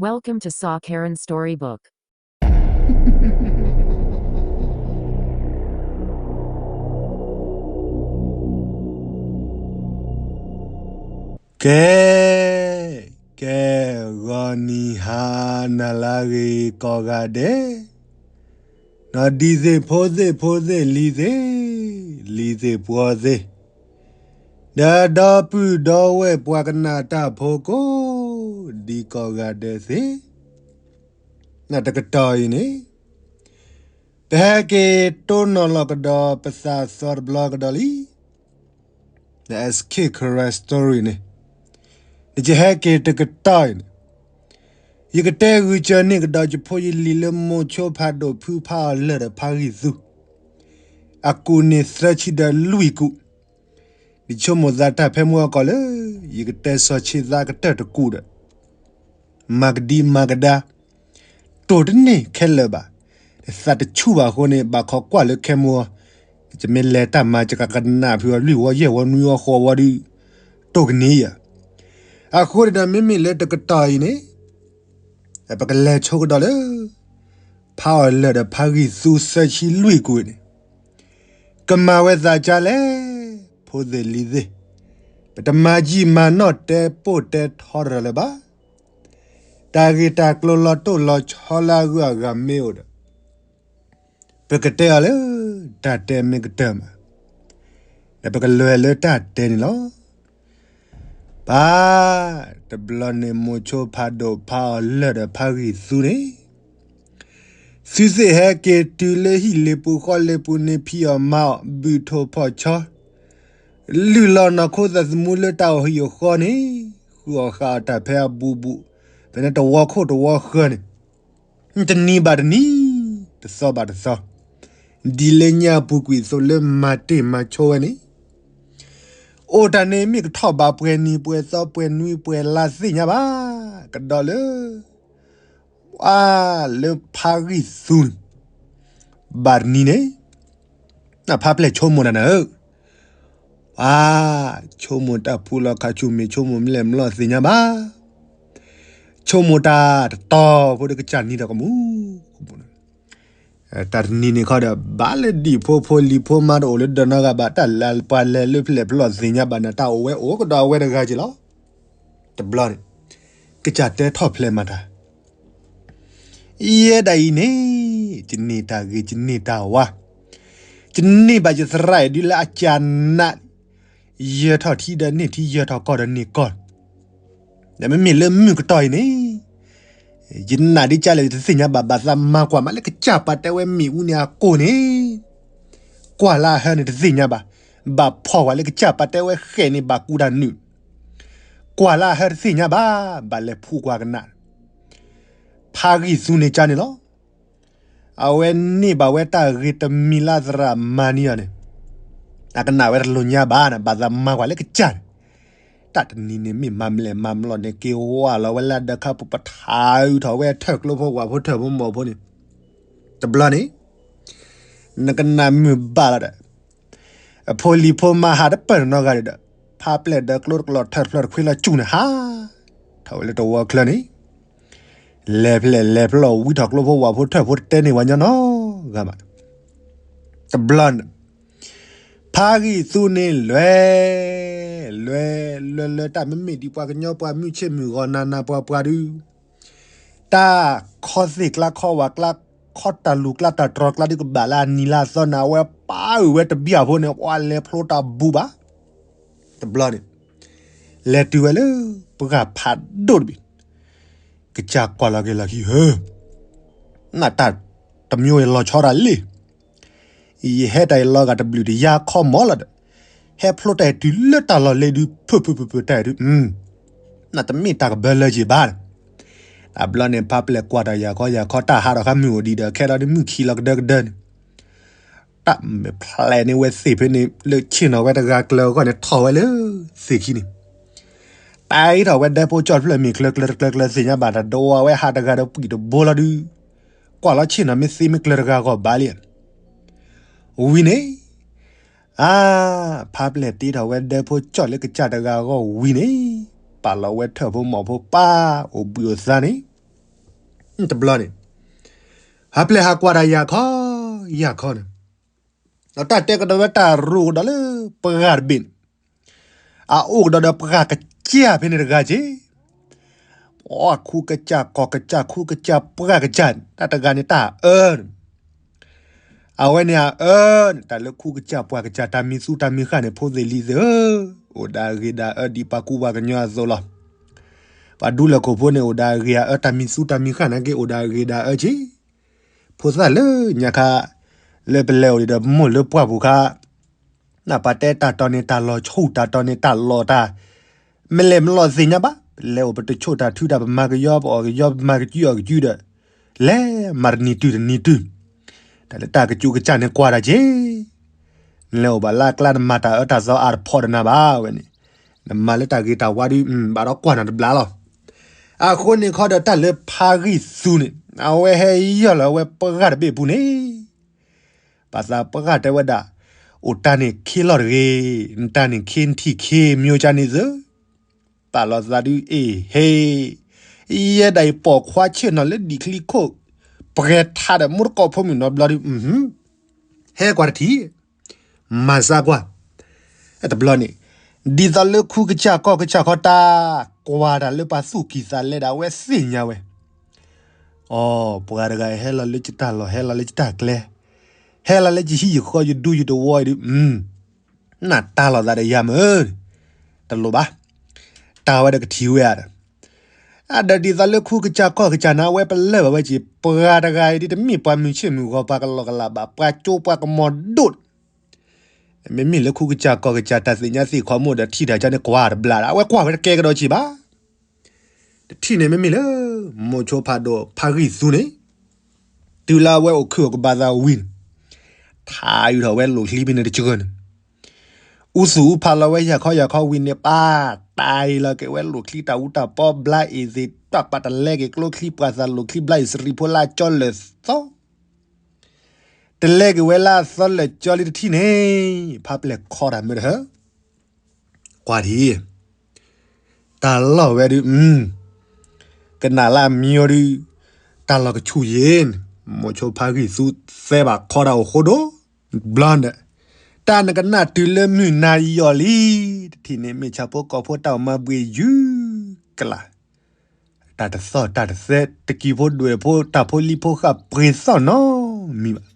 Welcome to Saw Karen Storybook. ကဲ, ကဲ, ဂီၤနံၤဟါနၤလၢအဂ့ၤကိးဂၤဒဲး, ဒီးဒံသ့ၣ်ဖိသ့ၣ်ဖိသ့ၣ်လံၤသ့ၣ်, လံၤသ့ၣ်ပှီၤသ့ၣ်, ဒီးဒီပုၢ်ဒီဝဲၢ်ပှၤကနၣ်တၢ်ဖိကိးဒံကိးဂၤဒဲးသ့ၣ်, တကတီၢ်အံၤန့ၣ် ပဟဲက့ၤတိၢ်နီၣ်လီၤကဒီးပသးသီတဘျီကဒီးလံ. ဒီး S K Karen Story န့ၣ်, နကဟဲက့ၤတကတီၢ်အံၤန့ၣ်, ယကတဲဂုာ်စၢၤန့ၢ်ကဒီးယဖိယလံၤလၢမိၤဆိဖးဒိၣ် ဖုဖးအီၤလၢာ်ဒီးဖးဂံၢ်သူ, အကူးန့ၣ်သၢဆံဒီးလွံၢ်ကူး, ယဆိကမိၣ်သးတၢ်ဖဲမုၢ်အကီၢ်လၢ ယကတဲစီၤဆ့သးကတၢၢ်တကူးဒီး မၤကဒံမၤကဒါ, တိၢ်တန့ၢ်ခဲလၢာ်ဘၣ်, သးတဆူၣ်ဘၣ်အဃိန့ၣ် ဘၣ်ခိးကွၢ်လၢခဲမုၢ်အီၤ, ယမ့ၢ်လဲၤတၢ်မၤ ယကကနၣ်ဖုးအီၤ လွံၢ်ဝီယဲၢ်ဝီနွံဝီဃိးဝီဒီး တိၢ်ကန့ၢ်ယၤ, အဃိန့ၣ်ဒီး မ့မ့ၢ်လၢတကတီၢ်အံၤန့ၣ် ပကလဲၤဆိကဒီးလၢ ဖးအီၤလၢာ်ဒီးဖးဂံၢ်သူသၢဆံလွံၢ်ကူးန့ၣ်, ကမၤဝဲသးကါလဲၣ်, ဖိသ့ၣ်လံၤသ့ၣ်, ပတမၤယံာ်မၤနီၢ်တဲပိၢ်တဲထီတရၢၢ်လၢၤဘၣ်. တၢ်ဂ့ၢ်တၢ်ကျိၤလီၤတိၢ်လီၤဆီလၢအဂုၤအဂၤမ့ၢ်အိၣ်ဒီး ပကတဲအီၤလၢ တၢ်တဲမ့ၢ်ကတၢၢ်မး, ဒီးပကလဲၤလၢတၢ်တဲန့ၣ်လီၤ. ပၢ်, တဘျီန့ၣ် မိၤဆိဖးဒိၣ်ဖးအီၤလၢာ်ဒီးဖးဂံၢ်သူန့ၣ်, သုသ့ၣ်ဟဲက့ၤတုၤလၢဟံၣ်လ့ၤပူၤဃီလ့ၤပူၤန့ၣ် ဖံးအီၣ်မၤအီၣ် ဘုၣ်ထိၣ်ဖီၣ်ဆီ, လုၢ်လီၤနီၢ်ခိသးသမူလၢတၢ်အိၣ်ဟံၣ်အဃီန့ၣ်, ဃုအီၣ်ဃာ်အီၣ်တၢ်ဖဲအဘူးဘူး, ဖဲန့ၣ်တဝီခိၣ်တဝီဃၢၤန့ၣ် တနံၤဘၣ်တနံၤ, တသီဘၣ်တသီ, ဒ်လၢညၣ်အပူၤကွံာ်အသိးလၢမၤတ့ၢ်မၤဆိဝဲန့ၣ်, အိၣ်တၢ်န့ၣ်မ့ၢ်ကထီၣ်ဘးပှဲၤနံၤပှဲၤသီပှဲၤနွံပှဲၤလါသ့ၣ်ညါဘၣ်, ကဒီးလၢ ပှၤလၢဖးဂံၢ်သူန့ၣ်, ဘၣ်တနံၤန့ၣ် ဖးပျဲၢ်ဆိကမိၣ်တၢ်နၤဧၢ, ပှၤဆိကမိၣ်တၢ်ဖူလီၤခးဆူၣ်မ့ၢ်ဆိကမိၣ်မ့ၢ်လဲၣ်မ့ၢ်လီၤသ့ၣ်ညါဘၣ်, ဆိကမိၣ်တၢ်တတီၤဖိဒီးကစၢ်နံၤဒီးကမူၣ်, တၢ်တနံၤန့ၣ်ခီဒီး ဘၣ်လၢဒံၣ်ဖိဖိလံၤဖိမါတအိၣ်လၢဒီးနီတဂၤဘၣ်, တၢ်လၢပှၤလဲၤလၢဖျဲၣ်ဖျီၣ်သ့ၣ်ညါဘၣ်န့ၣ် တၢ်အိၣ်ဝဲအိၣ်ကဒီးအဝဲတဂၤက့ၤလီၤ. တဘျီန့ၣ် ကစၢ်တဲထီၣ်ဖျဲးမၤတၢ် ယဲဒၣ်အံၤန့ၣ် ယန့ၢ်တၢ်ဂ့ၤ ယန့ၢ်တၢ်ဝါ, ယန့ၢ်ဘၣ်ယသရၣ်အံၤဒ်လၢအကၢ်နး, ယဲၢ်ထီၣ်ထံဒီးန့ၢ်ထံ ယဲၢ်ထီၣ်ကီၢ်ဒီးန့ၢ်ကီၢ်, ဒီးမ့မ့ၢ်လၢမုၢ်ကတီၢ်အံၤန့ၣ် ယနာ်ဒ်ကၢ်လဲၣ်ယတသ့ၣ်ညါဘၣ်, ဘၣ်သးမၤကွၢ်မးလၢကစၢ်ပာ်တဲဝဲမ့ၣ်အူန့ၣ်အကိၢ်န့ၣ်, ကွၢ်လၢအဟၢန့ၣ်တသ့ၣ်ညါဘၣ်, ဘၣ်ဖီၣ်ကွၢ်လၢကစၢ်ပာ်တဲဝဲဃဲၣ်န့ၣ်ဘၣ်ကူတၢ်နုာ်, ကွၢ်လၢအဟၢတသ့ၣ်ညါဘၣ်, ဘၣ်လဲၤဖူကွၢ်ကနၣ် ဖးဂံၢ်သူန့ၣ်ကၢ်န့ၣ်လီၤ. အဝဲန့ၢ်ဘၣ်ဝဲတၢ်ဂ့ၤတမံၤလၢအသရၣ်မၤန့ၢ်အီၤန့ၣ်, အကနၣ်ဝဲတလိာ်ညါဘၣ်န့ၣ် ဘၣ်သးမၤကွၢ်လၢကစၢ်န့ၣ်, တၢ်တနံၤန့ၣ်မ့ၢ်မၤမလဲၣ်မၤမလီၢ်န့ၣ် က့ၤဝၢ်လီၤဝဲလၢဒၢးခါပူၤ ပထးအုးထီၣ်ဝဲထၢၣ်ကျိဖိဝၣ်ဖိထၢၣ်ဖိမိၢ်ဖိန့ၣ်, တဘျီန့ၣ် နကနၣ်မုာ်ဘၣ်လီၤဒီး အဖိလံၤဖိမါဟးတပၢၢ်နီတဂၤဒီး ဖးပျဲၢ်ဒီးကျိတကလီၢ်ထၢၣ်တဖျၢၣ်တခွံလီၤစူၢ်န့ၣ် ဟးထီၣ်ဝဲလၢတဝီချၢန့ၣ်, လဲၤဖျဲၣ်လဲၤဖျီၣ်ဝံထီၣ်ကျိဖိဝၣ်ဖိထၢၣ်ဖိတတဲန့ၢ်ဝဲညီနီတဂၤဘၣ်, တဘျီန့ၣ် ဖးဂံၢ်သူန့ၣ်လဲၤ, လဲၤ, လဲၤလၢတၢ်မ့မ့ၢ်ဒ်ပှၤကညီပှၤမုၢ်ဆ့ၣ်မုၢ်ဂီၤနၤနၤပှၤပှၤဒုး တၢ်ခီသ့ၣ်ကျါခီဝၣ်ကျါ ခီတၢ်လူၤကျါတၢ်တြီၤကျါဒုးကဘၣ်လၢအနံၤလၢအသီန့ၣ် အဝဲပာ်အုၣ်ဝဲတဘျီဖိန့ၣ် ပှၤလဲၤဖျိတၢ်ဘူးဘၣ်, တဘျီန့ၣ် လဲၤတုၤဝဲလၢပှၢ်ဖးဒိၣ်တဘ့ၣ်, ကစၢ်ကွၢ်လီၤက့ၤလီၤခံဟၢ နတၢ်တမံၤလီၤဆီတၢ်လံ ယဟဲတၢ်အံၤလီၤဂာ်တဘျုးတယါခီမီလီၤဒီး ဟဲဖျိတၢ်အံၤတုၤလၢတၢ်လီၢ်လ့ဒုး ဖုၣ်ဖုၣ်ဖုၣ်ဖုၣ်တၢ်အံၤဒုး နတမ့ၢ်တၢ်ကဘၢလၢယံၤဘၣ်န့ၣ်, တဘျီန့ၣ် ဖးပျဲၢ်ကွၢ်တၢ်ယၤခီယၤခီ တၢ်ဟးထီၣ်ဃါမုၢ်အိၣ်ဒံးဒီး ခဲဒီးဒုးမုၢ်ခံလီၤကဒၢကဒၢန့ၣ် တၢ်မဲာ်ဖျဲးန့ၢ်ဝဲသ့ၣ်ဖဲန့ၣ် လၢဆ့ၣ်နီၤဝဲတဂၤကျၢၤအဂီၢ်န့ၣ် ထီၣ်ဝဲလၢသ့ၣ်ခံန့ၣ်, တၢ်အံးထီၣ်ဝဲဒဲဖိကၠီၣ်တဖျၢၣ်မ့ၢ်ကျၢၤကျၢၤတကျၢၤကျၢၤသ့ၣ်ညါဘၣ်တၢ်ဒိးဝဲဟးတဂၤဒီးပှံၢ်တဘိလီၤဒုး, ကွၢ်လီၤဆ့ၣ်နီၤမ့ၢ်သ့မ့ၢ်ကျၢၤတဂၤဂီၢ်ဘၣ်လံ, ဝံၤန့ၣ် အါ, ဖးပျဲၢ်တ့ထီၣ်ဝဲဒဲဖိကၠီၣ်လၢကစၢ်တဂၤအဂီၢ်ဝံၤန့ၣ်, ပာ်လီၤဝဲထၢၣ်ဖိမီၢ်ဖိပၢ်အိၣ်ဘှံးအိၣ်သါန့ၣ်, တဘျီန့ၣ် ဟးပျဲၢ်ဟးကွၢ်တၢ်ယၤခီ ယၤခီန့ၣ်, ဒီးတၢ်တဲကဒီးဝဲတၢ်ရူးကဒီးလၢပှၢ်တဘ့ၣ်န့ၣ်, အအိၣ်ကဒီးဒီးပှၢ်ကစၢ်ဖဲန့ၣ်တဂၤက့ၤ, ခူကစၢ်ကီၢ်ကစၢ် ခူကစၢ်ပှၢ်ကစၢ် တၢ်တဂၤန့ၣ်တၢ်အၢန့ၣ်, အဝဲန့ၣ်အအၢန့ၣ် တၢ်လၢခူကစၢ်ပှၢ်ကစၢ် တၢ်မံၤသူတၢ်မံၤဃၣ်န့ၣ် ဖိသ့ၣ်လံၤသ့ၣ်ဧၢ, အိၣ်ဒီးအဂ့ၤဒီးအအၢဒ်ပှၤကူပှၤကညီအသိးလီၤ. ပှၤဒူလၢၢ်ခိၣ်ဖိန့ၣ် အိၣ်ဒီးအဂ့ၤအအၢ တၢ်မံၤသူတၢ်မံၤဃၣ်န့ၣ်က့ၤ အိၣ်ဒီးအဂ့ၤဒီးအအၢက့ၤ, ဖိသၣ်လၢညါခါ လၢပလဲၤအိၣ်ဒံးဒီးမိၢ်လၢပှၢ်ပူၤခါ နပာ်တဲတၢ်တီန့ၣ်တၢ်လီၤဆူၣ် တၢ်တီန့ၣ်တၢ်လီၤတၢ်, မ့ၢ်လဲၤမလီၤသ့ၣ်ညါဘၣ်, ပလဲၤအိၣ်ပတဆိၣ်တၢ်ထုတၢ် ပမၤကယီပအီၣ်ကယီ ပမၤကစုအီၣ်ကစုဒီး, လဲၤမၤတနံၤတုၤတနံၤတုၤ, တၢ်လၢတၢ်ကစူးကစၢ်န့ၣ်ကွၢ်တၢ်က့ၤ, နလဲၤအိၣ်ဘၣ်လၢအကျါ နမၤတၢ်အၢတၢ်သီအါတဖီတနၤဘၣ်ဝဲန့ၣ်, နမၤလၢတၢ်ဂ့ၤတၢ်ဝါဒုး ဘၣ်ဒီးကွၢ်နၤတဘျီလီၤ. အဃိန့ၣ်ခီဒီးတၢ်လၢဖးဂံၢ်သူန့ၣ် အဝဲဟဲယီၢ်လီၤဝဲပှၢ်တဘ့ၣ်ပူၤန့ၣ် ပှၤသးပှၢ်တဲဝဲဒၣ်, အိၣ်တၢ်န့ၣ်ခ့လီၤတဂ့ၤ, နတၢ်န့ၣ်ခ့နထံၣ်ခ့ မျိုးကၢန့ၣ်သ့, ပာ်လီၤသးဒုးအ့ၣ်ဟ့, ယဲဒၣ်အံၤပိာ်ခွါဆ့ၣ်နီၤလၢဒံၣ်ချံခိၣ်, ပှဲၤထးဒီးမူတကိးဖိမုၣ်နီတဘျီဒုး, ဟဲကွၢ်တထံၣ် မၤစၢ်ကွၢ်, တဘျီန့ၣ်, ဒ်သိးလၢခူကစၢ်ကီၢ်ကစၢ်ခီတၢ်, ကွၢ်တၢ်လၢပှၤသူၣ်ကံၢ်သးလဲဒီးအဝဲသ့ၣ်ညါဝဲ, အိ, ပှၤတဂၤဟဲလီၤလၢယတၢ်လီၢ် ဟဲလီၤလၢယတၢ်ကျဲ, ဟဲလီၤလၢယဟံၣ်ယဃီယဒူယတဝီအံၤဒုး, နတၢ်လီၤသးဒီးယၤမ့ၢ်, တလိၣ်ဘၣ်, တၢ်ဝဲဒီးကထံၣ်ဝဲဧါဒီး အဒီးဒ်သိးလၢခူကစၢ်ကီၢ်ကစၢ်န့ၣ် အဝဲပလၢၢ်ဘၣ်ဝဲက့ၤ ပှၤတဂၤအံၤဒ်တမ့ၢ်ပှၤမုၢ်ဆ့ၣ်မုၢ်ဂီၤ ပှၤကလီကလးဘၣ် ပှၤကၠိပှၤကမီၤဒိၣ်, မ့မ့ၢ်လၢခူကစၢ်ကီၢ်ကစၢ် တၢ်သ့ၣ်ညါသ့ၣ်ခီမ့ၢ်ဒီးထံၣ်တၢ်ကန့ၣ်ကွၢ်တဘျီဒီး အဝဲကွၢ်ဝဲတကဲကဒီးက့ၤဘၣ်. တထံၣ်န့ၣ်မ့မ့ၢ်လၢ မိၤဆိဖးဒိၣ်ဖးဂံၢ်သူန့ၣ် တုၤလၢအဝဲအိၣ်ခုၣ်အိၣ်ကဘၣ်သးဝံၤန့ၣ် ထါအုးထီၣ်ဝဲလိၣ်ချံဖဲန့ၣ်တစှၤန့ၣ် အူသူၣ်အူဖးလီၤဝဲယၤခီယၤခီဝံၤန့ၣ် ပၢ်တၢ်အံၤလီၤက့ၤဝဲလိၣ်ချံတၢ်အူတၢ်ပီဘျါအံၤသ့ၣ် တၢ်ပာ်တလဲက့ၤကျိချံပှၤသးလိၣ်ချံဘျါအံၤ စရံဖိလၢအကၠီလၢာ်သီ တလဲက့ၤဝဲလၢအသီလၢာ်ကၠီလံတထံၣ်န့ၣ် ဖးပျဲၢ်ခီတၢ်မ့ၢ်တဟၢ ကွၢ်ထံၣ် တၢ်လီၢ်ဝဲဒုး ကနၣ်လၢအမံၤအီၤဒုး တၢ်လီၢ်ကဆူၣ်ယ့ၤန့ၣ် မိၤဆိဖးဂံၢ်သူသဲဘၣ်ခီတၢ်အိၣ်ဃိဒိၣ် ဘျီဒီး တၢ်နကနၣ်တုၤလၢမုၢ်နၤယီၤလံ တထံၣ်န့ၣ် မ့ၢ်ဆၣ်ဖိကီၢ်ဖိတၢ်အိၣ်မၤဘှံးယုၢ်ကလာ် တၢ်တသီၣ်တၢ်တသဲ တကံၢ်ဖိဒွဲၣ်ဖိ တၢ်ဖိလံၤဖိဃၣ်ပှ့ၤသီၣ်နီတမံၤဘၣ်.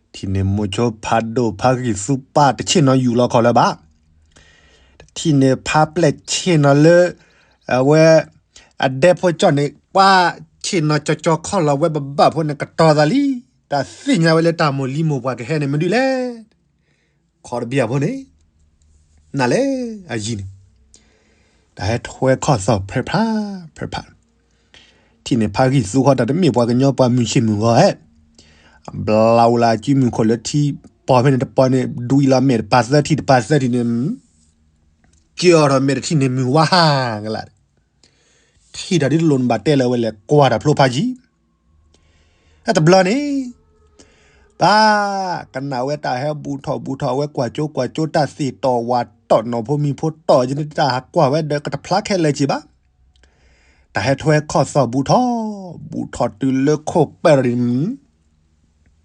တထံၣ်န့ၣ် မိၤဆိဖးဒိၣ်ဖးဂံၢ်သူပၢ်တဆ့ၣ်နီၤယူၢ်လီၤခီၣ်လၢၤဘၣ်. တထံၣ်န့ၣ် ဖးပျဲၢ်ဆ့ၣ်နီၤလၢ အဝဲ အဒဲဖိကၠီၣ်န့ၣ် ပှၤဆ့ၣ်နီၤကၠီကၠီခီၣ်လီၤဝဲဘၣ်ဘၣ်ဖိန့ၣ် ကတီၤသးလံ. တၢ်သ့ၣ်ညါဝဲလၢတၢ်မိၢ်လံမိၢ်ပှၢ်ကဟဲန့ၣ် မနုၤလဲၣ် ခီတဘံၣ်အဖိန့ၣ် နၤလဲၣ်အယံၤန့ၣ် တၢ်ဟဲထွဲခီၣ်သီၣ်ဖျဲးဖျါ ဖျဲးဖျါ ထံၣ်န့ၣ် ဖးဂံၢ်သူဃီတၢ်တမ့ၢ်ပှၤကညီပှၤမုၢ်ဆ့ၣ်မုၢ်ဂီၤဧါ ဘျါဝဲလၢအစုမုၢ်ခိၣ်လၢထံပီၢ်ဖဲန့ၣ် တပီၢ်န့ၣ် ဒွံလီၤမဲာ်တပၤသၢထံၣ် တပၤသၢထံၣ်န့ၣ် ကၢထီၣ်မဲာ်တထံၣ်န့ၣ် မုၢ်ဝါဟါကလာ် ထံၣ်တၢ်ဒ်တလိၣ်နဘၣ်တဲလၢၤဝဲလဲၣ် ကွၢ်တၢ်ဖျိဖးယံၤ တဘျီန့ၣ် ပၢ်ကနၣ်ဝဲတၢ်ဟဲဘူးထီၣ်ဘူးထီၣ် အဝဲကွၢ်ကၠိကွၢ်ကၠိ တၢ်သ့ၣ်တီၣ်ဝၣ်တီၣ် နီၢ်ဖိမံၤဖိတီၣ်ကန့ၣ် တၢ်ဟးကွၢ်ဝဲဒီး ကတဖျါခဲလၢာ်က့ၤဘၣ်. တၢ်ဟဲထွဲခီၣ်သီၣ်ဘူးထီၣ် ဘူးထီၣ်တုၤလၢခိၣ်ပၢၢ်ထီၣ်ဒ်န့ၣ်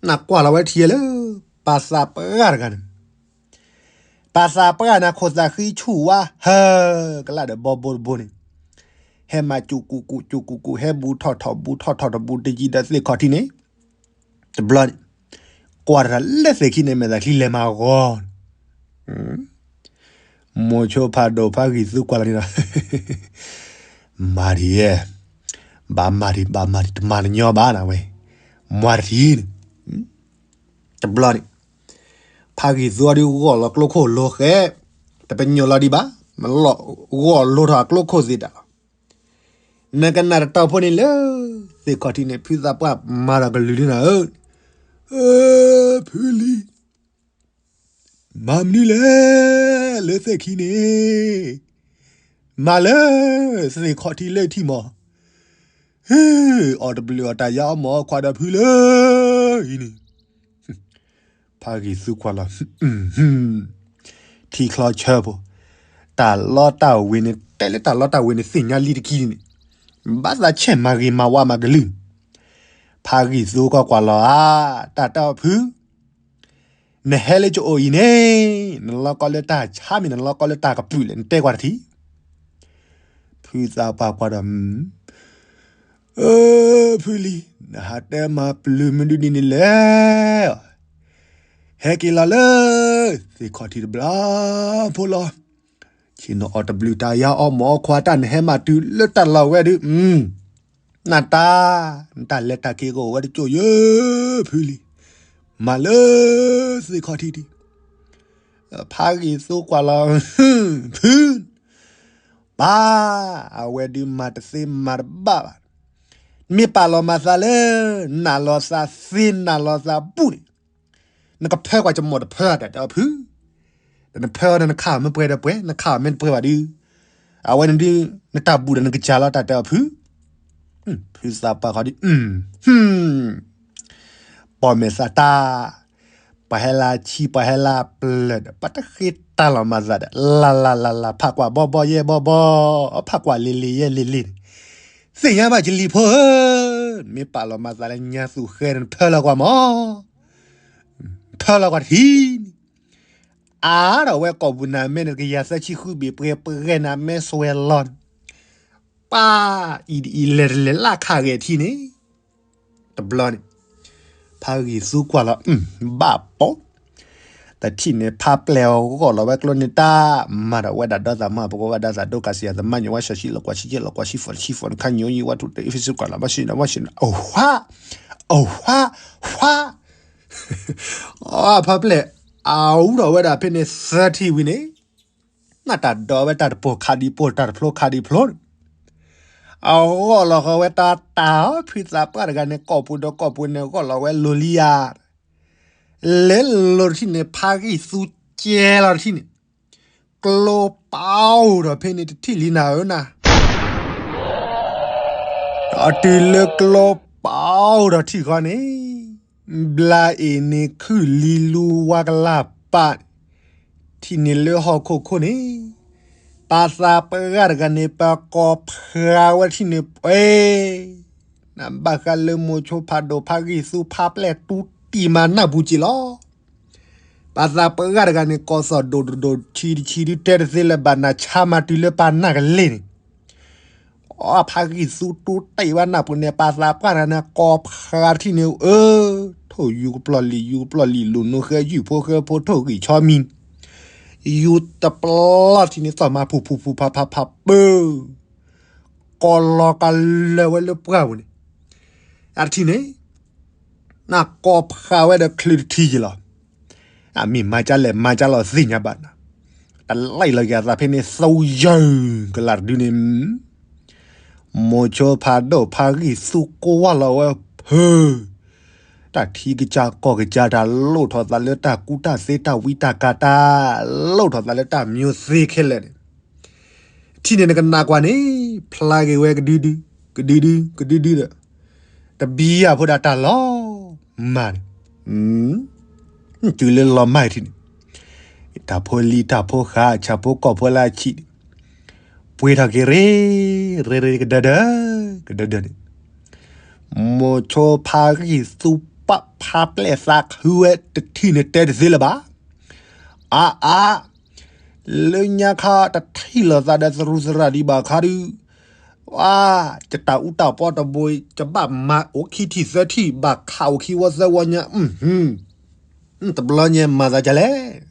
နကွၢ်လီၤဝဲထံလၢ ပၢ်သးပှၢ်တဂၤန့ၣ် ပၢ်သးပှၢ်န့ၣ် ခိၣ်သးဃံဆူၣ်ဝါဟၢကလးဒီးဘီဘိတဘိန့ၣ် ဟဲမၤစူၣ်ကူၣ်ကူၣ်စူၣ်ကူၣ်ကူၣ် ဟဲဘူးထီၣ်ထီၣ်ဘူးထီၣ်ထီၣ်တဘူးတယံၤဒီးသ့ၣ်ခီၣ်ထံးန့ၣ် တဘျီန့ၣ် ကွၢ်တၢ်လၢသ့ၣ်ခံန့ၣ် မဲာ်သးချံလဲၤမၤဂီၤ မိၤဆိဖးဒိၣ်ဖးဂံၢ်သူကွၢ်လီၤန့ၣ်ဒီး မၤဒံးဧါ ဘၣ်မၤဒံး ဘၣ်မၤဒံး တမၤတညီဘၣ်နၤဝဲ မၤတထံၣ်န့ၣ် တဘျီန့ၣ် ဖးဂံၢ်သူအီၤဒုးဂီၢ်လီၤကျိခိၣ်လိၤဃဲ တပညိၣ်လီၤဒံးဘၣ် မ့ၢ်လီၤဂီၢ်လိၤထီၣ်အကျိခိၣ်သ့ၣ်တၢ်လီၤ နကနၣ်တတီၤဖိန့ၣ်လၢ သ့ၣ်ခီၣ်ထံးန့ၣ် ဖုသးပှၢ်မၤဒီးကလုၢ်လံနၤဧၢ, ဖုလံၤ မၤမနုၤလဲၣ် လၢသ့ၣ်ခံန့ၣ်, မၤလၢ သ့ၣ်ခီၣ်ထံးလၢထံၣ်မး, ဟ့ၣ် အီၣ်တဘျုးအီၣ်တၢ်ယါအီၣ်မ့ၢ်အီခွါဒီးဖုလၢ အံၤန့ၣ်, ဖးဂံၢ်သူကွၢ်လီၤ, ထံချီဆၢဖိ, တၢ်လီတၢ်ဝ့ၤန့ၣ် တဲလၢတၢ်လီတၢ်ဝ့ၤန့ၣ် သ့ၣ်ညါလံတကံန့ၣ်, ဘၣ်သးဆဲးမၤဂ့ၤမၤဝါမၤကလုၢ်, ဖးဂံၢ်သူကီၢ်ကွၢ်လီၤဧါ, တၢ်တဲအီၤဖု, နဟဲလၢကအိၣ်အံၤန့ၣ်, နလီၤကီလၢတၢ်ဆါမ့ၢ် နလီၤကီလၢတၢ်ကပုာ်လဲၣ်, နတဲကွၢ်တထံၣ်. ဖုသးပှၢ်ကွၢ်ဒီး, အၢ ဖုလံၤ, နဟးတဲမၤပျုၤမနုၤဒ်န့ၣ်လဲၣ်. ဟဲက့ၤလီၤလၢ သ့ၣ်ခီၣ်ထံးတဘျီဖိလီၤ. ဆ့ၣ်နီၤအီၣ်တဘျုးတၢ်ယါအီၣ်မ့ၤအီခွါတၢ် နဟဲမၤတုၤလၢတၢ်လီၢ်ဝဲဒုး, နတၢ်, နတၢ်လဲၤတၢ်က့ၤကအိၣ်ဝဲတကၠိၢ်ယၢ် ဖုလံၤ, မၤလၢ သ့ၣ်ခီၣ်ထံးဒံး. ဖးဂံၢ်သူကွၢ်လီၤ, ဖု, ပၢ်, အဝဲဒုးမၤတသ့မၤတဘၣ်ဘၣ်. မ့ၢ်ပာ်လီၤမၤသးလၢ နးလီၤသးသ့နးလီၤသးဘူၣ်န့ၣ်, နကဖၢကွၢ်ကမီၤတဖၢ တၢ်တဲအီၤဖု, ဒီးနဖၢအီၤဒီးနခးအီၤမ့ၢ်ပှဲၤဒီးပှဲၤ, နခးအီၤမ့ၢ်တပှဲၤဘၣ်ဒုး, အဝဲန့ၣ်ဒုး နတၢ်ဘူၣ်ဒီးနကစၢ်လီၤ တၢ်တဲအီၤဖု. ဖုသးပှၢ်ဃီဒုး, ပီၣ်မဲာ်သးတၢ်, ပှၤဟဲလၢဆံ ပှၤဟဲလၢပျၢၤဒီး ပှၤတဃ့တၢ်လီၤမၤသးဒီး လၢ်လၢ်လၢ်လၢ် ဖးကွၢ်ဘီဘီယဲၢ်ဘီဘီ, ဖးကွၢ်လ့လ့ယဲၢ်လ့လ့န့ၣ်, သ့ၣ်ညါဘၣ်ကလံၤဖိဧၢ, မ့ၢ်ပာ်လီၤမၤသးလၢညါသူၣ်ဃဲန့ၣ် နဖၢလီၤကွၢ်မး, နဖၢလီၤကွၢ်တထံၣ်န့ၣ်, အါထီၣ်ဝဲကိာ်ပူၤနၤမဲန့ၣ် တကယၤသၢဆံဃုဘ့ၣ် ပှဲၤပှဲၤနၤမဲဆွဲလီၤန့ၣ်, ပၢ်အံၤဒ်အံၤလဲၤတလဲၤလၢခးဂဲၤထံန့ၣ်, တဘျီန့ၣ်, ဖးဂံၢ်သူကွၢ်လီၤ, ဘၣ်ပိာ်, တထံၣ်န့ၣ် ဖးပျဲၢ်အဂီၢ်လီၤဝဲကျိန့ၣ်တၢ်, မၤဒီးဝဲဒၣ်ဒီသးမါ ပကဝဲဒၣ်သးဒိၣ်ကးစံး အသမါညိဝဲ ဆှၢဆံလီၤကွၢ်ဆံကဲလီၤကွၢ်ဆံဖီၣ်ဆံဖီၣ် နခါညိယံဝဲထူၣ်တအ့ၣ် Facebook ကွၢ်လီၤဘၣ်ဆံးဒီးဝဲဆံး အဝါ, အဝါ, ဝါ, အဖးပျဲၢ်, အူထီၣ်ဝဲဒၣ်ဖဲန့ၣ်သၢထံၣ်ဝံၤန့ၣ်, နတၢ်ဒိးဝဲတၢ်တပိၢ်ခးဒံးပိၢ် တၢ်တဖျိခးဒံးဖျိန့ၣ်, အဂီၢ်လီၤဃီဝဲတၢ်တၢ် ဖုသးပှၢ်တဂၤန့ၣ် ကိာ်ပူၤဒီးကိာ်ပူၤန့ၣ် ဂီၢ်လီၤဝဲလိၤလံဧါ, လဲၤလိၤတထံၣ်န့ၣ် ဖးဂံၢ်သူကဲလီၤတထံၣ်န့ၣ်, ကျိပာ်အိၣ်ဒီးဖဲန့ၣ်တထံၣ်လံနၤဧၢနၤ, ဒီးတုၤလၢကျိပာ်အိၣ်ဒီးထံၣ်ဃီန့ၣ်, ဘျါအ့ၣ်န့ၣ်ခုၣ်လံလူဝါကလၢ်ပာ်, ထံၣ်န့ၣ်လၢဟီၣ်ခိၣ်ခိၣ်န့ၣ်, ပၢ်သးပှၢ်တဂၤန့ၣ် ပကိးဖျါဝဲထံၣ်န့ၣ်ပှဲၤ နဘၣ်ဃးလၢမိၤဆိဖးဒိၣ်ဖးဂံၢ်သူဖးပျဲၢ်တူတံၢ်မၤနၢ်ပူၤက့ၤလီၤ. ပၢ်သးပှၢ်တဂၤန့ၣ် ကိးသီၣ်ဒိၣ်တဒိၣ်ဆံးတဆံးဒုးတဲတသ့လၢၤဘၣ် နၤဆါမၤတုၤလၢပၢ်နၢ်ကလ့ၢ်န့ၣ်, အဖးဂံၢ်သူတူတံၢ်ဘၣ်နၢ်ပူၤန့ၣ် ပၢ်သးပှၢ်တဂၤန့ၣ် ကိးဖျါထံၣ်န့ၣ် အၢ, ထိၣ်ယူၤကပျီၢ်လံာ်ယူၤကပျီၢ်လံာ် လူၤနုာ်ဃဲယူၢ်ဖိဃဲဖိ ထိၣ်ဂံၢ်ဆီမံၤ, ယူၤတပျီၢ်ထံၣ်န့ၣ် သီၣ်မၤဖူးဖူးဖူးဖးဖးဖးပၢၢ် ကိးလီၤကလၢာ်ဝဲလၢပှၢ်ပူၤန့ၣ်, အထံၣ်န့ၣ်, နကိးဖျါဝဲဒီးချုးတထံၣ်က့ၤလီၤ. အမ့ၢ်မၤကၢလဲၣ်မၤကၢလီၤသ့ၣ်ညါဘၣ်နၤ, တလံၢ်လီၤက့ၤအသးဖဲန့ၣ် သဝ်ယၢၢ်ကလၢ်တဒုန့ၣ် မိၤဆိဖးဒိၣ်ဖးဂံၢ်သူကွၢ်လီၤဝဲဖု, တၢ်ထံကစၢ်ကီၢ်ကစၢ် တၢ်လိၣ်ထီၣ်သးလၢတၢ်ကူတၢ်သ့တၢ်ဝံတၢ်ကၤ တၢ်လိၣ်ထီၣ်သးလၢတၢ်မၠိသ့ခဲလၢာ်န့ၣ်, ထံၣ်န့ၣ်နကနၣ်ကွၢ်န့ၣ်, ဖျါက့ၤဝဲကဒုဒု, ကဒုဒု, ကဒုဒုဒီး, တဘံယၢ်ဖိဒၣ်တၢ်လီၤမၢ်န့ၣ်, တုၤလၢလီၤမၢ်ထံၣ်န့ၣ်, တၢ်ဖိလံၤတၢ်ဖိဃာ် ဆၣ်ဖိကီၢ်ဖိလၢအဆံးန့ၣ်, ပှ့ၤထီၣ်က့ၤရ့, ရ့ရ့ကဒၢဒၢ, ကဒၢဒၢန့ၣ်, မိၤဆိဖးဂံၢ်သူပာ်ဖးပျဲၢ်သးခုဝဲတထံၣ်န့ၣ်တဲတသ့လၢၤဘၣ်. အါအါ, လၢညါခါတထံၣ်လိာ်သးဒီးသရူးသရၣ်ဒံးဘၣ်ခါဒုး, ဝါ, ယတၢ်အူတၢ်ပီတဘိ, ယဘၣ်မၤအိၣ်ခံထံၣ်သၢထံၣ် ဘၣ်ခးအိၣ်ခံဝီသၢဝီညါ, တဘျီညါမၤသးဒ်လဲၣ်.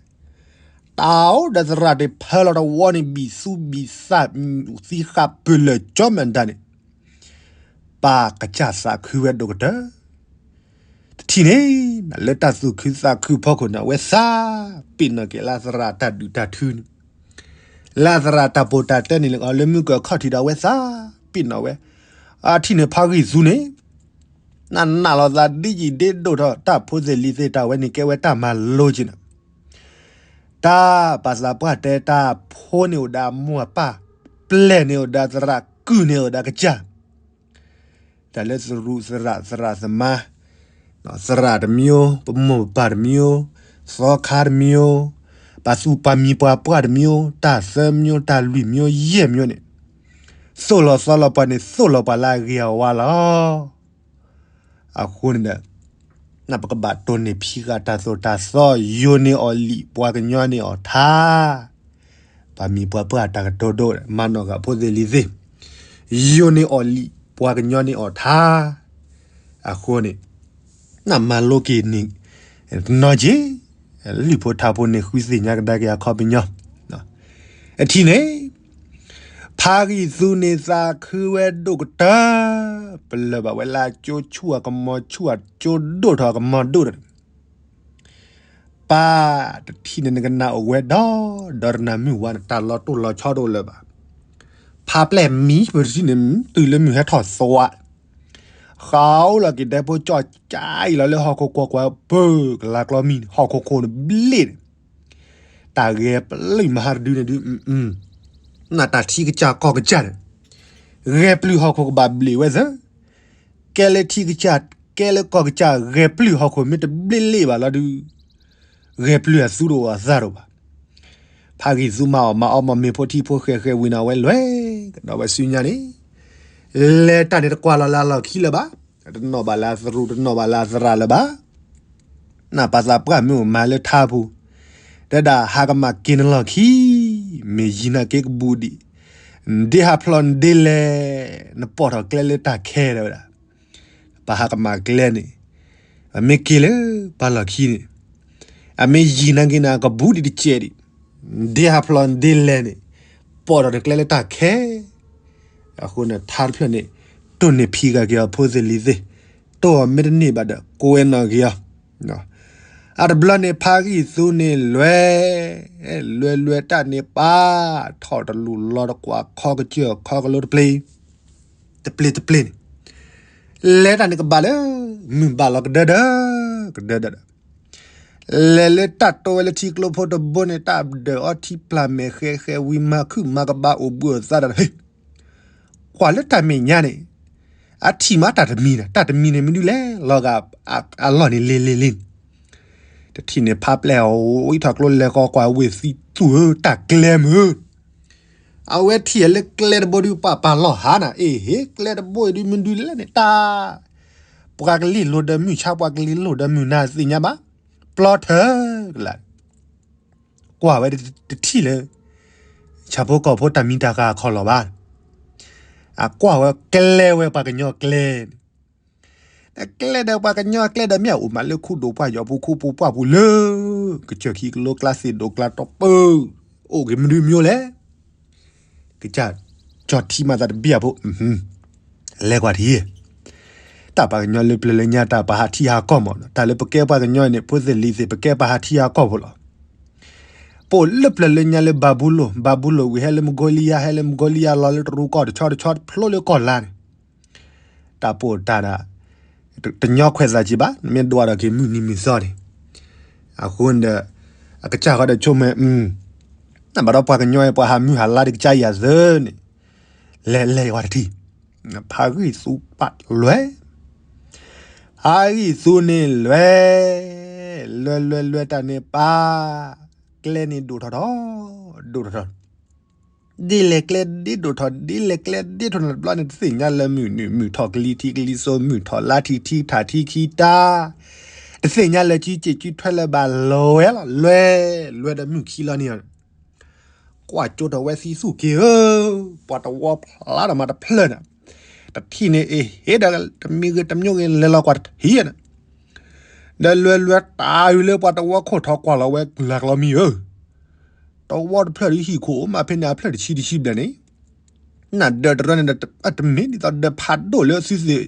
တၢ်အိၣ်ဒီးသရၣ်ဒံးဖၢလီၤတဝီန့ၣ် ဘံၣ်သူဘံၣ်သၣ် သံဃာ်ပၢၢ်လၢာ်ကၠီမၢ်ဒၣ်န့ၣ်, ပၢ်ကစၢ်သးခုဝဲဒိၣ်ကတၢၢ် တထံၣ်န့ၣ်, လၢတၢ်သူၣ်ခုသးခုဖီခိၣ်န့ၣ် အဝဲသးပ့ၤနီၣ်က့ၤလၢသရၣ်တၢ်ဒုၣ်တၢ်ထုန့ၣ်, လၢသရၣ်တၢ်ပိာ်တၢ်တဲန့ၣ်လၢ လၢမုၢ်ကၢၢ်ခီၣ်ထံးဒီးအဝဲသးပ့ၤနီၣ်ဝဲ, အထံၣ်န့ၣ်ဖးဂံၢ်သူန့ၣ်, နနၢ်လီၤသးဒ်ယံာ်ဒ်ဒိၣ်ထီၣ် တၢ်ဖိသ့ၣ်လံၤသ့ၣ်တၢ်ဝဲန့ၣ် ကဲဝဲတၢ်မၤလိက့ၤနၤ တၢ်ပၢ်သးပှၢ်တဲတၢ်ဖိန့ၣ်အိၣ်ဒီးအမိၢ်အပၢ်, ပျဲၢ်န့ၣ်အိၣ်ဒီးသရၣ်, ကုၢ်န့ၣ်အိၣ်ဒီးကစၢ်, တၢ်လၢသရူးသရၣ်သရၣ်သမါ, သရၣ်တမံၤ, ပမိၢ်ပပၢ်တမံၤ, သီခါတမံၤ, ပသူၣ်ပာ်မံၤပှၤပှၢ်တမံၤ, တၢ်သၢမံၤ, တၢ်လွံၢ်မံၤ, ယဲၢ်မံၤန့ၣ်, သိၣ်လီၤသီလီၤပှၤန့ၣ် သိၣ်လီၤပှၤလၢအဂ့ၤအဝါလီၤ. အဃိန့ၣ်ဒီး ပကဘၣ်တိၢ်န့ၢ်ဖံးဃာ်တၢ်သိၣ်တၢ်သီ, ယိၤန့ၢ်အီၣ်လံာ် ပှၤကညီန့ၢ်အီၣ်ထါ, ပမ့ၢ်ပှၤပှၢ်တၢ်ကတိၤဒိၣ် မၤနီၣ်ဃာ်ဖိသ့ၣ်လံၤသ့ၣ်, ယိၤန့ၢ်အီၣ်လံာ် ပှၤကညီန့ၢ်အီၣ်ထါ, အဃိန့ၣ် နမၤလိက့ၤန့ၣ် တနီၤက့ၤ, လံာ်ဖိထါဖိန့ၣ် ဃုသ့ၣ်ညါကဒါက့ၤအခီပညီ, အထံၣ်န့ၣ် ဖးဂံၢ်သူန့ၣ်သးခုဝဲဒိၣ်ကတၢၢ်, ပလၢၢ်ဘၣ်ဝဲလၢအကၠိဆူၣ်အကမီၤဆူၣ် အကၠိဒိၣ်ထီၣ်အကမီၤဒိၣ်ဒီး ပၢ်တထံၣ်န့ၣ်နကနၣ်အိၣ်ဝဲဒီး ဒီးတနၤမုၢ်ဝါန့ၣ် တၢ်လီၤတိၢ်လီၤဆီတအိၣ်လၢၤဘၣ်. ဖးပျဲၢ်မံပတထံၣ်န့ၣ် တုၤလၢမုၢ်ဟဲထီၣ်သဝး, ဃးအိၣ်လီၤက့ၤဒဲဖိကၠီၣ်ကၠါအံၤလီၤလၢဟီၣ်ခိၣ်ကွီၢ်ကွီၢ် ပၢၢ်ကလါကျီမံန့ၣ် ဟီၣ်ခိၣ်ခိၣ်န့ၣ်ဘျ့ၣ်န့ၣ် တၢ်ဂဲၤပျုၢ်မဟါတဒုန့ၣ်ဒု နတၢ်ထံကစၢ်ကီၢ်ကစၢ်န့ၣ် ဂဲၤပျုၢ်ဟီၣ်ခိၣ်ကဘၣ်ဘျ့ၣ်ဝဲသၢ, ကဲလၢထံကစၢ် ကဲလၢကီၢ်ကစၢ် ဂဲၤပျုၢ်ဟီၣ်ခိၣ်မ့ၢ်တဘျ့ၣ်လ့ၣ်ဘၣ်လီၤဒု ဂဲၤပျုၢ်အသူတအိၣ်အသးတအိၣ်ဘၣ်. ဖးဂံၢ်သူမၤအီၣ်မၤအီမၤမ့ၤဖိထံဖိဃဲၤဃဲၤဝံၤန့ၣ်ဝဲလွဲၢ်ကဒီးဝဲဆူညါန့ၣ် လဲၤတၢ်န့ၣ်တကွၢ်လီၤလၢအလီၢ်ခံလၢၤဘၣ်, တနီၣ်ဘၣ်လၢအသရူး တနီၣ်ဘၣ်လၢအသရၣ်လၢၤဘၣ်. နပာ်သးပှၢ်မ့ၢ်အိၣ်မၤလၢထါပူၤ, တဲဒၣ်ဟးကမၣ်က့ၤနလီၢ်ခံ, မ့ၢ်ယံၤနာ်က့ကဘူးဒံး, နဒ့ဟးဖျိးနဒ့လဲၤ, နပိာ်ထီၣ်ကျဲလၢတၢ်ခဲတဲဝဲဒၣ် ပဟးကမၣ်ကျဲန့ၣ်, အမ့ၢ်က့ၤလၢပှၤလီၢ်ခံန့ၣ်, အမ့ၢ်ယံၤနာ်က့န့ၣ်ကဘူးဒံးတစဲးဒံး, နဒ့ဟးဖျိးနဒ့လဲၤန့ၣ်, ပိာ်ထီၣ်နကျဲလၢတၢ်ခဲ. အဃိန့ၣ် ထါတဖျၢၣ်န့ၣ် တိၢ်န့ၢ်ဖံးဃာ်က့ၤအီၤဖိသ့ၣ်လံၤသ့ၣ်, တိၢ်အီၤမ့ၢ်တန့ၢ်ဘၣ်ဒီး ကွဲးနီၣ်က့ၤအီၤ အတဘျီန့ၣ် ဖးဂံၢ်သူန့ၣ်လွဲၢ်, လွဲၢ်လွဲၢ်တၢ်န့ၣ်ပာ်, ထီၣ်တလူၢ်လီၤတကွၢ်ခီကစၢၢ်ခီကလိတပျ့ၤ, တပျ့ၤတပျ့ၤန့ၣ်, လဲၤတၢ်န့ၣ်ကဘၣ်လၢ မုၢ်ဘၣ်လီၤကဒၢဒီး, ကဒၢဒီးဒီး, လဲၤလၢတၢ်တိဝဲလၢထံကျိဖိတဘိန့ၣ် တၢ်ဒၢးအီထံပျၢ်မဲာ်ဃဲဃဲဝံၤမၤခုၣ်မၤကဘါအိၣ်ဘှံးအိၣ်သါဒီး ဟ့ၣ် ကွၢ်လၢတၢ်မဲာ်ညါန့ၣ်, အထံၣ်မးတၢ်တမံၤဒီး တၢ်တမံၤန့ၣ်မ့ၢ်ဒုလဲၣ် လီၤဂာ်အလီၢ်န့ၣ်လ့လ့လ့န့ၣ်, တထံၣ်န့ၣ်ဖးပျဲၢ်အဝံထီၣ်ကျိလဲၤဃီကွၢ်ဝ့ၢ်သံသူဧၢ တၢ်ကျဲမုၢ်ဧၢ, အဝဲထံၣ်လၢကျဲတဘိဒုပာ်ပာ်လီၤဟါနၤ အ့ၣ်ဟ့ၣ် ကျဲတဘိအံၤဒုမ့ၢ်ဒုလဲၣ်န့ၣ် တၢ် ပှၤကလံၢ်လိာ်ဒီးမုၢ်ဆါ ပှၤကလံၢ်လိာ်ဒီးမုၢ်နၤသ့ၣ်ညါဘၣ်, ပျီထၢကလး ကွၢ်ဝဲတထံၣ်လၢ ဆၣ်ဖိကီၢ်ဖိတၢ်မံတၢ်ဃာ်အခီၣ်လီၢ်ဘၣ်, အကွၢ်ဝဲကျဲဝဲပှၤကညီကျဲန့ၣ်, ကျဲဒီးပှၤကညီကျဲဒီးမ့ၢ်အအိၣ်မးလၢခူဒိၣ်ပှၢ်ယီၤပူၤခူပူၤပှၢ်ပူၤလၢ ကစၢၢ်ခံကလိကျါသ့ၣ်ဒိၣ်ကျါတီပၢၢ်, အိၣ်က့ၤမနုၤမၠိလဲၣ် ကစၢ်ကၠီၣ်ထံမၤသးတဘံၣ်အဖိ, လဲၤကွၢ်ထံ, တၢ်ပှၤကညီလၢပျၢၤလၢညါတၢ်ပှၤဟးထံဟးကီၢ်မး, တၢ်လၢပကဲပှၤကညီန့ၣ် ဖိသ့ၣ်လံၤသ့ၣ် ပကဲပှၤဟးထံဟးကီၢ်ဖိလီၤ. ပအိၣ်လၢပျၢၤလၢညါလၢဘၤဘူလိၣ်, ဘၤဘူလိၣ်ဝံၤဟဲလၢမကီလံယါ, ဟဲလၢမကီလံယါလီၤလၢတရူးကီၢ်တဆီတဆီတဖျိလၢကီၢ်လါန့ၣ် တၢ်ပအိၣ်တၢ်ဒၣ် တညီခွဲးသးက့ဘၣ်, နမ့ၢ်ဒွးဒီးက့ၤမုၢ်နံၤမုၢ်သီန့ၣ်, အဃိန့ၣ်ဒီး အကစၢ်ဃီဒီးဆိကမိၣ်, နဘၣ်ဒီးပှၤကညီအံၤ ပှၤဟးမုၢ်ဟးလါဒံးကစၢ်ယၤသၢန့ၣ်, လဲၤလဲၤဝဲတထံၣ်, ဖးဂံၢ်သူပာ်လွဲၢ်, ဖးဂံၢ်သူန့ၣ်လွဲၢ်, လွဲၢ်လွဲၢ်လွဲၢ်တၢ်န့ၣ်ပာ်, ကျဲန့ၣ်ဒိၣ်ထီၣ်ထီၣ်, ဒိၣ်ထီၣ်ထီၣ် ဒ်လဲၣ်ကျဲဒ်ဒိၣ်ထီၣ် ဒ်လဲၣ်ကျဲဒ်ထီၣ်န့ၣ်တဘျီန့ၣ် တသ့ၣ်ညါလၢမုၢ်နုာ် မုၢ်ထီၣ်ကလံၤထံးကလံၤစိး မုၢ်ထီၣ်လါထံးထံးထးထံးခံတၢ်, တသ့ၣ်ညါလၢစုစ့ၣ်စုထွဲလၢၤဘၣ် လီၤဝဲလီၤ လွဲၢ်လွဲၢ်ဒီးမုၢ်ခံလီၤန့ၣ်, ကွၢ်ကၠိထီၣ်ဝဲသံသူၣ်က့ၤဧၢ, ပှၤတဝီဖျါဒီးမၤတဖျၢၣ်န့ၣ်, တထံၣ်န့ၣ်အ့ၣ်ဟ့ၣ်ဒီးတမံၤဂ့ၤတမံၤဂ့ၤလဲၤလီၤကွၢ်တထံၣ်န့ၣ် ဒီးလွဲၢ်လွဲၢ်တၢ်အုးလၢပှၤတဝီခိၣ်ထီၣ်ကွၢ်လီၤဝဲကျါကျီမံၤဧၢ, တဝီတဖျၢၣ်ဒီးဟံၣ်ခိၣ်အိၣ်မးဖဲန့ၣ် အဖျၢၣ်တဆံတဆံဘျဲၣ်န့ၣ်, နဒၢးတရၢန့ၣ်ဒီး တမ့ၢ်ဒ်သိးဒၢးဖးဒိၣ်လၢသုသ့ၣ်,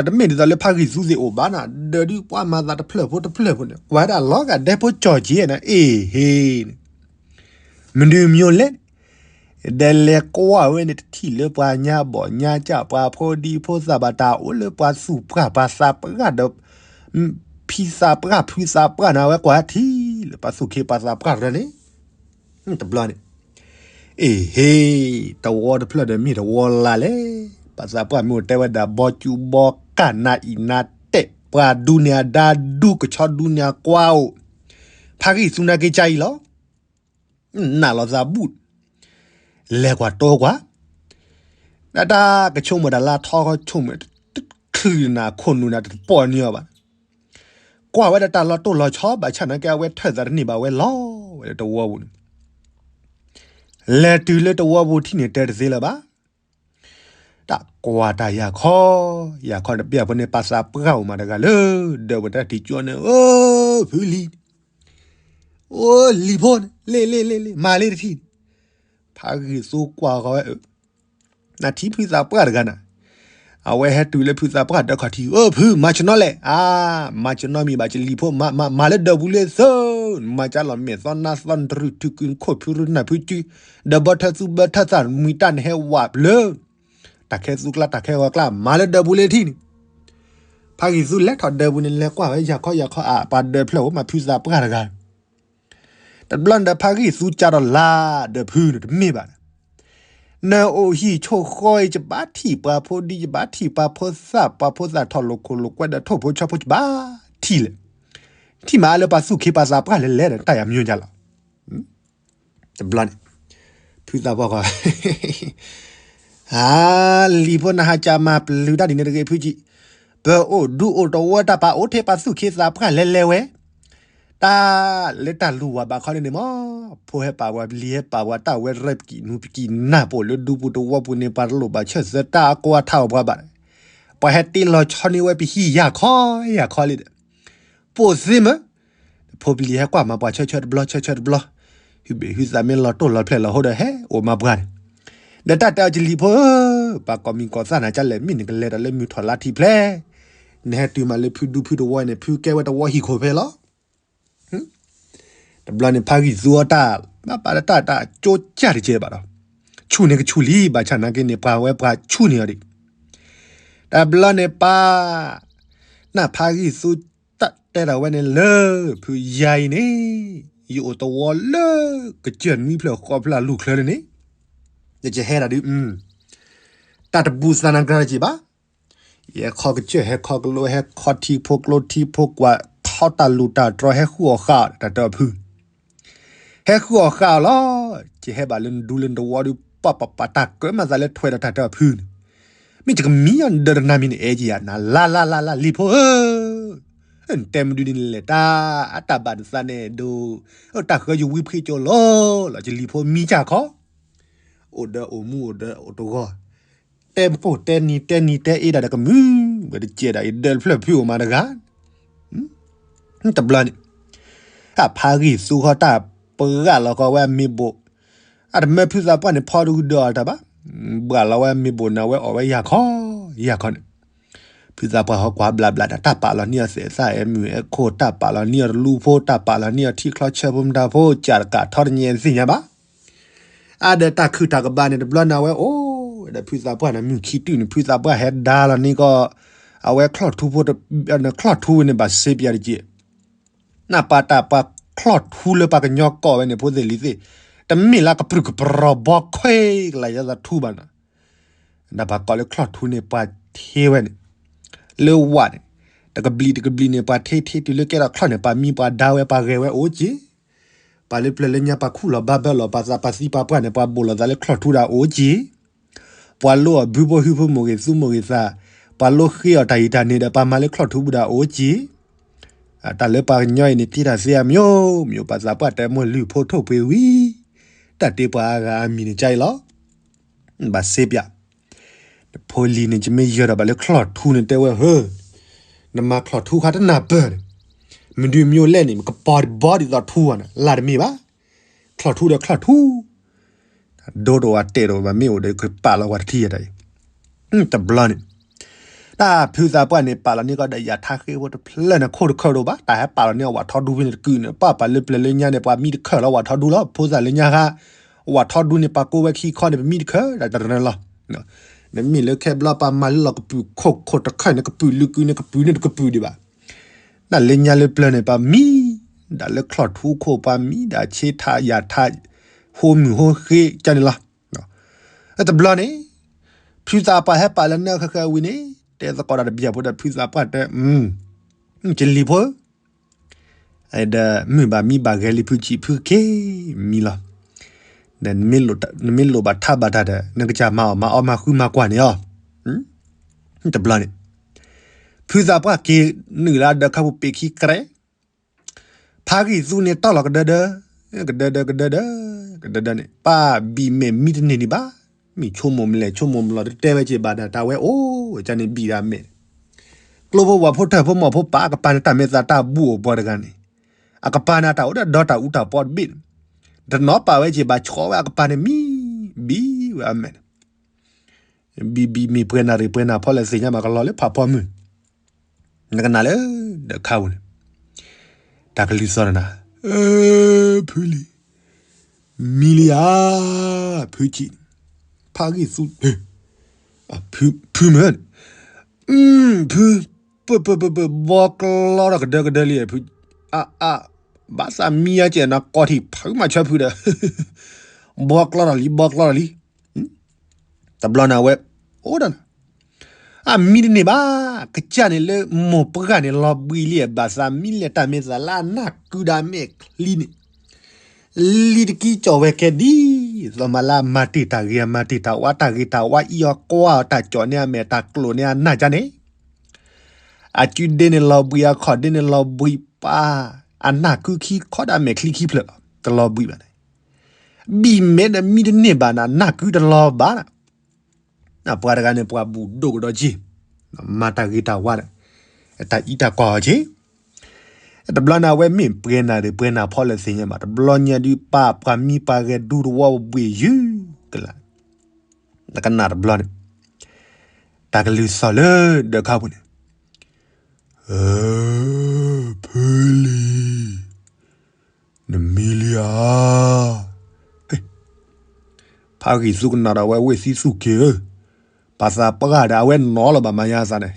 တမ့ၢ်ဒ်သိးလၢဖးဂံၢ်သူသ့ၣ်အိၣ်ဘၣ်နၤ, ဒၢးဒုးပှၤမၤသးတဖျၢၣ်ဖိတဖျၢၣ်ဖိန့ၣ် ကွၢ်ဒၣ်လီၤဂာ်ဒဲဖိကၠီၣ်က့ၤနၤ အ့ၣ်ဟ့ၣ်န့ၣ် မနုၤမၠိလဲၣ်န့ၣ်, ဒီးလဲၤကွၢ်ဝဲန့ၣ် တထံၣ်လၢပှၤညါဘီၣ်ညါကၢ် ပှၤဖိဒံဖိသၣ်ဘၣ်တၢ်အိၣ်လၢပှၤသူၣ်ပှၢ်ပှၤသးပှၢ်ဒီး ဖံသးပှၢ်ဖုသးပှၢ်န့ၣ် အဝဲကွၢ်ထံၣ်လၢပှၤသူၣ်ခ့ပှၤသးပှၢ်တရၢန့ၣ်, တဘျီန့ၣ် အ့ၣ်ဟ့ၣ် တဝီတဖျၢၣ်ဒီးမ့ၢ်တဝီလါလဲၣ်, ပှၤသးပှၢ်မ့ၢ်အိၣ်တဲဝဲဒၣ် ဘီကူဘီကၢ် နၤအံၤနၤတဲာ် ပှၤဒူန့ၢ်အဒါဒူ ကဆီဒူန့ၢ်အကွၢ်အိၣ်, ဖးဂံၢ်သူနာ်က့ကါအံၤလီၤ. နာ်လီၤသးဘူၣ်, လဲၤကွၢ်တိကွၢ်, တၢ်ကဆိကမိၣ်တၢ်လၢထီဃီဆိကမိၣ် တချုးနၤခိၣ်နူာ်နၤတပိာ်န့ၢ်အီၤဘၣ်. ကွၢ်ဝဲဒီးတၢ်လီၤတိၢ်လီၤဆီ ဘၣ်ဆၣ်နာ်က့ အဝဲထၢၣ်သးတန့ၢ်ဘၣ်ဝဲလီၤဝဲဒီးတဝီပူၤန့ၣ် လဲၤတုၤလၢတဝီပူၤထံၣ်န့ၣ် တဲတသ့လၢၤဘၣ်. တၢ်ကွၢ်တၢ်ယၤခီ, ယၤခီတပျၢ်ဖိန့ၣ် ပာ်သးပှၢ်အိၣ်မးတဂၤလၢ ဒၢးပူၤတၢ်ထံးကၠီန့ၣ် အိ ဖုလံၤ, အိ လံၤဖိန့ၣ် လ့ၣ်လ့ၣ်လ့ၣ်လ့ၣ် မၤလ့တထံၣ်န့ၣ်, ဖးဂံၢ်သူကွၢ်ဃီဝဲ နထံၣ်ဖုသးပှၢ်တဂၤနၤ, အဝဲဟဲတုၤလၢဖုသးပှၢ်ဒၢးခီၣ်ထံး အိ ဖု မၤကနီလဲၣ်, အါ မၤကနီမံၤဘၣ်ကလံၤဖိ မၤလၢဒၢးပူၤလ့သၢ, မၤကၢလီၤမဲာ်သီနါသီနတရုၢ် ထုးကုနခိၣ်ဖုရူနၢ်ဖုကု, ဒီးဘီထၢသူဘီထၢသၣ် မှံတၢ်နဟဲဝးလၢ တၢ်ခဲသူကျါတၢ်ခဲဂီၤကျါ မၤလၢဒၢးပူၤလ့ထံၣ်န့ၣ်, ဖးဂံၢ်သူလဲၤထီၣ်ဒၢးပူၤန့ၣ် လဲၤကွၢ်ဝဲယၤခီယၤခီ အါ ပှၤဒၢးဖျၢၣ်အိၣ်မးဖုသးပှၢ်တဂၤ တဘျီန့ၣ်ဒီးဖးဂံၢ်သူကၢ်ဒီးလၢဒၢးဖုန့ၣ် တမ့ၢ်ဘၣ်, နအိၣ်ဟံၣ်ဆိၣ်ဃီအံၤ ယဘၣ်ထံၣ်ပှၤဖိဒံ ယဘၣ်ထံၣ်ပှၤဖိသၣ် ပှၤဖိသၣ်ထီၣ်လိာ်ခိၣ်လိာ်ကွဲဒီးထိၣ်ဖိဆီဖိ ယဘၣ်ထံၣ်လဲၣ်, ထံၣ်မးအါလၢပှၤသူၣ်ခ့ပှၤသးပှၢ်လဲၤလဲၤဒီး တၢ်ယၤမံၤယၤလီၤ. တဘျီန့ၣ် ဖုသးပှၢ်ဃီ အါ လံၤဖိနဟးကၢ်မၤပျုၤတၢ်ဒ်န့ၣ်တဂ့ၤဖုကံ, ပအိၣ်ဒူအိၣ်တဝီတၢ်ပာ်အိၣ်ထဲပှၤသူၣ်ခ့သးပှၢ်လဲၤလဲၤဝဲ, တၢ်လၢတၢ်လူၤဝၤဘၣ်ခီန့ၣ်န့ၣ်မး, ဖိဟဲပာ်ပှၤ လံၤဟဲပာ်ပှၤ တၢ်ဝဲရဲၣ်ပကံးနူၤပကံးနၢ်ပအိၣ်လၢဒူပူၤတဝီပူၤန့ၣ် ပှၤတလိၣ်ဘၣ်ဆၢၣ်သၢတၢ်အကိးအထးအီၤပှၤဘၣ်, ပှၤဟဲတ့လီၤဆီန့ၢ်ဝဲပဟံၣ်ယၤခီယၤခီလံဒီး ပိာ်သ့မး, ဖိပလံၤဟဲကွၢ်မၤပှၤဆၢဆၢတဘျီ ဆၢဆၢတဘျီ, ဟုဘ့ၣ်ဟုသးမ့ၢ်လီၤတိၢ်လီၤဖျဲၣ်လီၤဟိဒီး ဟဲအိၣ်မၤပှၤန့ၣ်, ဒီးတၢ်တဲအီၤကလံၤဖိဧၢ, ပှၤကိးမံၤကိးသၣ်နၤကလဲၣ် မ့ၢ်နကလဲၤဒီးလၢမုၢ်ထီၣ်လါထံဖျဲၣ်, နဟဲတုၤမးလၢဖုဒူဖုတဝီန့ၣ် ဖုကဲဝဲတဝီဟံၣ်ခိၣ်ဖဲလီၤ. တဘျီန့ၣ် ဖးဂံၢ်သူအီၤတၢ် ဘၣ်ပာ်လၢတၢ်တၢ်ကၠိကၢ်တကဲဘၣ်ဒီး ဆူၣ်န့ၣ်ကဆူၣ်လံ ဘၣ်ဆၣ်နာ်က့န့ၣ် ပှၤဝဲပှၤဆူၣ်န့ၢ်အီၤဒံး, တဘျီန့ၣ်ပၢ် နဖးဂံၢ်သူတၢ်တဲဒၣ်ဝဲန့ၣ်လၢ ဖုယၤအံၤန့ၣ် ယအိၣ်တဝီလၢ ကစၢၢ်နွံဖျၢၣ်ဃိးဖျၢၣ်လူၢ်ချၢလၢန့ၣ်, ယကဟဲဒၣ်ဒုး တၢ်တဘူးသးနၤကြၢးတက့ၢ်ဘၣ်, ယဟဲခီကစၢၢ်ဟဲခီကလိ ဟဲခီထံဖိကျိထံဖိကွၢ် ထီတၢ်လူၢ်တၢ်တြီ ဟဲဃုအီၣ်ဃာ်အီၤ တၢ်တဲအီၤဖု ဟဲဃုအီၣ်ဃာ်အီၤလီၤ, ယဟဲဘၣ်လၢနဒူလၢနတဝီဒုး ပၢ်ပၢ်ပၢ်တၢ်ကၢမးသးလၢထွဲဒီးတၢ်တဲအီၤဖုန့ၣ်, မ့ၢ်ယကမံအီၤနဒၢးတနၤမံၤန့ၣ် အဲၣ်ကယၤနၤ လါလါလါလါ လံၤဖိဧၢ, နတဲမနုၤဒ်န့ၣ်လဲၣ် တၢ်အတၢ်ဘၣ်နသးန့ၣ်ဒိၣ်, တၢ်ဃၢယဝံဖှ့ကၠိလီၤလီၤ ယလံၤဖိမံကၢ်ခီ, အိၣ်ဒီးအိၣ်မူအိၣ်ဒီးအိၣ်တဂီၢ်, တဲပှိၢ်တဲနံၤတဲနံၤတဲအ့ဒၣ်ဒီးကမုာ်, ဝဲတကဲဒၣ်အံၤဒၢးတဖျၢၣ်ဖုအိၣ်မးတဂၤ တဘျီန့ၣ် အဖါဂံၢ်သူဃီတၢ်ပှၢ်လီၤကီဝဲအမ့ၢ်ဘိၣ်, အတမၢဖုသးပှၢ်န့ၣ်ဖီတဂုၤဒၢးအီၤတၢ်ဘၣ်, ဘှၣ်လီၤဝဲအမ့ၢ်ဘိၣ်န့ၣ် အဝဲအီၣ်ဝဲယၤခီ, ယၤခီန့ၣ်, ဖုသးပှၢ်ဟီကွၢ်ဘျးဘျးဒီး တၢ်ပာ်လီၤန့ၢ်အီၤသဲးသၣ်အဲၣ်မုၢ်အဲၣ်ခိၣ် တၢ်ပာ်လီၤန့ၢ်အီၤတလူဖိ တၢ်ပာ်လီၤန့ၢ်အီၤထံချီဆၢဖိမတၤဖိ ကၢ်တကးထီတညဲသ့ၣ်ညါဘၣ် အါဒီးတၢ်ခုၣ်တၢ်ကဘၣ်န့ၣ် တဘျီန့ၣ် အဝဲအိၣ်ဒီးဖုသးပှၢ်န့ၣ် မုၢ်ခံတုၤန့ၣ် ဖုသးပှၢ်ဟဲဒါလီၤန့ၢ်ကီး အဝဲချီၣ်ထူဖိ, ချီၣ်ထူဝဲန့ၣ် ဘၣ်စ့ပျၢ်တက့ၢ်, နၢ်ပၢ်တၢ်ပှၤချီၣ်ထူလၢပှၤကညီကိးဝဲန့ၣ် ဖိသ့ၣ်လံၤသ့ၣ်, တမ့ၢ်လၢကပြုၢ်ကပြီၤဘီခွဲကလးယသးထူဘၣ်နီၤ, ဒီးပှၤကိးလၢချီၣ်ထူန့ၣ် ပှၤထ့ဝဲန့ၣ်, လၢဝၣ်န့ၣ်, တကဘျံးတကဘျံးန့ၣ် ပှၤထ့ထ့တုၤလၢကဲထီၣ်ချီၣ်န့ၣ် ပှၤမံပှၤဒါဝဲပှၤဂဲၤဝဲအိၣ်က့ၤ ပှၤလၢပျၢၤလၢညါ ပှၤခူၣ်လီၤဘါဘၢလီၤ ပှၤသးပှၢ်သံပှၢ်ပှၢ်န့ၣ် ပှၤဘိၣ်လီၤသးလၢချီၣ်ထူဒၣ်အိၣ်က့ၤ, ပှၤလိအီၤဘုဖိဟုဖိမိၢ်ဂ့ၤသူမိၢ်ဂ့ၤသး, ပှၤလိဃ့အီၤတၢ်ဟံၣ်တၢ်န့ၣ်ဒီး ပှၤမၤလၢချီၣ်ထူပူၤဒၣ်အိၣ်က့ၤ, တၢ်လၢပှၤကညီအံၤန့ၣ် တ့တၢ်သ့အမျိုးမျိုး ပှၤသးပှၢ်တဲမိၢ်လုၢ်ဖိထိၣ်ပှ့ၤဝံၤ, တၢ်တ့ပှၤအါဂၤအမံၤန့ၣ်ကါအံၤလီၤ ဘၣ်စ့ပျၢ်, နဖိလံၤန့ၣ် ယမ့ၢ်ယၢၤဒီးဘၣ်လၢချီၣ်ထူန့ၣ် တဲဝဲဧၢ, နမၤချီၣ်ထူခါတနၢ်ပၢၢ်န့ၣ်, မဒုးမ့ၢ်လဲၣ်န့ၣ် မ့ၢ်ကပီၤတဘီဒ်သိးထူဘၣ်န့ၣ် လၢတမ့ၢ်ဘၣ်, ချီၣ်ထူဒီးချီၣ်ထူ ဒိတအိၣ်အတဲာ်တအိၣ်ဘၣ် မ့ၢ်အိၣ်ဒီးကပာ်လီၤဝဲတထံၣ်တၢ်အံၤ, တဘျီန့ၣ် တၢ်ဖုသးပှၢ်န့ၣ် ပာ်လီၤန့ၢ်ကီးဒီးယၤထါဃ့ဖိတဖျၢၣ်န့ၣ် ခိၣ်တခၢၣ်ဒိၣ်ဘၣ် တၢ်ဟဲပာ်လီၤန့ၢ်အဝဲထီဒူဖဲန့ၣ်တကုာ်န့ၣ် ပှၤပှၤလၢပျၢၤလၢညါန့ၣ် ပှၤမံတခၢၣ်လီၤဝဲထီဒူလီၤ ဖိသၣ်လၢညါဟါ, ဝဲထီဒူန့ၣ် ပှၤကိးဝဲခံခီန့ၣ် ပမံတခၢၣ်တၢ်တရၢလီၤ, နမ့ၢ်လၢခဲဘျီပှၤမၤလၢလီၤကပုာ်ခိၣ်ခိၣ်တခၢၣ်န့ၣ် ကပုာ်လုာ်ကုာ်န့ၣ် ကပုာ်န့ၣ်တကပုာ်ဒံးဘၣ် တၢ်လၢညါလၢပျၢၤန့ၣ် ပှၤမံ, ဒၣ်လၢချီၣ်ထူခိၣ်ပှၤမံဒၣ်ဆ့ထးယၤထး, ဟိမုၢ်ဟိဃ့ကန့ၣ်လီၤ. တဘျီန့ၣ်, ဖုသးပှၢ်ဟဲပာ်လီၤန့ၢ်အီၤဃဲၤဃဲၤဝံၤန့ၣ်, တဲသကိးတၢ်တဘျီဖိဒီးဖုသးပှၢ်တဲ, ကလံၤဖိဧၢ, ဒီးမုၢ်ဘၣ်မံဘၣ်ဂဲၤလံဖုဆံးဖုက့ၤမံလီၤ. နမ့ၢ်လိၣ်ဘၣ်ထးဘၣ်တၢ်ဒီး နကစၢ်မၤအီၣ်မၤအီမၤဃုမၤကွၢ်န့ၣ်လီၤ. တဘျီန့ၣ် ဖုသးပှၢ်က့ၤနုာ်လၢအဒၢးခါပူၤပ့ၤခံကရဲး, ဖါဂံၢ်သူန့ၣ်တီၢ်လီၤကဒၢဒၢ, ကဒၢဒၢကဒၢဒၢ, ကဒၢဒၢန့ၣ် ပၢ်ဘံၣ်မဲာ်မံတန့ၢ်ဒံးဘၣ်. မ့ၢ်ဆိကမိၣ်မလဲၣ်ဆိကမိၣ်မလီၤ တတဲဝဲက့ၤဘၣ်ဒီး တၢ်ဝဲအိၣ်ဝဲန့ၣ်ဘံၣ်ဒၣ်မဲာ် ကျိဖိဝၤဖိထၢၣ်ဖိမီၢ်ဖိပၢ်အကပၤန့ၣ် တၢ်မ့ၢ်သးတၢ်ဘူၣ်အိၣ်ပှၤတဂၤန့ၣ်, အကပၤန့ၣ် တၢ်အိၣ်ဒီးဒီတၢ်အူတၢ်ပီတဘ့ၣ်န့ၣ်, တနီၤပာ်ဝဲက့ၤဘၣ် ဆှီဝဲအကပၤန့ၣ်မံ, ဘံၣ်ဝဲအမဲာ်န့ၣ်, ဘံၣ်ဘံၣ်မ့ၢ်ပှဲၤနၣ်ရံၣ်ပှဲၤနၣ်ဖီလဲၣ်သ့ၣ်ညါဘၣ် ကလီၤလၢဖးဖီမုၢ်, နကနၣ်လၢဒၢးခါပူၤန့ၣ်, တၢ်ကလုၢ်သီၣ်နၤ, ဖုလံၤ, မံလံဧါ, ဖုကံၣ်, ဖါဂံၢ်သူ, ဖုမၢ, ဖု, ပၢၢ်ပၢၢ်ပၢၢ်ပၢၢ် ဘီကျီဒီးကဒၢကဒၢလံ, ဖု, အါအါ, ဘၣ်သးမံယါကဲးနၤ ကီၢ်ထံးဖုမၤဆၢဖုဒီး, ဘီကျီဒီးလံ ဘီကျီဒီးလံ, တဘျီန့ၣ်အဝဲ, အိၣ်ဒီးနၤ, အမံတန့ၢ်ဘၣ်, ကစၢ်န့ၣ်လၢမိၢ်ပှၢ်န့ၣ်လီၤဘှံးလံ ဘၣ်သးမံလဲၣ်တၢ်မ့ၢ်သးလၢအနၢ်ကုဒၣ်မဲာ်ချံန့ၣ် လံတကံကၠီၣ်ဝဲကဲဒ်သိးမးလၢအမၤတ့ၢ်တၢ်ဂ့ၤ အမၤတ့ၢ်တၢ်ဝါ တၢ်ဂ့ၤတၢ်ဝါ အံၤအီၤကွၢ်အီၤ တၢ်ကၠီၣ်န့ၢ်အမဲာ်တၢ်ကျိၣ်န့ၢ်အနၢ်ကါန့ၣ်, အစုဒ့န့ၣ်လီၤဘှံး အခီၣ်ဒ့န့ၣ်လီၤဘှံး ပၢ်အနၢ်ကုခံခီဒၣ်မဲာ်ချံခံဖျၢၣ်လီၤ တလီၤဘှံးဘၣ်န့ၣ်, ဘံၣ်မဲာ်ဒီးမံတန့ၢ်ဘၣ်န့ၣ် နၢ်ကုတလီၤဘၣ်န့ၣ် ပှၤတဂၤန့ၣ် ပှၤဘူၣ်ဒိၣ်ကဒီးက့ၤ, မၤတၢ်ဂ့ၤတၢ်ဝါဒီး, တၢ်အံးတၢ်ကွၢ်အီၤက့ၤ, တဘျီန့ၣ် အဝဲမ့ၢ်ပှဲၤနၣ်ရံၣ်ပှဲၤနၣ်ဖီလဲၣ်သ့ၣ်ညါဘၣ် တဘျီညါဒုးပၢ်ပှၤမံပှၤဂဲၤဒူသဝီဘှံးယုၢ်ကလး, နကနၣ်တဘျီန့ၣ်, တၢ်ကလုၢ်သီၣ်လၢဒၢးခါပူၤန့ၣ်, ဖုလံၤ နမံလံဧါ. ဖါဂံၢ်သူကနၣ်ဒီးဝဲဝ့ၢ်သံသူၣ်က့ၤဧၢ, ပှၤသးပှၢ်ဒီးအဝဲနီၤလီၤဘၣ်မၤညါအသးန့ၣ်,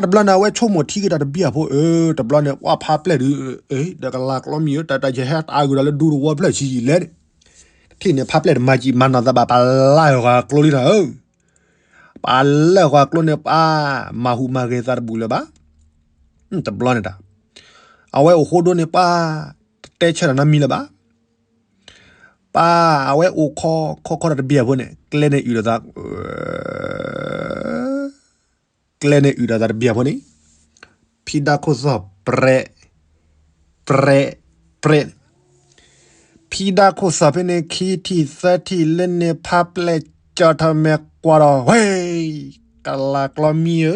တဘျီန့ၣ် အဝဲဆိကမိၣ်ထံက့ၤတၢ်တဘံၣ်အဖိဧၢ, တဘျီန့ၣ် ပှၤဖါပျဲၢ်ဒုး, ဒီးကလၤကျီမံၤဧၢ, တၢ်တၢ်ယဟဲတၢ်အဂုၤဒီးလၢဒူသဝီဖျၢၣ်ဆံးယံာ်လဲၣ်န့ၣ်, တထံၣ်န့ၣ် ဖါပျဲၢ်တမၤကံမၤနီၢ်သးဘၣ် ပလၢၢ်ဃာ်ကျိလံတၢ်ဧၢ ပှၤလၢၢ်ဃာ်ကျိန့ၣ် ပှၤမၤဟူးမၤဂဲၤသးတဘူၣ်လၢၤဘၣ်. တဘျီန့ၣ်တၢ်, အဝဲအိၣ်ဃိဒိန့ၣ် ပှၤတတဲဆၢတၢ်နီတမံၤလၢၤဘၣ်. ပှၤအဝဲအိၣ်ခီခီခီဒီးတဘံၣ်အဖိန့ၣ် ကျဲန့ၣ်အုၣ်ဒီးသး, ကျဲန့ၣ်အုၣ်ဒီးသးတဘံၣ်အဖိန့ၣ်, ဖံဒါခိၣ်သီၣ် ပြဲး ပြဲး ပြဲးန့ၣ်, ဖံဒါခိၣ်သီၣ်ဖဲန့ၣ် ခံထံၣ်သၢထံၣ်လၢန့ၣ် ဖါပျဲၢ်ကၠီထီၣ်မဲာ်ကွၢ်ဒီး ဝဲ, ကလၤကျီမံၤဧၢ,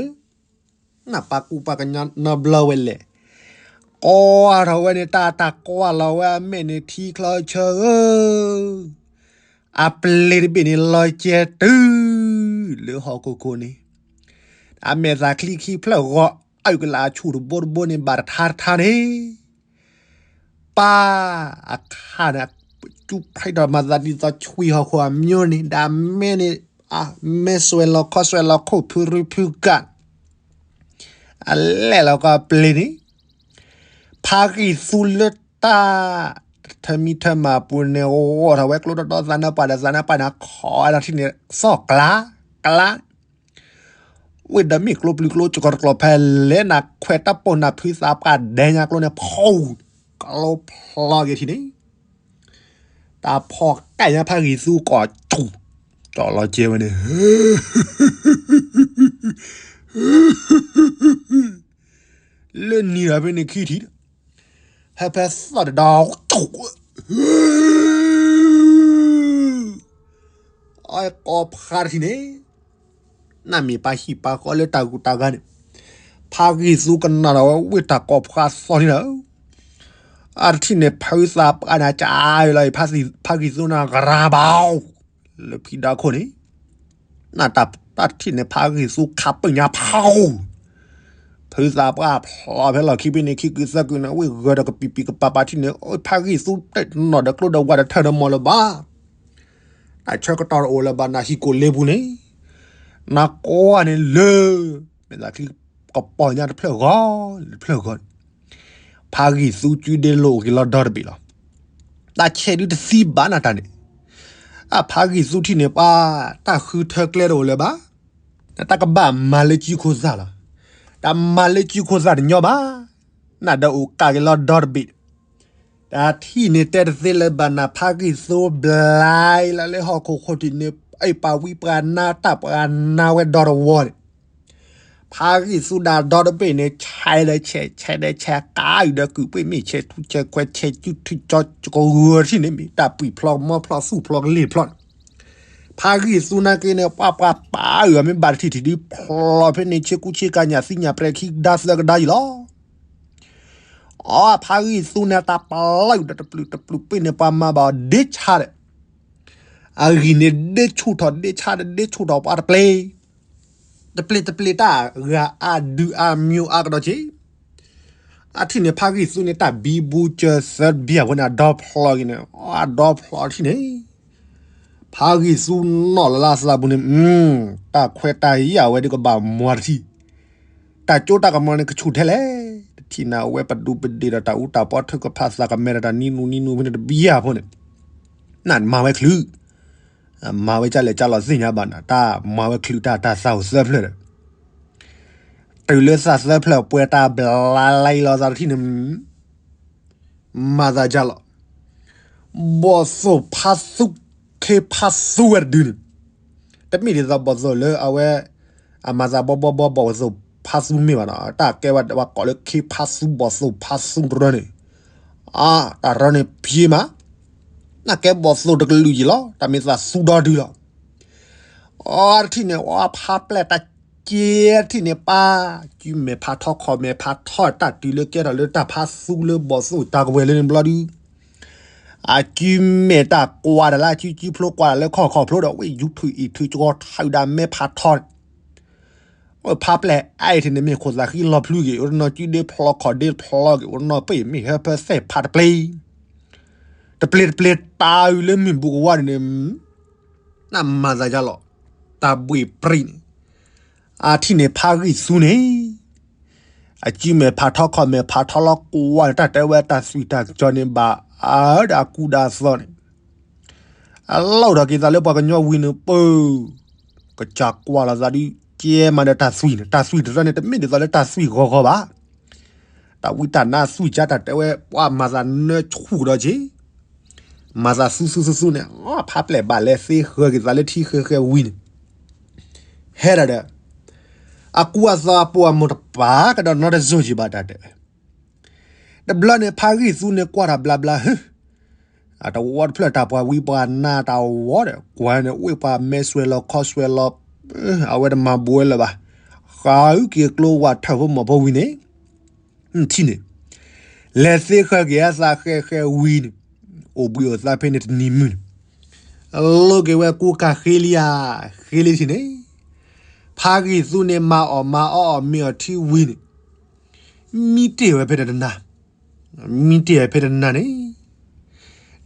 နပာ်ကူပာ်ကညီနီတဘျီဝဲလဲၣ်, ကွၢ်ထီၣ်ဝဲန့ၣ် တၢ်တၢ်ကွၢ်လီၤဝဲအမဲာ်န့ၣ် ထံချီဆၢဧၢ, အပျ့ၤတဘ့ၣ်န့ၣ် လီၤကဲတုၤ လၢဟီၣ်ခိၣ်ခိၣ်န့ၣ်, အမဲာ်သၣ်ချံခံဖျၢၣ်ဂီၤ အုၣ်ကလၢ်အဆူၣ်တဘိတဘိန့ၣ် ဘၣ်တထါတထါန့ၣ်, ပၢ်အခါန့ၣ် ကၠူဖျိးဒီးမၤသးဒ်သိးဆွံဟီၣ်ခိၣ်အမျိုးန့ၣ် ဒီးအမဲာ်န့ၣ် မဲာ်စွဲးလီၤခီၣ်စွဲးလီၤခိၣ် ဖုရူဖုကၣ် အလဲၤလီၤကီးအပျ့ၤန့ၣ်, ဖါဂံၢ်သူလၢတၢ် ထၢမံထၢမၤအပူၤန့ၣ် ဂီၢ်ထီၣ်ဝဲကျိဒီဒီသးနါပှၢ်ဒီးသးနါပှၢ်န့ၣ် ခီဝဲဒၣ်ထံၣ်န့ၣ် သီၣ်ကျါ ကျါ ဝ့ၢ်ဒီးမ့ၢ်ကျိပျုၤကျိကကီတကျီဖဲလဲၣ် နခွဲးတၢ်ပိာ်နၢ်ဖုသးပှၢ်ဒဲညါကျိန့ၣ် ဖီ ကျိဖျီက့ၤထံၣ်န့ၣ်, တၢ်ဖီၣ်ကၢ်ညါဖါဂံၢ်သူကီၢ်ဆူၣ် ကၠီၣ်လီၤကဲဝဲန့ၣ် လၢနံၤဒီးဖဲန့ၣ်ခံထံၣ်ဒီး ဟဲဖဲသီၣ်တဒီး အကိးဖါတထံၣ်န့ၣ်, နမ့ၢ်ပာ်ဟံၣ်ပာ်ဃီလၢတၢ်ဂုၤတၢ်ဂၤန့ၣ်, ဖါဂံၢ်သူကနၣ်ဒီးဝဲဝ့ၢ်တၢ်ကိးဖါသီၣ်န့ၣ်လီၤ. အတထံၣ်န့ၣ် ဖုသးပှၢ်န့ၣ် ကၢ်လီၤအံၤ ဖါဂံၢ်သူန့ၣ် ကရၤဘၣ် လၢဖံဒါခိၣ်န့ၣ် နတၢ်တထံၣ်န့ၣ် ဖါဂံၢ်သူခးပၢၢ်ညါဖီ ဖုသးပှၢ်ဖျိးဖဲလီၢ်ခံဖဲန့ၣ် ခံကုာ်သၢကုာ်န့ၣ် ဝ့ၢ်ဂၢၤဒီးကပံာ်ပံာ်ကပၤပၤထံၣ်န့ၣ် ဖါဂံၢ်သူတနီၣ်ဒီးကျိဒီးဝၤဒီးထၢၣ်ဒီးမီၢ်လၢၤဘၣ်. တၢ်ဆၢကတီၢ်တအိၣ်လၢၤဘၣ် နဟံၣ်ကိာ်လ့ပူၤန့ၣ် နကွၢ်န့ၣ်လၢ မဲာ်သၣ်ချံကပီၤညါတဖျၢၣ်ဂီၤ တဖျၢၣ်ဂီၤန့ၣ် ဖါဂံၢ်သူစုဒ့လိာ်က့ၤလီၤဒီတဘ့ၣ်လီၤ. တၢ်ဆဲးဒုတသံဘၣ်နတၢ်န့ၣ်, အဖါဂံၢ်သူထံၣ်န့ၣ်ပှၤ တၢ်ဃုထၢကျဲတအိၣ်လၢၤဘၣ်. တၢ်ကဘၣ်မၤလၢကံခိၣ်သၣ်လီၤ. တၢ်မၤလၢကံခိၣ်သၣ်တညီဘၣ်. နဒီးအိၣ်ကးက့ၤလီၤဒီတဘ့ၣ်, တ အထံၣ်န့ၣ်တဲတသ့လၢၤဘၣ်နၤ ဖးဂံၢ်သူဘျါလီၤလၢဟီၣ်ခိၣ်ခိၣ်ထံးန့ၣ် အဲၣ်ပှၤဝံပှၤနါတၢ်ပှၤနါဝဲဒီတဝီန့ၣ် ဖးဂံၢ်သူဒီးဒီတဘ့ၣ်န့ၣ် ဆဲးဒီးဆဲး ဆဲးဒီးဆဲး ကးအုၣ်ဒီးကုၢ်ပ့ၢ်မ့ၢ်ဆဲးထူဆဲးခွဲး ဆဲးစုထုကၠီကဂုၤထံၣ်န့ၣ် မ့ၢ်တၢ်ပှံာ်ဖျီကမီဖျီသူၣ်ဖျီကလ့ၢ်ဖျီန့ၣ် ဖးဂံၢ်သူနာ်က့န့ၣ် ပှၤပှၤပာ်အုၣ်အမ့ၢ်ဘၣ်တထံၣ်ထံၣ်ဒုးဖျီဖဲန့ၣ် ဆ့ကူဆ့ကၤညၣ်သံညၣ်ပြဲၤခံဒါသၢကဒါယံၤလီၤ. အီ ဖးဂံၢ်သူန့ၣ်တၢ်ပလၢအုၣ်ဒီးတပျုာ်တပျုာ်ပ့ၢ်န့ၣ် ပှၤမၤဘၣ်အီၤဒ့ဆါဒီး အဂံၢ်န့ၣ်ဒ့ဆူၣ်ထီၣ်ဒ့ဆါဒီးဒ့ဆူၣ်ထီၣ်ပှၤတပျ့ၤ တပျ့ၤတပျ့ၤတၢ်ဂၤအါဒုးအါမံၤအါကဒီးက့ၤ အထံၣ်န့ၣ် ဖးဂံၢ်သူန့ၣ် တၢ်ဘံဘူစၢၤသၢဘံအဝဲန့ၣ် အဒီဖျီက့ၤန့ၣ် အဒီဖျီထံၣ်န့ၣ် ဖးဂံၢ်သူနီၣ်လီၤလၢအသးပူၤန့ၣ် တၢ်ခွဲးတၢ်ယာ်ဝဲဒုးကဘၣ်မွၤတထံၣ် တၢ်ကၠိတၢ်ကမီၤန့ၣ် ကဆူၣ်ထဲလဲၣ် တထံၣ်န့ၣ် အဝဲပဒူပဒ့ၣ်ဒီးတၢ်အူတၢ်ပီထုကဖၣ်သးကမဲဒီးတၢ်နံၤနူနံၤနူဖဲန့ၣ်တဘံယၤဖိန့ၣ် နမၤဝဲချုး မၤဝဲကလဲၣ်ကလီၤသ့ၣ်ညါဘၣ်နၤ တၢ်မၤဝဲချုးတၢ်တၢ်သးအိၣ်သၢဖျၢၣ်ဒီး တုၤလၢသးသၢဖျၢၣ်ပှဲၤတၢ်ဘျါလံလီၤသးတထံၣ်န့ၣ် မၤသးဒ်လီၤ ဘီၣ်သိၣ်ဖါသူ ခ့ဖါသူဝဲတဒုန့ၣ် တမ့ၢ်ဒ်သိးဘီၣ်သိၣ်လၢအဝဲ အမၤသးဘီဘီဘီဘီၣ်သိၣ်ဖါသူမ့ၢ်ဘၣ်နီၤ တၢ်ကဲဝဲပှၤကိးလၢခ့ဖါသူဘီၣ်သိၣ်ဖါသူတရၢန့ၣ် အတၢ်ရၢန့ၣ်ဖံးမး နကဲဘီၣ်သိၣ်တကလုာ်ယံၤလီၤ တၢ်မ့ၢ်သးသူဒီဒုလီၤ အတထံၣ်န့ၣ် အဖါပျဲၢ်တၢ်က့တထံၣ်န့ၣ်ပၢ် ကုမဲာ်ဖးထီခီၣ်မဲာ်ဖးထီ တၢ်တုၤလၢကဲထီၣ်လၢတၢ်ဖါသူလၢဘီၣ်သိၣ်တၢ်ကဝဲၤလၢန့ၣ်ဘျီဒု အကုမဲာ်တၢ်ကွၢ်တၢ်လၢအကုကုဖျိကွၢ်တၢ်လၢခီၣ်ခီၣ်ဖျိဒီး ဝဲယူၤထုးအံၤထုးကီထးဒၣ်မဲာ်ဖးထီန့ၣ် အဖါပျဲၢ်အဲၣ်ထံးန့ၣ်မ့ၢ်ခိၣ်သးဃံလီၤဖျုးက့ၤ အိၣ်တနီၤကုဒ့ဖျီခီၣ်ဒ့ဖျီက့ၤ အိၣ်တနီၤပ့ၢ်မ့ၢ်ဟၢဖၢသဲၣ်ဖးတပျ့ၤ တပျ့ၤတပျ့ၤတၢ်အုးလၢမုၢ်ဘူးကဝါန့ၣ် နမၤသးဒ်လီၤ တၢ်ဘှ့ၣ်ပြံးန့ၣ် အထံၣ်န့ၣ်ဖးဂံၢ်သူန့ၣ် အကုမဲာ်ဖးထီခီၣ်မဲာ်ဖးထီလီၤကွၢ်န့ၣ် တၢ်တဲဝဲတၢ်သွံၣ်တၢ်စီၤန့ၣ်ဘၣ်အါဒီးအကူဒီးအသီန့ၣ် အလီၢ်ဒီးက့ၤသးလၢပှၤကညီဝံၤန့ၣ် ပၢၤ ကစၢ်ကွၢ်လီၤသးဒုး ကဲမးဒီးတၢ်သွံၣ်န့ၣ် တၢ်သွံၣ်တရၢန့ၣ် တမ့ၢ်ဒ်သိးလၢတၢ်သွံၣ်ဂီၤဂီၤဘၣ် တၢ်ဝံတၢ်နါသွံၣ်ကါတၢ်တဲဝဲ ပှၤမၤသးနၢဆူၣ်ကဒီးက့ၤ မၤသးသူသူသူသူန့ၣ် ဖးပျဲၢ်ဘၣ်လဲၤသ့ဃၢၤက့ၤသးလၢထံဃဲဃဲဝံၤန့ၣ် ဟဲဒၣ်ဒီး အကူအသီအပိာ်အမိၢ်တပာ်ကဒီးနီတစိၤက့ၤဘၣ်တၢ်တဲဝဲ တဘျီန့ၣ် ဖးဂံၢ်သူန့ၣ်ကွၢ်တၢ်ဘျါဘျါ ဟၢ အတဝီတဖျၢၣ်တၢ်ပှၤဝံပှၤနါတၢ်ဝီဒီး ကွၢ်န့ၣ် အိၣ်ပှၤမဲာ်စွဲးလီၤခီစွဲးလီၤ အဝဲတမၤဘိးဝဲလၢၤဘၣ် ဃုက့ၤကျိဝးထၢၣ်ဖိမီၢ်ဖိဝံၤန့ၣ် ထံၣ်န့ၣ် လဲၤသ့ဃၢၤက့ၤအသးဃဲဃဲဝံၤန့ၣ် အိၣ်ဘှံးအိၣ်သါဖဲန့ၣ်တနံၤမုၢ်န့ၣ် လိးက့ၤဝဲကူကၤဃ့လံဧါ ဃ့လံထံၣ်န့ၣ် ဖးဂံၢ်သူန့ၣ် မၤအီၣ်မၤအီအီၣ်မ့ၤအီၣ်ထံဝံၤန့ၣ် မံတ့ၢ်ဝဲဖဲတနၤ မံတ့ၢ်ဝဲဖဲတနၤန့ၣ်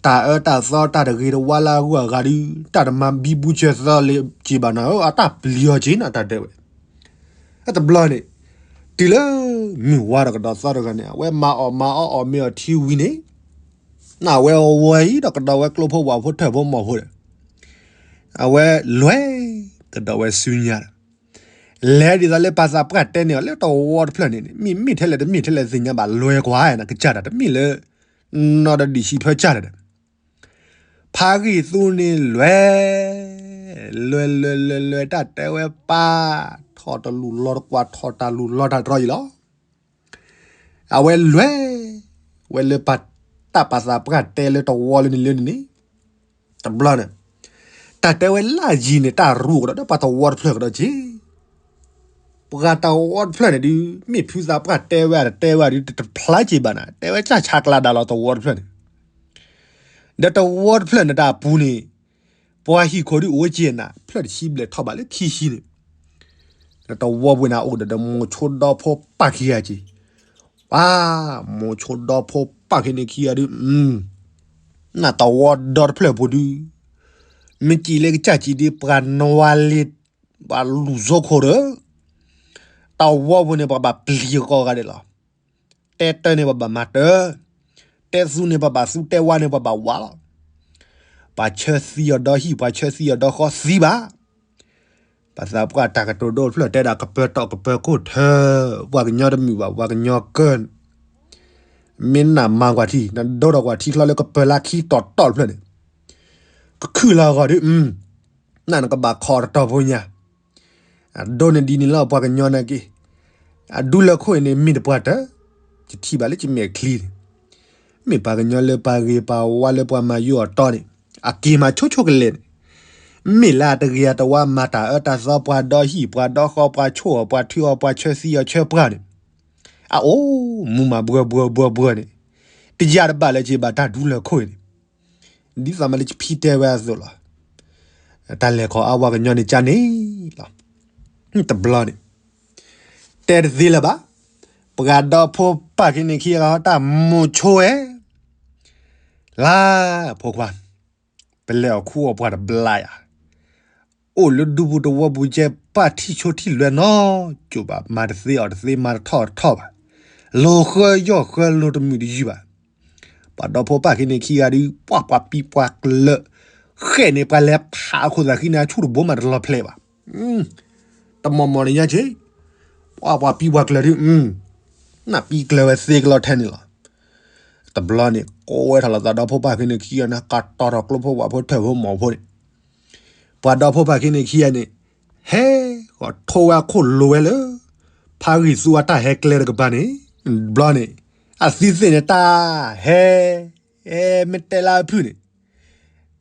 တၢ်အၢတၢ်သီတၢ်တဂ့ၤတဝါလၢအဂုၤအဂၤဒုး တၢ်တမၤဘံဘူစၢၤသီလၢၤက့ၤဘၣ်နၤဧၢ အတၢ်ပျံၤအီၤက့ၤနၤတၢ်တဲဝဲ တဘျီန့ၣ် တုၤလၢမုၢ်ဝါဒီးကဒီးသီတဂၤန့ၣ် အဝဲမၤအီၣ်မၤအီအီၣ်မ့ၤအီၣ်ထံဝံၤန့ၣ် နဝဲအဝဲအံၤဒီးကဒီးဝဲကျိဖိဝးဖိထၢၣ်ဖိမီၢ်ဖိဒီး အဝဲလဲၤကဒီးဝဲဆူညါဒီး လဲၤဒ်သိးလၢပှၤသးပှၢ်တဲန့ၢ်အီၤလၢတဝီတဖျၢၣ်န့ၣ် မ့ၢ်မ့ၢ်ထဲလဲၣ်တမ့ၢ်ထဲလဲၣ်သ့ၣ်ညါဘၣ် လဲၤကွၢ်နၤကစၢ်တၢ်တမ့ၢ်လၢ နီၢ်ဒီးဒံၣ်ဆံးဖၢကၢ်လၢၤဒီး ဖးဂံၢ်သူန့ၣ်လဲၤ လဲၤလဲၤလဲၤလဲၤတၢ်တဲဝဲပၢ် ထီၣ်တလူၢ်လီၤတကွၢ်ထီၣ်တၢ်လူၢ်လီၤတၢ်တြီအံၤလီၤ အဝဲလဲၤ ဝဲလၢပှၤတၢ်ပာ်သးပှၢ်တဲလၢတဝီလၢန့ၣ်လၢန့ၣ်န့ၣ် တဘျီန့ၣ် တၢ်တဲဝဲလၢယံၤန့ၣ် တၢ်ရူးကဒီးဒီးပှၤတဝီတဖျၢၣ်ကဒီးက့ၤ ပှၤတဝီတဖျၢၣ်န့ၣ်ဒုး မ့ၢ်ဖုသးပှၢ်တဲဝဲအတတဲဝဲဒုး တဖျါက့ၤဘၣ်နၤ တဲဝဲကၢ်ဆါကျါဒၣ်လီၤတဝီတဖျၢၣ်န့ၣ် ဒီးတဝီတဖျၢၣ်န့ၣ်တၢ်အပူၤန့ၣ် ပှၤဟံၣ်ခိၣ်ဒုးအိၣ်က့ၤနၤ ဖျၢၣ်တဆံဘျဲၣ်ထီၣ်ဘးလၢခံဆံန့ၣ် ဒီးတဝီပူၤန့ၣ်အိၣ်ဒီး ဒီးမိၤဆိဒီဖိပၢ်ခံဂၤက့ၤ ပၢ် မိၤဆိဒီဖိပၢ်ခံန့ၣ်ခံဂၤဒုး နတဝီဒီတဖျၢၣ်ပူၤဒုး မ့ၢ်ကံၣ်လၢကစၢ်ကံၣ်ဒုး ပှၤနဝါလ့ ပှၤလူၤစိခိၣ်ဒီး တဝီပူၤန့ၣ် ပှၤဘၣ်ပျံၤကီးဂၤဒဲးလီၤ. တဲတၢ်န့ၣ် ပှၤဘၣ်မၤတၢ်, တဲသူန့ၣ် ပှၤဘၣ်သူ, တဲဝါန့ၣ် ပှၤဘၣ်ဝါလီၤ. ပှၤဆၢသံအီၤဒီဟံၣ်, ပှၤဆၢသံအီၤဒီဃီသံဘၣ်. ပှၤသးပှၢ်တၢ်ကတိၤဒိၣ်တဖျၢၣ်တဲဒၣ် ကပၢၤတီၢ်ကပၢၤခိၣ်ထၢ, ပှၤကညီတမုာ်ဘၣ်, ပှၤကညီကၢၢ်န့ၣ် မ့ၢ်နမၤကွၢ်ထံ နဒိဒီးကွၢ်ထံချီလၢကပၢၤလါခံတီၤတီၤတဖျၢၣ်န့ၣ်, ကခုၣ်လီၤဂီၤဒုး, နနကဘၣ်ခိးတတီၤဖိညါ, အဒိန့ၣ်ဒ်န့ၣ်လီၤ ပှၤကညီနာ်က့, အဒူလၢခိၣ်အံၤန့ၣ် မ့ၢ်တပှၤတၢၢ်, ယထံၣ်ဘၣ်လၢယမဲာ်ချံန့ၣ်, မ့ၢ်ပှၤကညီလၢပှၤဂ့ၤပှၤဝါလၢပှၤမၤယိၣ်အီၤတီန့ၣ်, အက့ၤမၤဆိဆိကလဲာ်န့ၣ်, မ့ၢ်လၢအတဂ့ၤအတဝါမၤတၢ်အၢတၢ်သီ ပှၤဒီဟံၣ်ပှၤဒီဃီ ပှၤဆိၣ်အီၤ ပှၤထုအီၤ ပှၤဆၢသံအီၤဆၢပှၢ်န့ၣ်, အအိၣ်မူမၤဘှၢဘှၢဘှၢဘှၢန့ၣ်, တယၢ်တဘၣ်လၢက့ၤဘၣ်တၢ်ဒူလၢခိၣ်အံၤန့ၣ်, ဒ်သိးမးလၢယဖံတဲဝဲအသိးလီၤ. တၢ်လဲၤခီအါပှၤကညီန့ၣ်ကန့ၣ်လီၤ. တဘျီန့ၣ်, တဲတသ့လၢၤဘၣ်, ပှၤဒီဖိပၢ်ခံန့ၣ်ခံဂၤဟီ တၢ်မိၤဆိဝဲ, လါဖိခွါ, ပလဲၤအီၣ်ခူအီၣ်ပှၤတဘျါယၤ, အိၣ်လၢဒူပူၤတဝီပူၤကဲ ပၢ်ထံၣ်ဆိထံၣ်လွဲနီၤ, ကၠိဘၣ်မၤတသ့အီၤတသ့ မၤတထီၣ်တထီၣ်ဘၣ်, လီၤဃၢယီၢ်ဃၢလိၤတမုာ်တယုၢ်ဘၣ်. ပှၤဒီဖိပၢ်ခံန့ၣ်ခံဂၤဒုး ပှၤပှၤပံပှၤကျၢၤ, ဃဲၣ်န့ၣ်ပှၤလဲၤဖးအခိၣ်သးဃံန့ၣ် အဆူၣ်တဘိမးတလီၤဖျဲးဘၣ်. တမီၤမီၤန့ၣ်ညါဆ့, ပှၤပှၤပံပှၤကျၢၤဒုး, နပံကျၢၤဝဲသ့ကလီထဲန့ၣ်လီၤ. တဘျီန့ၣ် ကိးဝဲထီၣ်လိာ်သးဒီဖိပၢ်ခံန့ၣ်ခံဂၤန့ၣ် ကတီၤထီၣ်ကျိဖိဝၣ်ဖိထၢၣ်ဖိမီၤဖိန့ၣ်, ပှၤဒီဖိပၢ်ခံန့ၣ်ခံဂၤန့ၣ်, ဟဲ, ဂီၤထိဝဲအခိၣ်လိၤဝဲလၢ ဖးဂံၢ်သူအတၢ်ဟဲကျဲတကပၤန့ၣ်, တဘျီန့ၣ်, အသံသ့ၣ်န့ၣ်တၢ်ဟဲ, ဟဲမ့ၢ်တဲလၢအဖုၣ်န့ၣ်,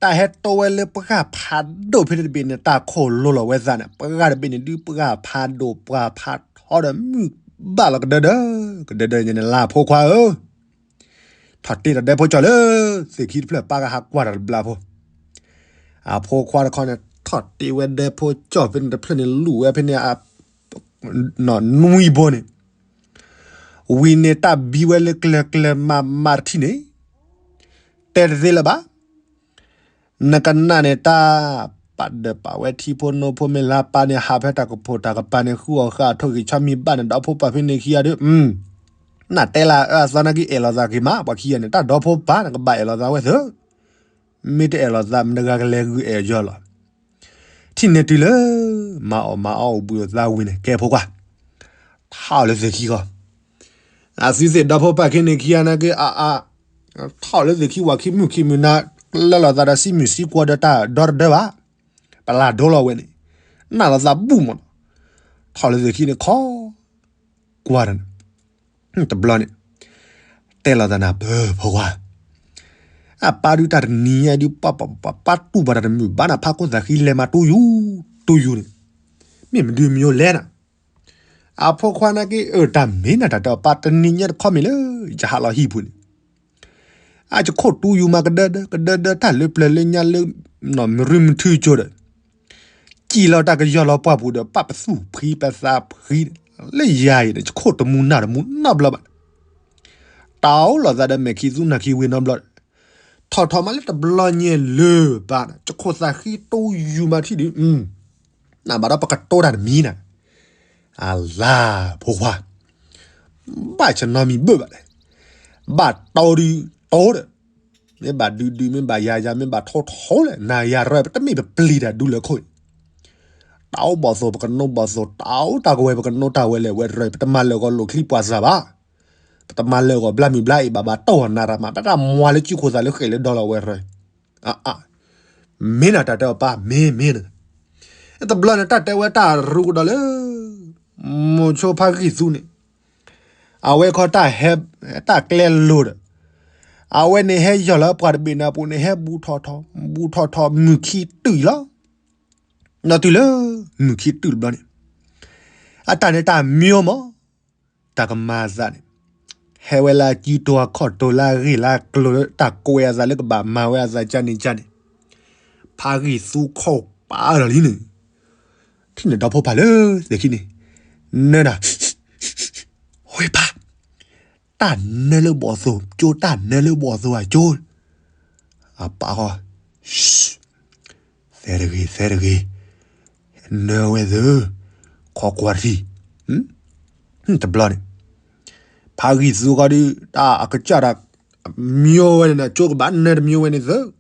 တၢ်ဟဲတိဝဲလၢပှၢ်ဖးဒိၣ်ဖဲန့ၣ်တဘ့ၣ်န့ၣ် တၢ်ခိၣ်လိၤလီၤဝဲသးန့ၣ် ပှၢ်တဘ့ၣ်န့ၣ်ဒုး ပှၢ်ဖးဒိၣ်ပှၢ်ဖးထီဒီးမုၢ်ဘၣ်လီၤကဒၢဒၢ, ကဒၢဒၢန့ၣ်လၢဖိခွါဧၢ, ထီၣ်တ့ဒီးဒဲဖိကၠီၣ်လၢ သ့ၣ်ခံတဖျၢၣ်ပၢ်ကဟးကွၢ်တၢ်တဘျါဖိ, အဖိခွါတခီန့ၣ် ထီၣ်တ့ဝဲဒဲဖိကၠီၣ်ဖဲန့ၣ်တဖျၢၣ်န့ၣ် လူၣ်ဝဲဖဲန့ၣ် နွံဘိန့ၣ်, ဝံၤန့ၣ်တၢ်ဘံဝဲလၢကျၢၤကျၢၤမၤမၤတထံၣ်န့ၣ်, တဲတသ့လၢၤဘၣ်. နကနၣ်န့ၣ်တၢ်, ပာ်ဒၢးပာ်ဝဲထံဖိနိဖိမ့ၢ်လါပၢ်န့ၣ် ဟးဖဲတၢ်ကဖိးတၢ်ကပၤန့ၣ် ဃုအီၣ်ဃာ်အထိၣ်ဂံၢ်ဆီမံၤဘၣ်န့ၣ် ဒီဖိပၢ်ဖဲန့ၣ်ခံဂၤဒီး, နတဲလၢအအၢအသီနာ်က့ အဲၣ်လိာ်သးက့ၤမး ပှၤခံဂၤန့ၣ် တၢ်ဒီဖိပၢ်န့ၣ် ကဘၣ်အဲၣ်လိာ်သးဝဲသၢ, မ့ၢ်တအဲၣ်လိာ်သး မတဂၤကလဲၤဂုာ်အဲၣ်ယီၤလီၤ. ထံၣ်န့ၢ်တုၤလၢ မၤအီၣ်မၤအီအိၣ်ဘှံးအိၣ်သါဝံၤန့ၣ် ကဲဖိခွါ, ထီၣ်လၢသ့ၣ်ခံဃီ, အသုသ့ၣ်ဒီဖိပၢ်ခံန့ၣ်ခံဂၤနာ်က့ အအါ, ထီၣ်လၢသ့ၣ်ခံဝၤခံမုၣ်ခံမုၣ်နၤ, လၢလိာ်သးဒီးစံမုၣ်စံကွီၤဒီးတၢ်ဒီတဒၢဘၣ်, ပလၢ်ဒိလီၤဝဲန့ၣ်, နၢ်လိာ်သးဘူၣ်မးနီၤ, ထီၣ်လၢသ့ၣ်ခံန့ၣ်ခီ, ကွၢ်တၢ်န့ၣ်, တဘျီန့ၣ်, တဲလိာ်သးနၤပၢၢ်ဖိခွါ, အပၢ်ဒုးတၢ်တနံၤညါဒုး ပှၤတူၢ်ဘၣ်တၢ်တမုာ်ဘၣ်နၤ ဖးခိၣ်သးဃံလဲၤမၤတူၢ်ယူၤ, တူၢ်ယူၤန့ၣ်, မ့ၢ်မနုၤမ့ၢ်လဲၣ်နၤ, အဖိခွါနာ်က့ အၢ တၢ်မ့ၢ်နၤတၢ်တဲအီၤ ပၢ်တနံၤညါတခီမ့ၢ်လၢ ယဟးလီၤဟံၣ်ပူၤန့ၣ် အကခိၣ်တူၢ်ယူၤမးကဒၢဒၢ ကဒၢဒၢတၢ်လၢပျၢၤလၢညါလၢ မရူမထူကၠိဒီး စံၣ်လီၤတၢ်ကယီၢ်လီၤပှၢ်ပူၤဒီး ပၢ်ပသူၣ်ဖှံပသးဖှံ လၢယၤအံၤဒီး ကခိၣ်တမူနၢ်တမူနီတဘျီဘၣ်. တၢ်အိၣ်လိာ်သးဒီးမဲာ်ခံသူနၢ်ခံဝ့ၤနီတဘျီ, ထီၣ်ထီၣ်မးလၢတဘျီညါလၢၤဘၣ် ကခိၣ်သးဃံတူၢ်ယူၤမးထံၣ်ဒုး နဘၣ်ဒီးပကတိၤတၢ်တမံၤနၤ, အလါဖိခွါ, ဘၣ်ဆနီမံၤဘၣ်ဘၣ်လဲၣ်, ဘၣ်တိၤဒုးတိၤဒီး, မ့ၢ်ဘၣ်ဒုးဒုး မ့ၢ်ဘၣ်ယၤယၤ မ့ၢ်ဘၣ်ထိထိလဲၣ် နၤယၤရဲၣ် ပတမ့ၢ်ပပျံၤတၢ်ဒူလၢခိၣ်အံၤ, တၢ်အိၣ်ဘီၣ်သိၣ် ပကနိဘီၣ်သိၣ် တၢ်အိၣ်တၢ်ကဝဲၤ ပကနိတၢ်ဝဲလဲၣ် ဝဲရဲၣ် ပတမၤလၢာ်ဂီၤလိာ်ချံပှၤစၢ်ဘၣ်, ပတမၤလၢာ်ဂီၤဘျါမုၢ်ဘျါအံၤဘၣ် ဘၣ်တိၢ်အီၤနၤရၣ်မး ပတၢ်မွၤလၢစုခိၣ်သးလၢဃဲၣ်လၢဒီလီၤဝဲရဲၣ်, အါအါ မ့ၢ်နတၢ်တဲအီၤပၢ် မ့ၢ်မ့ၢ်န, တဘျီန့ၣ် တၢ်တဲဝဲတၢ်ရူကဒီးလၢ မိၤဆိဖါဂံၢ်သူန့ၣ်, အဝဲခီတၢ်ဟဲ တၢ်ကျဲလိၤဒီး, အဝဲန့ၣ်ဟဲယီၢ်လၢပှၤတဘ့ၣ်န့ၣ်အပူၤန့ၣ် ဟဲဘူးထီၣ်ထီၣ် ဘူးထီၣ်ထီၣ် မုၢ်ခံတုၤလီၤ. ဒီးတုၤလၢ မုၢ်ခံတုၤတဘျီန့ၣ်, အတၢ်န့ၣ်တၢ်မံၤမး တၢ်ကမၤအသးန့ၣ်, ဟဲဝဲလၢအစုတိၤအခီၣ်တိၤလၢအဂ့ၢ်လၢအကျိၤလၢတၢ်ကွဲးအသးလၢကဘၣ်မၤဝဲအသးကန့ၣ်ကန့ၣ်, ဖါဂံၢ်သူခီၣ်ပာ်လီၤလံန့ၣ်, ထံၣ်န့ၣ်ဒီဖိပၢ်လၢသ့ၣ်ခံန့ၣ်, နၢဒၣ်, ဝ့ၢ်ပၢ်, တၢ်နၢလၢဘီၣ်သိၣ်ကၠိ တၢ်နၢလၢဘီၣ်သိၣ်အကၠိ, အပၢ်ဃီ သဲတဂ့ၤ သဲတဂ့ၤ, နၢဝဲသၢ, ခီကွၢ်တထံၣ်, တဘျီန့ၣ်, ဖါဂံၢ်သူဃီဒုး တၢ်အကစၢ်တၢ်, မံၤဝဲန့ၣ် ကၠိကဘၣ်နၢတမံၤဝဲန့ၣ်သၢ,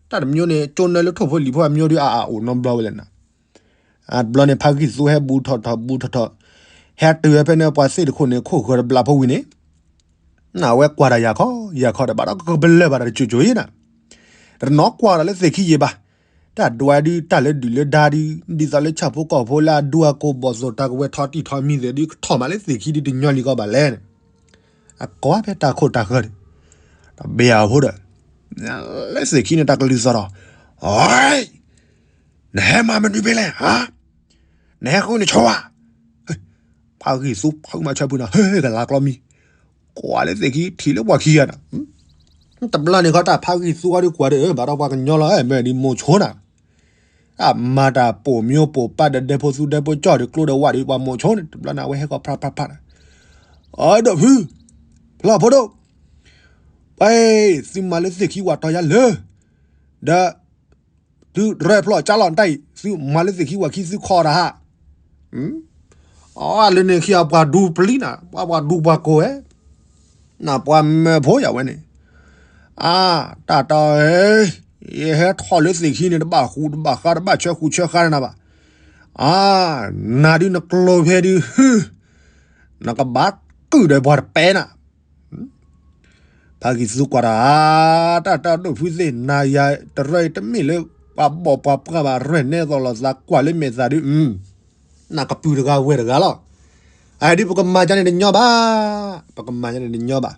တၢ်တမံၤန့ၣ် ကၠိနၢလၢထိၣ်ဖိလံၤဖိအမံၤဒုး အအိၣ်နီတဘျီဝဲလဲၣ်နၤ, တဘျီန့ၣ် ဖါဂံၢ်သူဟဲဘူးထီၣ်ထီၣ်ဘူးထီၣ်ထီၣ်, ဟဲတုၤဝဲဖဲန့ၣ် ပှၤသ့ၣ်တခိၣ်န့ၣ် ခိၣ်ဃၢၤတဘျီဖိဝံၤန့ၣ် အဝဲကွၢ်တၢ်ယၤခီယၤခီဒီး ဘၣ်ဒီးကပလၢၢ်ဘၣ်တၢ်တစိၤစိၤအံၤနၤ, တနီၤကွၢ်ဒီးလၢသ့ၣ်ခံယံာ်ဘၣ်, တၢ်ဒွးဒုးတၢ်လၢဒုၣ်လၢဒါဒုး ဒ်သိးလၢဆၣ်ဖိကီၢ်ဖိလၢအဒူအကိၢ်ဘီၣ်သိၣ်တၢ်ကဝဲၤထီၣ်တံၢ်ထီၣ်မံၤသ့ၣ်ဒုး ကထီၣ်မးလၢသ့ၣ်ခံဒုးတညီလံၤကီးဘၣ်လဲၣ်န့ၣ်, အကွၢ်ဖဲတၢ်ခိၣ်တၢ်ဃၢၤဒီး တဘ့ၣ်အဖိဒီး လၢသ့ၣ်ခံန့ၣ်တၢ်ကလုၢ်သီၣ်ဒီး, နဟဲမၤမနုၤဖဲလဲၣ်ဧါ, နဟဲဃုန့ၣ်ဆိဧါ, ဖးဂံၢ်သူဖုမၤဆၢဖုနၤ ဟဲကလါကျီမံၤ, ကွၢ်လၢသ့ၣ်ခံထံၣ်လၢပှၤခံဂၤနၤ, တဘျီန့ၣ်ခီတၢ်ဖးဂံၢ်သူအီၤဒုးကွၢ်ဒီး ဘၣ်ဒီးပှၤကညီလီၤ မ့ၢ်ဒ်မိၤဆိနၤ အမၤတၢ်ပိာ်မၠိပိာ်ပၢ်ဒီးဒဲဖိသူဒဲဖိကၠီၣ်ဒီးကျိဒီးဝၣ်ဒီးပှၤမိၤဆိန့ၣ် တဘျီန့ၣ် အဝဲဟဲကီၢ်ဖျါဖျါဖျါဒီး, အဒိၣ်ဖု, ဖျါဖိဒိၣ်, ပှၤ, သုမၤလၢသ့ၣ်ခံဝဲတီၤယါလၢ, ဒီး, သုရဲၣ်ဖျိၣ်ကၠါလီၤတၢ်အံၤ သုမၤလၢသ့ၣ်ခံဝဲခံသုခီတၢ်ဟါ အလၢန့ၣ်ခံဂၤပှၤဒူပျံၤနၤ ပှၤပှၤဒူပှၤကိးဝဲ, နပှၤမၢဖိယၤဝဲန့ၣ်, အါ, တၢ်တီဧၢ, ယဟဲထီၣ်လၢသ့ၣ်ခံန့ၣ် တဘၣ်ဃူတဘၣ်ဃါ တဘၣ်ဆၢဃူဆၢဃါနၤဘၣ်, အါ, နၤဒုးနကျိၤဖဲဒုး, နကဘၣ်ကုၢ်ဒီးပှၤတပဲနၤ ဖးဂံၢ်သူကွၢ်တၢ်, တၢ်တီဒိၣ်ဖုသ့ၣ် နၤယၤတရၢအံၤတမ့ၢ်လၢပှၤဘီၣ်ပှၤပှၢ်ဘၣ် ရဲၣ်နဲသိးလိာ်သးကွၢ်လၢမဲာ်သၣ်ဒုး, နကပုၢ်တဂၤဝဲၢ်တဂၤလီၤ, အဒုးပကမၤဒ်န့ၣ်တညီဘၣ်, ပကမၤဒ်န့ၣ်တညီဘၣ်,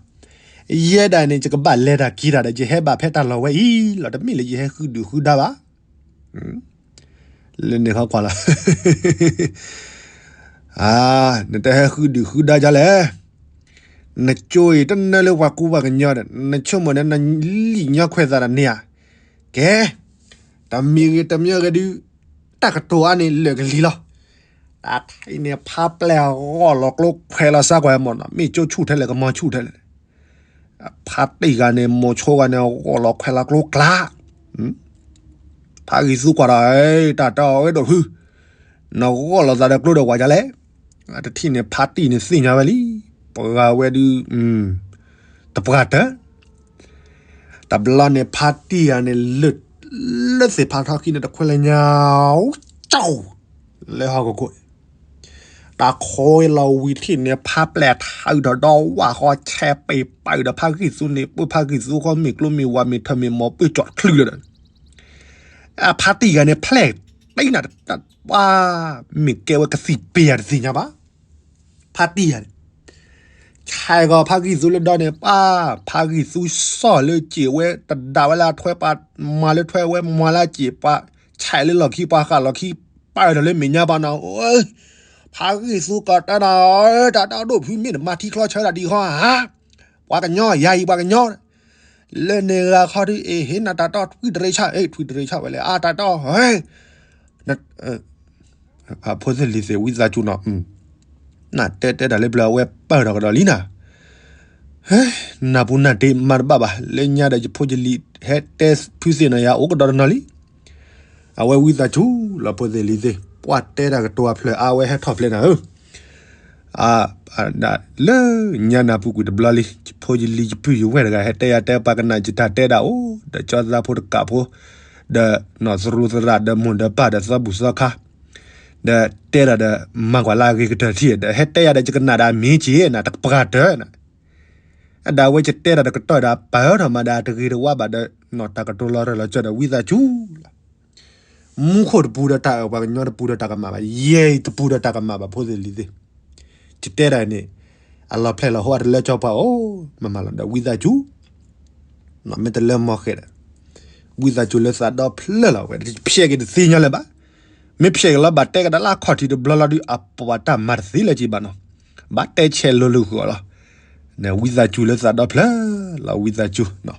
ယဲဒၣ်န့ၣ် ယကဘၣ်လဲၤတၢ်က့ၤတၢ်ဒီး ယဟဲဘၣ်ဖဲတၢ်လီၢ်ဝဲအံၤလီၤ တမ့ၢ်လၢယဟဲဃုဒုၣ်ဃုဒါဘၣ် လၢန့ၣ်ခီကွၢ်လီၤ နတဟဲဃုဒုၣ်ဃုဒါဒ်လဲၣ်, နကၠိအံၤတနၢလၢပှၤကူပှၤကညီဒီး နဆိကမိၣ်န့ၣ် နလံာ်ညီခွဲးသးဒီးန့ၣ်ဧါ, ကဲ, တမံၤဂ့ၤတမံၤဂ့ၤဒုး, တၢ်ကတိၤအါန့ၣ်လၢာ်ကလံၤလီၤ, တၢ်ထံၣ်န့ၣ်ဖးပျဲၢ်ဂီၢ်လီၤကျိခွဲးလီၤစါကွၢ်မၢ်နီၤ မ့ၢ်ကၠိဆူၣ်ထဲလဲၣ် ကမီၤဆူၣ်ထဲလဲၣ် ဖါတံၢ်ဂၤန့ၣ် မိၤဆိဂၤန့ၣ် ဂီၢ်လီၤခွဲးလီၤကျိကျါ, ဖးဂံၢ်သူကွၢ်ဒီး တၢ်တီဝဲဒိၣ်ဖု, နဂီၢ်လီၤသးဒီးကျိဒီးဝဲဒ်လဲၣ်, တထံၣ်န့ၣ်ဖါတံၢ်န့ၣ်သ့ၣ်ညါဝဲလံ, ပှၤဝဲဒုး, တပှၢ်တၢၢ်, တဘျီန့ၣ်ဖါတံၢ်ဂၤန့ၣ် လၢသ့ၣ်ဖးထီခံန့ၣ် တခွဲးလၢညါ, ကၠီ, လၢဟီၣ်ခိၣ်ခိၣ် တၢ်ခိးလီၤဝံၤထံၣ်န့ၣ် ဖးပျဲၢ်ထးအုးထီၣ်ဒီးဝၣ်ဃီ ဆဲးပ့ၤပာ်ဒီးဖးဂံၢ်သူန့ၣ် ပၢၢ်ဖးဂံၢ်သူဃီ မ့ၢ်ကျိမ့ၢ်ဝၤမ့ၢ်ထၢၣ်မ့ၢ်မီၤ ပၢၢ်ကၠီၣ်တချုးလၢာ်ဒီး, အဖါတံၢ်ဂၤန့ၣ် ဖျဲၣ်တံၢ်နၤ, ပှၤ, မ့ၢ်ကဲဝဲကသံၣ်ပ့ၤယၤတသ့ၣ်ညါဘၣ်, ဖါတံၢ်ဂၤန့ၣ် ဆဲးဂီၤဖးဂံၢ်သူလၢဒီန့ၣ် ပှၤ, ဖးဂံၢ်သူစီၣ်လၢစ့ၢ်ဝဲ တဒၣ်ဝဲလၢအထွဲပှၤ, မၤလၢထွဲဝဲ မၤလၢစ့ၢ်ပှၤ, ဆဲးလၢလီၢ်ခံ ပှၤဃာ်လီၢ်ခံ, ပာ်ဝဲဒီးလၢမဲာ်ညါပှၤနီၤ, ဖးဂံၢ်သူကီးတၢ်နၤ, တၢ်တီဒိၣ်ဖုမ့ၢ်နမၤထံချီဆၢတၢ်ဒံးဃီဧါ, ပှၤကညီ ယၤအံၤပှၤကညီ လၢန့ၣ်ဂၤခီဒုး အ့ၣ် ဟ့ၣ်နၤတၢ်တီထွံၣ်တရ့ဆၣ်, ထွံၣ်တရ့ဆၣ်ဝဲလဲၣ်, အါ တၢ်တီ, ဖိသ့ၣ်လံၤသ့ၣ် ဝံသးစူၤနီၤ, နတဲတဲတၢ်လၢပျၢၤ အဝဲပၢၢ်ထီၣ်ကဒီးလံနၤ, နၢ်ပူၤနၢ်တ့မၤတဘၣ်ဘၣ်, လၢညါဒီးယဖိယလံၤ ဟဲတဲဖုသ့ၣ်နီၤယၤ အိၣ်ကဒီးတနီၤလံ, အဝဲဝံသးစူၤလီၤ ဖိသ့ၣ်လံၤသ့ၣ်, ပှၤတဲတၢ်ကတိၤအဖျၢၣ် အဝဲဟဲထီၣ်ဖျဲးနၤဧၢ လၢညါနၢ်ပူၤကွံာ်တဘျီလံ, ယဖိယလံၤယပုၢ်ယဝဲၢ်တဂၤ ဟဲတဲယၤတဲပှၤကနၣ်ယတၢ်တဲဒၣ်အိၣ်, ဒီးကၠီသးဖိတကးဖိ, ဒီးနီၢ်သရူးသရၣ် ဒီးမိၢ်ဒီးပၢ်ဒီးသီဘူၣ်သီခါ, ဒီးတဲဒၣ်ဒီး မၤကွၢ်လၢအဂ့ၤကတၢၢ်ထံၣ်, ဒီးဟဲတဲယၤဒီးယကနၣ်ဒၣ်မ့ၢ်က့ၤနၤ တကပှၢ်တၢၢ်နၤ အဒၣ်ဝဲယတဲတၢ်ဒီးကတီၢ်ဒီး အပၢၢ်ထီၣ်မးဒီး အတဂ့ၤတဝါဘၣ်ဒီး နီၢ်တၢ်ကတိၤလီၤရၢၢ်လီၤစၢၤဒီးဝံသးစူၤလီၤ. မူခိၣ်တပူၤဒီးတၢ်အၢၣ် ပှၤကညီတပူၤဒီးတၢ်ကမၣ်ဘၣ်, ယဲအံၤတပူၤဒီးတၢ်ကမၣ်ဘၣ် ဖိသ့ၣ်လံၤသ့ၣ်, ယတဲဒၣ်န့ၣ်, အလီၤဖျဲၣ်လီၤဟိ အတလၢကၠီပှၤအိၣ်, မၤမၤလီၤဒီးဝံသးစူၤ မ့ၢ်တလၢမီၢ်ဃဲဒီး, ဝံသးစူၤလၢသးဒီဖျၢၣ်လီၤဝဲ, ဖျဲးက့ၤတသ့ညီလၢၤဘၣ်. မ့ၢ်ဖျဲးက့ၤလီၤဘၣ်တဲကဒီးလၢအခီၣ်ထံးတဘျီလီၤဒုး အပှၤတၢ်မၤတသ့လၢၤက့ၤဘၣ်နီၤ, ဘၣ်တဲဆဲးလိၤလိၤဃုာ်အီၤလီၤ. ဝံသးစူၤလၢသးဒီဖျၢၣ်လီၤ ဝံသးစူၤ,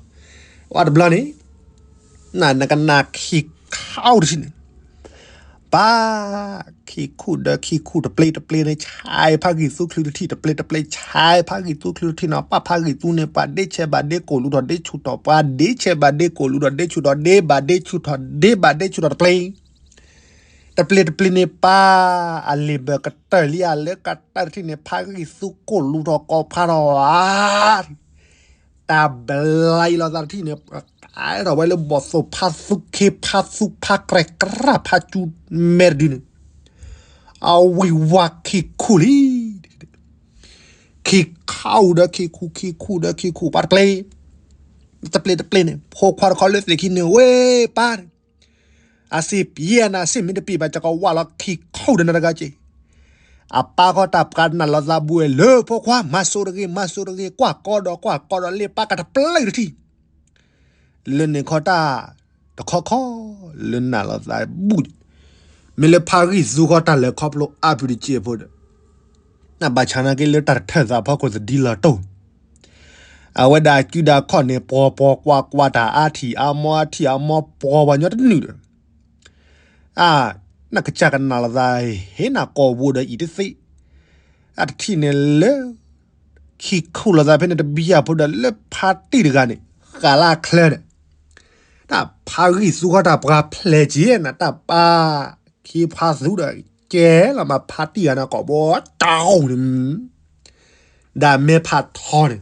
ဝဲတဘျီန့ၣ် နကနၣ်ခံခါအိၣ်တထံၣ်န့ၣ်, ပၢ်, ခံခူၣ်ဒီးခံခူၣ် တပျ့ၤတပျ့ၤန့ၣ် ဆဲးဖးဂံၢ်သူချုးတထံၣ်, တပျ့ၤတပျ့ၤ ဆဲးဖးဂံၢ်သူချုးတထံၣ်နီၤ, ပၢ်ဖးဂံၢ်သူန့ၣ် ပှၤဒ့ဆဲးဘၣ်ဒ့ကိၢ်လူၤထီၣ်ဒ့ဆူၣ်ထီၣ်, ပှၤဒ့ဆဲးဘၣ်ဒ့ကိၢ်လူၤထီၣ်ဒ့ဆူၣ်ထီၣ်, ဒ့ဘၣ်ဒ့ဆူၣ်ထီၣ် ဒ့ဘၣ်ဒ့ဆူၣ်ထီၣ်တပျ့ၤ, တပျ့ၤတပျ့ၤန့ၣ် ပၢ်, အလံာ်ဘၢၣ်ကတၢၢ်လံဧါ လၢကတၢၢ်တထံၣ်န့ၣ် ဖးဂံၢ်သူကိၢ်လူၤထီၣ်ကိးဖးထီၣ်ဧါ တၢ်ဘျါအံၤလီၤသးတထံၣ်န့ၣ် ပှၤကဲထီၣ်ဝဲလၢဘီၣ်သိၣ်ဖးသူခ့ ဖးသူဖးကြဲးကြး ဖးစူၤမဲာ်တဒုန့ၣ်, အဝံၢ်ဝါခံခူၣ်လံ, ခံ ခံခူၣ်ဒီးခံခူၣ် ခံခူၣ်ဒီးခံခူၣ် ပှၤတပျ့ၤ, တပျ့ၤတပျ့ၤန့ၣ် ဖိခွါတခီလၢသ့ၣ်ခံန့ၣ် ဝဲပၢ်န့ၣ်, အစ့ပံၤနၤ စ့မ့ၢ်တပံၤဘၣ် ကကဝၢ်လီၤခံခူၣ်ဒီးနတဂၤက့ၤ. အပၢ်ဃီတၢ်ပှၤနာ်လီၤသးဘူးဝဲလၢ ဖိခွါ မၤစိတဂ့ၤ မၤစိတဂ့ၤ ကွၢ်ကီဒီးကွၢ်ကီဒီး လ့ပၢ်ကတပျ့ၤတထံၣ် လၢန့ၣ်ခီတၢ်တခီခီ လၢနာ်လီၤသးဘူး, မ့ၢ်လၢဖါဂံၢ်သူဃီတၢ်လဲၤခီဖျိအါပူၤတစဲးဖိဒီး နဘၣ်ဆၣ်နာ်က့လၢတၢ်တထၢၣ်သးဖီခိၣ်သဒံလီၤတိၢ်, အဝဲဒၣ်အကုဒၣ်ခီၣ်န့ၣ် ပှီၤပှီၤကွၢ်ကွၢ်တၢ်အါထံၣ်အါမီအါထံၣ်အါမီပှီၤပှၤညီတနုာ်ဒီး အါ, နကစၢ်ကနာ်လီၤသး ဟ့ၣ်နၤကိာ်ဘိဒီးအံၤတသ့, အတထံၣ်န့ၣ်လၢ ခံခူၣ်လီၤသးဖဲန့ၣ်တဘံယၢ်ဖိဒီး လၢဖါတံၢ်တဂၤန့ၣ် ဃာ်လၢအချၢန့ၣ်, တၢ်ဖါဂံၢ်သူဃီတၢ်ပှၤဖျဲးက့ၤနၤ တၢ်ပၢ်ခံဖါသူဒီး ကဲလီၤမးဖါတံၢ်ဂၤန့ၣ်ကိာ်ဘိတၢ်န့ၣ် ဒီးမဲဖးထီန့ၣ်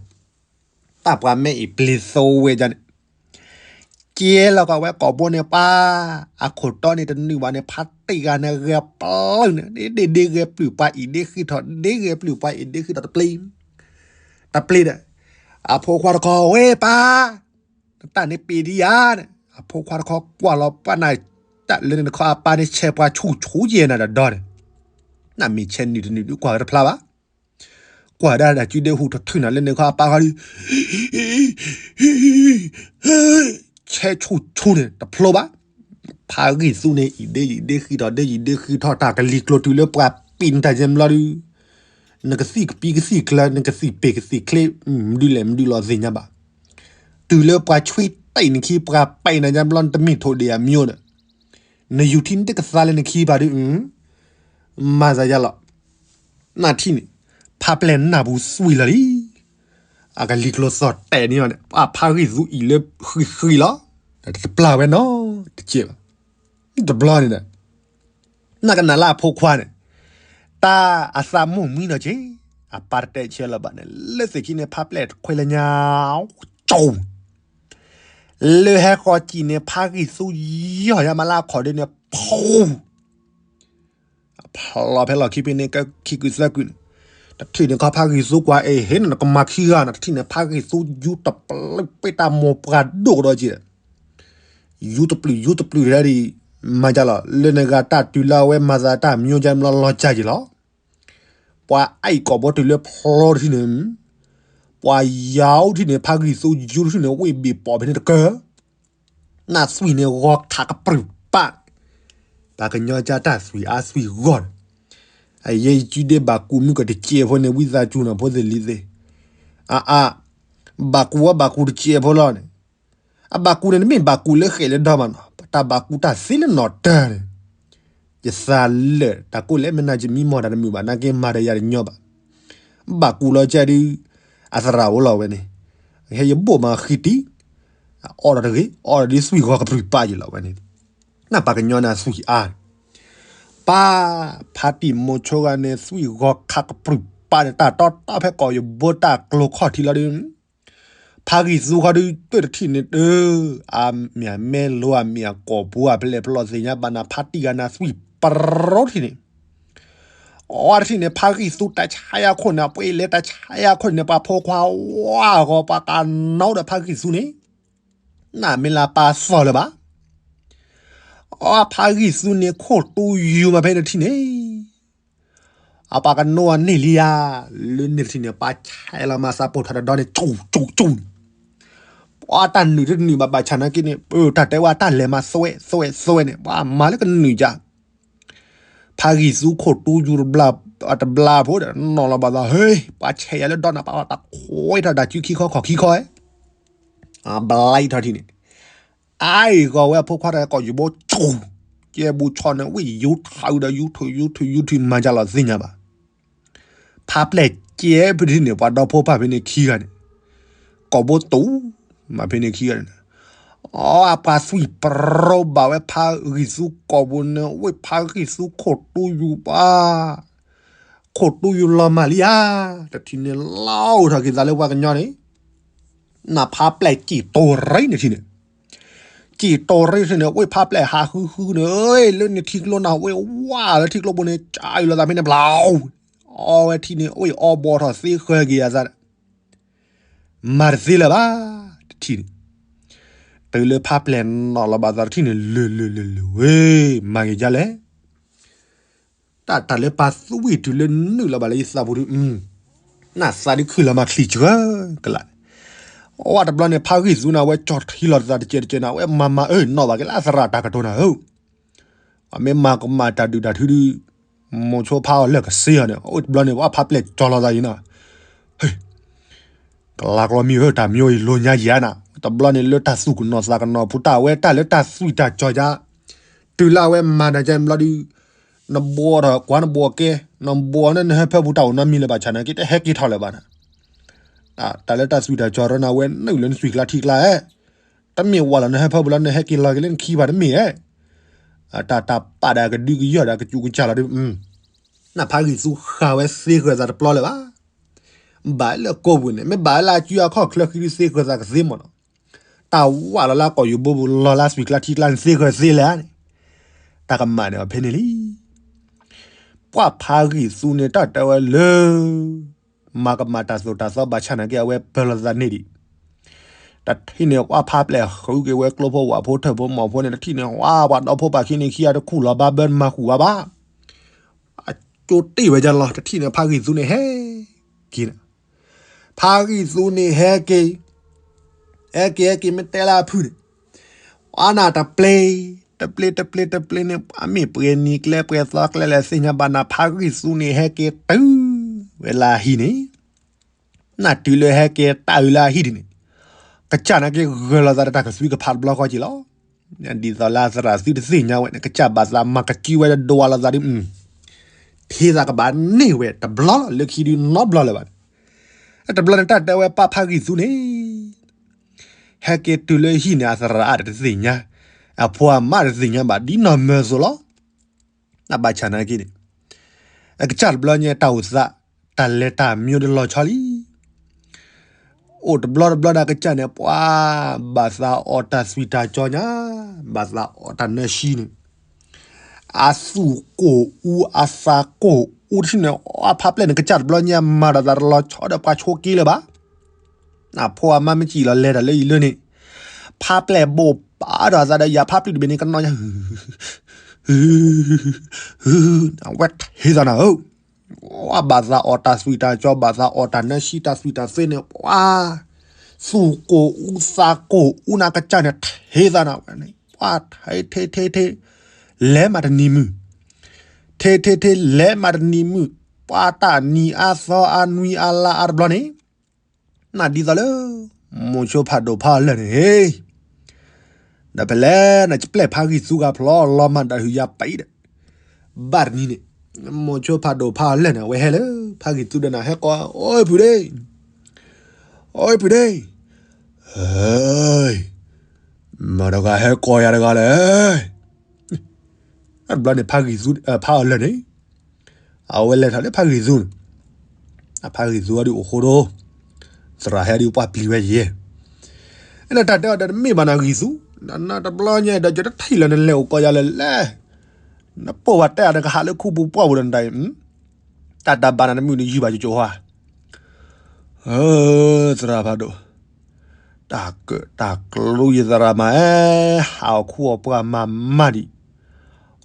တၢ်ပှၤမဲအံၤပျံၤသိဝဲဒၣ်န့ၣ် ကဲလီၤကီးဝဲကိာ်ဘိန့ၣ်ပှၤ အခိၣ်တီန့ၣ်တနုာ်ဘၣ်န့ၣ် ဖါတံၢ်ဂၤန့ၣ်ဂဲၤပျုၢ်န့ၣ် ဒ့ဒ့ဒ့ဂဲၤပျုၢ်ပှၤအံၤဒ့ဃံထီၣ် ဒ့ဂဲၤပျုၢ်ပှၤအံၤဒ့ဃံထီၣ်တပျ့ၤ, တပျ့ၤဒီး အဖိခွါတခီဝဲပၢ် နတၢ်န့ၣ်ပ့ၤဒံးဧါန့ၣ် အဖိခွါတခီကွၢ်လီၤပှၤနၤ တၢ်လၢန့ၣ်တခီအပၢ်န့ၣ်ဆဲးပှၤဆူၣ်ဆူၣ်ယဲၢ်နၤဒီးဒီန့ၣ်, နမ့ၢ်ဆဲးနုာ်တနုာ်ဒုးကွၢ်ဝဲတဖျါဘၣ် ကွၢ်ဒၣ်ဒၣ်စုဒ့ဟူးထီၣ်ထုးနၤလၢန့ၣ်ခီအပၢ်ခီဒီး ဆဲးဆူၣ်ဆူၣ်န့ၣ် တဖျိဘၣ်. ဖါဂံၢ်သူန့ၣ် အံၤဒ့အံၤဒ့ဃံထီၣ်ဒ့အံၤဒ့ဃံထီၣ်တၢ်ကလံၤကျိၤတုၤလၢပှၤပ့ၤနတၢ်ယဲၢ်ဘျီဒုး နကသံၣ်ကပံကသံၣ်ကျၢၤ နကသံၣ်ပ့ၤကသံၣ်ချ့ မဒုလဲၣ်မဒုလီၤသ့ၣ်ညါဘၣ်. တုၤလၢပှၤဆွံတ့ၢ်နခံ ပှၤပ့ၤနတၢ်ယဲၢ်ဘျီ နတမ့ၢ်ထိၣ်ဒ့ၣ်အမံၤဒီး နယူၤထံနတကသါလၢနခံဘၣ်ဒုး မၤသးယါလီၤ. နထံၣ်န့ၣ် ဖါပျဲၢ်နၢ်ပူၤသွံၣ်လီၤလံ. အကလံၤကျိၤသီၣ်တဲာ်န့ၢ်အီၤန့ၣ် ပှၤဖါဂံၢ်သူအံၤလၢဃံးဃံးလီၤ. တပျၢ်ဝဲနီတစဲးဘၣ်. တဘျီန့ၣ်ဒီး နကနၣ်လၢအဖိခွါန့ၣ် တၢ်အသးမိၢ်မံနီၤက့ၤ အပၢ်တတဲဆဲးလီၤဘၣ်န့ၣ် လၢသ့ၣ်ခံန့ၣ် ဖါပျဲၢ်တခွဲးလၢညါ ကၠိ လၢဟဲဃီၤစံၣ်န့ၣ် ဖါဂံၢ်သူယီၢ်ယါမးလၢအခီၣ်ဒ့န့ၣ် ဖူ ဖျီဖဲလီၢ်ခံဖဲန့ၣ် ကခံကုာ်သၢကုာ်န့ၣ် တထံၣ်န့ၣ်ခီဖါဂံၢ်သူကွၢ်အ့ၣ် ဟ့ၣ်နၤနကမၤခံဂၤ နတထံၣ်န့ၣ် ဖါဂံၢ်သူယူတပျုာ်ပ့ၢ်တၢ်မိၢ်ပှၢ်ဒိၣ်ကဒီးက့ၤ ယူတပျုာ်ယူတပျုာ်ဒၣ်ဒံး မၤဒ်လီၤ လၢနဂၤတၢ်တုၤလၢအဝဲမၤသးတၢ်မံၤကဲမလီၤလီၤကၢ်က့ၤလီၤ. ပှၤအံၤကိာ်ဘိတုၤလၢဖျီတထံၣ်န့ၣ် ပှၤယါအိၣ်ထံၣ်န့ၣ် ဖါဂံၢ်သူယူတထံၣ်န့ၣ် ဝ့ၢ်ဘ့ၣ်ပိာ်ဖဲန့ၣ်တကၢ နသွံၣ်န့ၣ်ဂီၤခးကပြုၢ်ပာ် ပှၤကညီကၢ်တၢ်သွံၣ်အါသွံၣ်ဂီၢ်န့ၣ် အယဲယစုဒ့ဘၣ်ကူမုၢ်ကတစဲးဖိန့ၣ် ဝံသးစူၤနီၤဖိသ့ၣ်လံၤသ့ၣ် အါအါ ဘၣ်ကူဝဲဘၣ်ကူတစဲးဖိလီၤန့ၣ် အဘၣ်ကူန့ၣ် တမ့ၢ်ဘၣ်ကူလၢဃဲးလၢဒီမးနီၤ တၢ်ဘၣ်ကူတၢ်သ့လၢနီၣ်တၢ်န့ၣ် ယသးလၢာ် တၢ်ကိၢ်လဲၣ်မ့ၢ်နၤယမံမီၢ်တၢ်တမုာ်ဘၣ် နာ်က့မၤဒီးယၤတညီဘၣ် ဘၣ်ကူလီၤကၢ်ဒုး အသရၣ်အိၣ်လီၤဝဲန့ၣ် ဟဲယဘိၣ်မၤဃံတံၢ် အီၣ်ဒီးတဂ့ၤ အီၣ်ဒီးဒ်သွံၣ်ဂီၤကပြုၢ်ပာ်ယံၤလီၤဝဲန့ၣ် နပှၤကညီန့ၣ်သွံၣ်အါ ပၢ် ဖါတံၢ်မိၤဆိဂၤန့ၣ် သွံၣ်ဂီၤခးကပြုၢ်ပာ်န့ၣ် တၢ်တီတီဖဲကိာ်ယဘိတၢ်ကျိၤခီၣ်ထံးလီၤဒုး ဖါဂံၢ်သူဃီဒုး တၢၢ်တထံၣ်န့ၣ်တၢ် အမ့ၢ်အမဲလိၤ အမ့ၢ်အကိာ်ပူၤ အပလဲၣ်ပလီၢ်သ့ၣ်ညါဘၣ်နၤ ဖါတံၢ်ဂၤန့ၣ်သွံၣ်ပရီတထံၣ်န့ၣ် အီတထံၣ်န့ၣ် ဖါဂံၢ်သူတၢ်ဆါယါခိၣ်န့ၣ် အပှ့ၤလဲၤတၢ်ဆါယါခိၣ်န့ၣ် ပှၤဖိခွါဝါဂီၤ ပှၤကနီဒီးဖါဂံၢ်သူန့ၣ် နမ့ၢ်လၢပၢ်သီၣ်လၢၤဘၣ် အီဖါဂံၢ်သူန့ၣ် ခိၣ်တူယူၤမးဖဲန့ၣ်တထံၣ်န့ၣ် အပှၤကနိအန့ၢ်လံယါ လၢန့ၣ်တထံၣ်န့ၣ် ပှၤဆဲးလီၤမၤသးပိာ်ထီၣ်တဒီန့ၣ် ကၠူၣ်ကၠူၣ်ကၠူၣ်န့ၣ် ပှၤတၢ်နုာ်တနုာ်ဘၣ်ဘၣ်ဆၣ်နာ်က့န့ၣ် ပတၢ်တဲဝဲတၢ်လဲၤမၤသွဲသွဲသွဲန့ၣ် ပှၤမၤလၢကနုာ်ယါ ဖါဂံၢ်သူခိၣ်တူယူၤတဘျါ တဘျါဖိဒီး နီၢ်လီၤဘၣ်သး ဟ့ ပှၤဆဲးယၤလၢဒီနၤ ပှၤတၢ်ခွဲးထီၣ်ဒၣ်စုခံခီခီၣ်ခံခီ ဘျါထီၣ်ထံၣ်န့ၣ် အါအံၤဂီၤဝဲအဖိခွါတၢ်ကိာ်ယူၤဘိကၠူၣ် ကဲဘူးဆီန့ၣ် ဝံၣ်ယူၤထးဒီးယူၤထုးယူၤထုးယူၤထုးမၤယါလီၤသ့ၣ်ညါဘၣ် ဖါပျဲၢ်ကဲဖဲန့ၣ် ပှၤဒီဖိပၢ်ဖဲန့ၣ်ခံဂၤန့ၣ် ကိာ်ဘိတူၢ် မးဖဲန့ၣ်ခံဂၤန့ၣ် အီ အပှၤသွံၣ်ပရီဘၣ်ဝဲဖါဂံၢ်သူကိာ်ဘိန့ၣ် ဝ့ၢ်ဖါဂံၢ်သူခိၣ်တူယူၤပှၤ ခိၣ်တူယူၤလီၤမၢ်လံဧါ တထံၣ်န့ၣ်လီၤအိၣ်ထီၣ်က့ၤသးလၢပှၤကညီန့ၣ် နဖါပျဲၢ်စံၣ်တိၤရံၣ်န့ၣ်ထံၣ်န့ၣ် စံၣ်တိၤရံၣ်ထံၣ်န့ၣ် ဝ့ၢ်ဖါပျဲၢ်ဟးဃုဃုန့ၣ် လၢန့ၣ်ထံကျိနၢ်ဝ့ၢ်ဝါလၢထံကျိပူၤန့ၣ် ကၢ်အုးလီၤသးဖဲန့ၣ်ဘျီ အီဝဲထံၣ်န့ၣ် အိၣ်အီဘီထီၣ်သ့ဃၢၤက့ၤအသးဒီး မၤတသ့လၢၤဘၣ်, တထံၣ်န့ၣ်, တုၤလၢဖးပျဲၢ်နီၣ်လီၤဘၣ်သးတထံၣ်န့ၣ် လၢာ်လၢာ်လၢာ်လၢာ်ဝဲ, မၤဂ့ၤဒ်လဲၣ်. တၢ်တၢ်လၢပၢ်သွံၣ်တုၤလၢနုာ်လီၤဘၣ်လၢယသးပူၤဒုး, နသးဒုးခုၣ်လီၤမးချံၣ်စှၢကလး, အဝဲတဘျီန့ၣ် ဖးဂံၢ်သူန့ၣ် အဝဲကၠီၣ်ထံလီၤသးတကဲးတကဲးန့ၣ် အဝဲမၤမၤအၢနီၣ်ဘၣ်က့ၤလၢအသရၣ်တၢ်ကတိၤနၤဧၢ အမ့ၢ်မၤကမၣ်တၢ်ဒုၣ်တၢ်ထုဒုး, မိၤဆိဖးအီၤလၢာ်ကစ့အီၤန့ၣ် အိၣ်တဘျီန့ၣ် ပှၤဖးပျဲၢ်ကၠီလီၤသးအံၤနီၤ, ဟ့ၣ်, ကလါကျီမံၤဧၢ တၢ်မံၤအံၤလိာ်ညါယၤနၤ, တဘျီန့ၣ်လၢတၢ်သူၣ်ကနီၤသးကနီၤဖိတၢ်ဝဲတၢ်လၢတၢ်သွံၣ်တၢ်ကၠီၤယၤ, တုၤလၢအဝဲမၤနၤကဲဘျီဒုး, နဘှီထီၣ်ကွၢ်နဘှီကဲ, နဘှီန့ၣ်နဟၢဖၢပူၤတၢ်အိၣ်နီတမံၤလၢၤဘၣ်ဆၣ်နာ်က့ တဟဲက့ၤထီၣ်လၢၤဘၣ်နၤ တၢ်လၢတၢ်သွံၣ်တၢ်ကၠီၤရၢနၤဝဲနုာ်လၢနသွံၣ်ကျါထံကျါဧဲ, တမ့ၢ်ဝဲလီၤနဟၢဖၢပူၤလီၤ နဟဲက့ၤလီၤက့ၤလၢနခံဘၣ်တမ့ၢ်ဧဲ, တၢ်တၢ်ပာ်ဒၣ်ကဒုကယီၢ်ဒၣ်ကစူးကစၢ်လီၤဒုး, နဖးဂံၢ်သူဃာ်ဝဲသ့ဃၢၤသးတပျီလၢၤဘၣ်. ဘၣ်လၢကိာ်ပူၤန့ၣ် မ့ၢ်ဘၣ်လၢအစုအခီၣ်ချၢဃံဒုးသ့ဃၢၤသးကသ့မးနီၤ, တၢ်ဝးလီၤလၢကိာ်ယူၤဘိပူၤ လီၤလၢသွံၣ်ကျါထံကျါန့ၣ်သ့ဃၢၤသ့လဲၣ်န့ၣ်, တၢ်ကမၣ်န့ၣ်အီၤဖဲန့ၣ်လံ. ပှၤဖးဂံၢ်သူန့ၣ် တၢ်တဲဝဲလၢ မၤကမၣ်တၢ်သိၣ်တၢ်သီဘၣ်ဆၣ်နာ်က့ အဝဲပၢၤလီၤသးန့ၢ်ဒံး, တထံၣ်န့ၣ် ပှၤဖးပျဲၢ်ဃုက့ၤဝဲကျိဖိဝၣ်ဖိထၢၣ်ဖိမီၢ်ဖိန့ၣ် တထံၣ်န့ၣ် ဝါပှၤဒီဖိပာ်ခံန့ၣ် ခံဂၤတခူၣ်လီၤဘၣ်ဘၢတမၤဃူးဘၣ်ဘၣ်, အကၠိတ့ၢ်ဝဲဒ်လီၤ. တထံၣ်န့ၣ် ဖးဂံၢ်သူန့ၣ်ဟဲက့ၤန့ၣ်, ဖးဂံၢ်သူန့ၣ်ဟဲက့ၤ, ဟဲက့ၤဟဲက့ၤမ့ၢ်တဲလၢအဖုၣ်န့ၣ်, အနၢ်တပျ့ၤ, တပျ့ၤတပျ့ၤတပျ့ၤန့ၣ် ပှၤမ့ၢ်ပှဲၤနံၤကျဲပှဲၤသီကျဲလဲၣ်သ့ၣ်ညါဘၣ်နၤ ဖးဂံၢ်သူန့ၣ်ဟဲက့ၤတုၤဝဲလၢအဟံၣ်န့ၣ်, နတုၤလၢဟဲက့ၤတၢ်အုးလၢအဟံၣ်ဒ်န့ၣ်, ကစၢ်နာ်က့ဂၢၢ်လီၤသးဒီးတၢ်ကသွံကဖးတဘျီဃီက့ၤလီၤ. ဒ်သိးလၢအသရၣ်သုတသ့ၣ်ညါဝဲန့ၣ် ကစၢ်ဘၣ်သးမၤကစုဝဲဒီးဒိးဝးလီၤသးဒ်, ထံသးကဘၣ်န့ၢ်ဝဲတဘျီလီၤ လၢခံဒုးနီတဘျီလၢၤဘၣ်. တဘျီန့ၣ်တၢ်တဲဝဲပၢ်ဖးဂံၢ်သူန့ၣ် ဟဲက့ၤတုၤလၢဟံၣ်န့ၣ် အသရၣ်အါတသ့ၣ်ညါ, အဖိအမါတသ့ၣ်ညါဘၣ်ဒ်နီၢ်မၢၤအသိးလီၤ. နဘၣ်ဆၣ်နာ်က့န့ၣ်, အကစၢ်တဘျီညါတၢ်အိၣ်သး, တၢ်လဲၤတၢ်မံၤဒီးလီၤဆီလံ. အိၣ်တဘျီတဘျီဒၣ်ကစၢ်န့ၣ် ပှၤဘၣ်သးအီၣ်တၢ်သွံၣ်တၢ်ကၠီညါ, ဘၣ်သးအီၣ်တၢ်နၢဆံန့ၣ်, အသူၣ်ကိၢ်အူအသးကိၢ်အူတထံၣ်န့ၣ် အဖးပျဲၢ်န့ၣ် ကစၢ်တဘျီညါမၤဒီးသးတလီၤဆီဒီးပှၤဆိးက့လၢၤဘၣ်. အဖိအမါမ့ၢ်စံၣ်လီၤလဲၤတၢ်လၢအံၤလၢန့ၣ်, ဖးပျဲၢ်ဘိၣ်ပာ်ဒီးအသးဒီးယၤဖးပျုၢ်တဘ့ၣ်န့ၣ် ကနီၣ်ညါ အဝဲထံသးနၤဧၢ, ဘၣ်သးအီၣ်တၢ်သွံၣ်တၢ်ကၠီ ဘၣ်သးအီၣ်တၢ်နၢဆံတၢ်သွံၣ်တၢ်သ့န့ၣ် ပှၤ, သူၣ်ကိၢ်အူသးကိၢ်အူနၤကစၢ်န့ၣ် ထံသးနၤဝဲန့ၣ် ပှၤထံထံထံထံ, လဲၤမးတနံၤမုၢ်, ထံထံထံလဲၤမးတနံၤမုၢ်, ပှၤတၢ်နံၤအါသီအါနွံအါလါအါတဘျီန့ၣ် နဒ်သိးလၢ မိၤဆိဖးဒိၣ်ဖးအီၤလၢာ်န့ၣ်, ဒီးဖဲလဲၣ် နကပျဲၢ်ဖးဂံၢ်သူဂၤဖျီလီၤမၤတၢ်ဟုၣ်ယၤပအံၤဒီး, ဘၣ်တနံၤန့ၣ်, မိၤဆိဖးဒိၣ်ဖးအီၤလၢာ်န့ၣ် အဝဲဟဲလၢ ဖးဂံၢ်သူဒီးနၤဟဲကိး, အိၣ်ဖုၣ်ဒ့, အိၣ်ဖုၣ်ဒ့, မတၤတဂၤဟဲကိးယၤတဂၤလဲၣ်. တဘျီန့ၣ် ဖးဂံၢ်သူ ဖးအီၤလၢာ်န့ၣ် အဝဲလဲၤထီၣ်လၢဖးဂံၢ်သူန့ၣ်, အဖးဂံၢ်သူအဒုးအိၣ်ဃိဒီး, သရၣ်ဟဲဒုးပှၢ်ပျံၤဝဲယဲၢ်, အဲလၢတၢ်တဲအီၤဒီးတမ့ၢ်ဘၣ်နၤဂံၢ်သူ, နတဘျီညါဒီးယတထံၣ်လၢနလဲၤအိၣ်ကိးယၤလၢလဲၣ်, နပိာ်ဘၣ်တဲအီၤနကဟးလၢခူပူၤပှၢ်ပူၤဒီးနတၢ်အံၤ, တၢ်တၢ်ဘၣ်နၤတမုာ်နယုၢ်ဘၣ်ကၠိကၠိဟါ သရၣ်ဖးဒိၣ်, တၢ်ကၢၣ်တၢ်ကျူယသရၣ်မၤအဲ, ဟးအီၣ်ခူအီၣ်ပှၢ်မၤမးဒံး,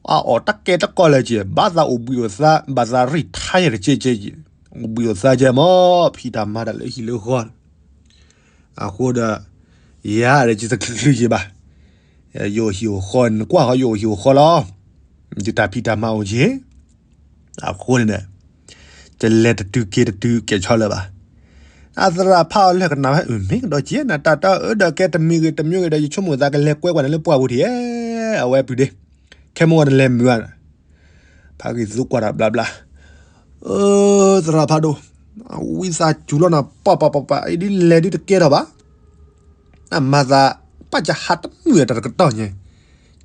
အအီၣ်တၢ်ကဲတၢ်ကီလၢာ်က့ၤ, ဘၣ်သးအိၣ်ဘှံးအိၣ်သါ, ဘၣ်သးရံၣ်ထါယဲၢ်တက့ၢ်က့ၢ်က့ၢ်, အိၣ်ဘှံးအိၣ်သါကဲမး, ဖံးတၢ်မၤတၢ်လၢဟံၣ်လၢဃီန့ၣ်, အဃိဒီး, ယၤဒီးယတချုးချုးက့ၤဘၣ်, ယအိၣ်ဟံၣ်အိၣ်ဃီ, နကွၢ်ဃီယအိၣ်ဟံၣ်အိၣ်ဃီလီၤ, ယတၢ်ဖံးတၢ်မၤအိၣ်က့ၤ အဃိန့ၣ်, တလဲၤတတုၤက့ၤတတုၤကဲဆီလၢၤဘၣ်. အသရၣ်ဖးအီၤလၢာ်ကနၣ်ဝဲ, မ့ၢ်ကဒီးက့ၤနတၢ်တၢ်အၢဒီးကဲတမံၤဂ့ၤတမံၤဂ့ၤဒီး ယဆိကမိၣ်သးကလဲၤကွဲကွၢ်နၤလၢပှၢ်ပူၤထံၣ်, အဝဲပုၢ်ဒ့, ခဲမုၢ်ဂီၤနလဲၤမုာ်ဧါ, ဖးဂံၢ်သူကွၢ်တၢ်ဘျါဘျါ, သရၣ်ဖးဒိၣ်, ဝံသးစူၤလီၤနၤ ပှၤပှၤပှၤပှၤ အံၤဒ်လဲၤဒ်တကဲထီၣ်ဘၣ် နမၤသး, ပၢ်ယဟးတမုာ်အတၢ်တကတီၢ်ညါ,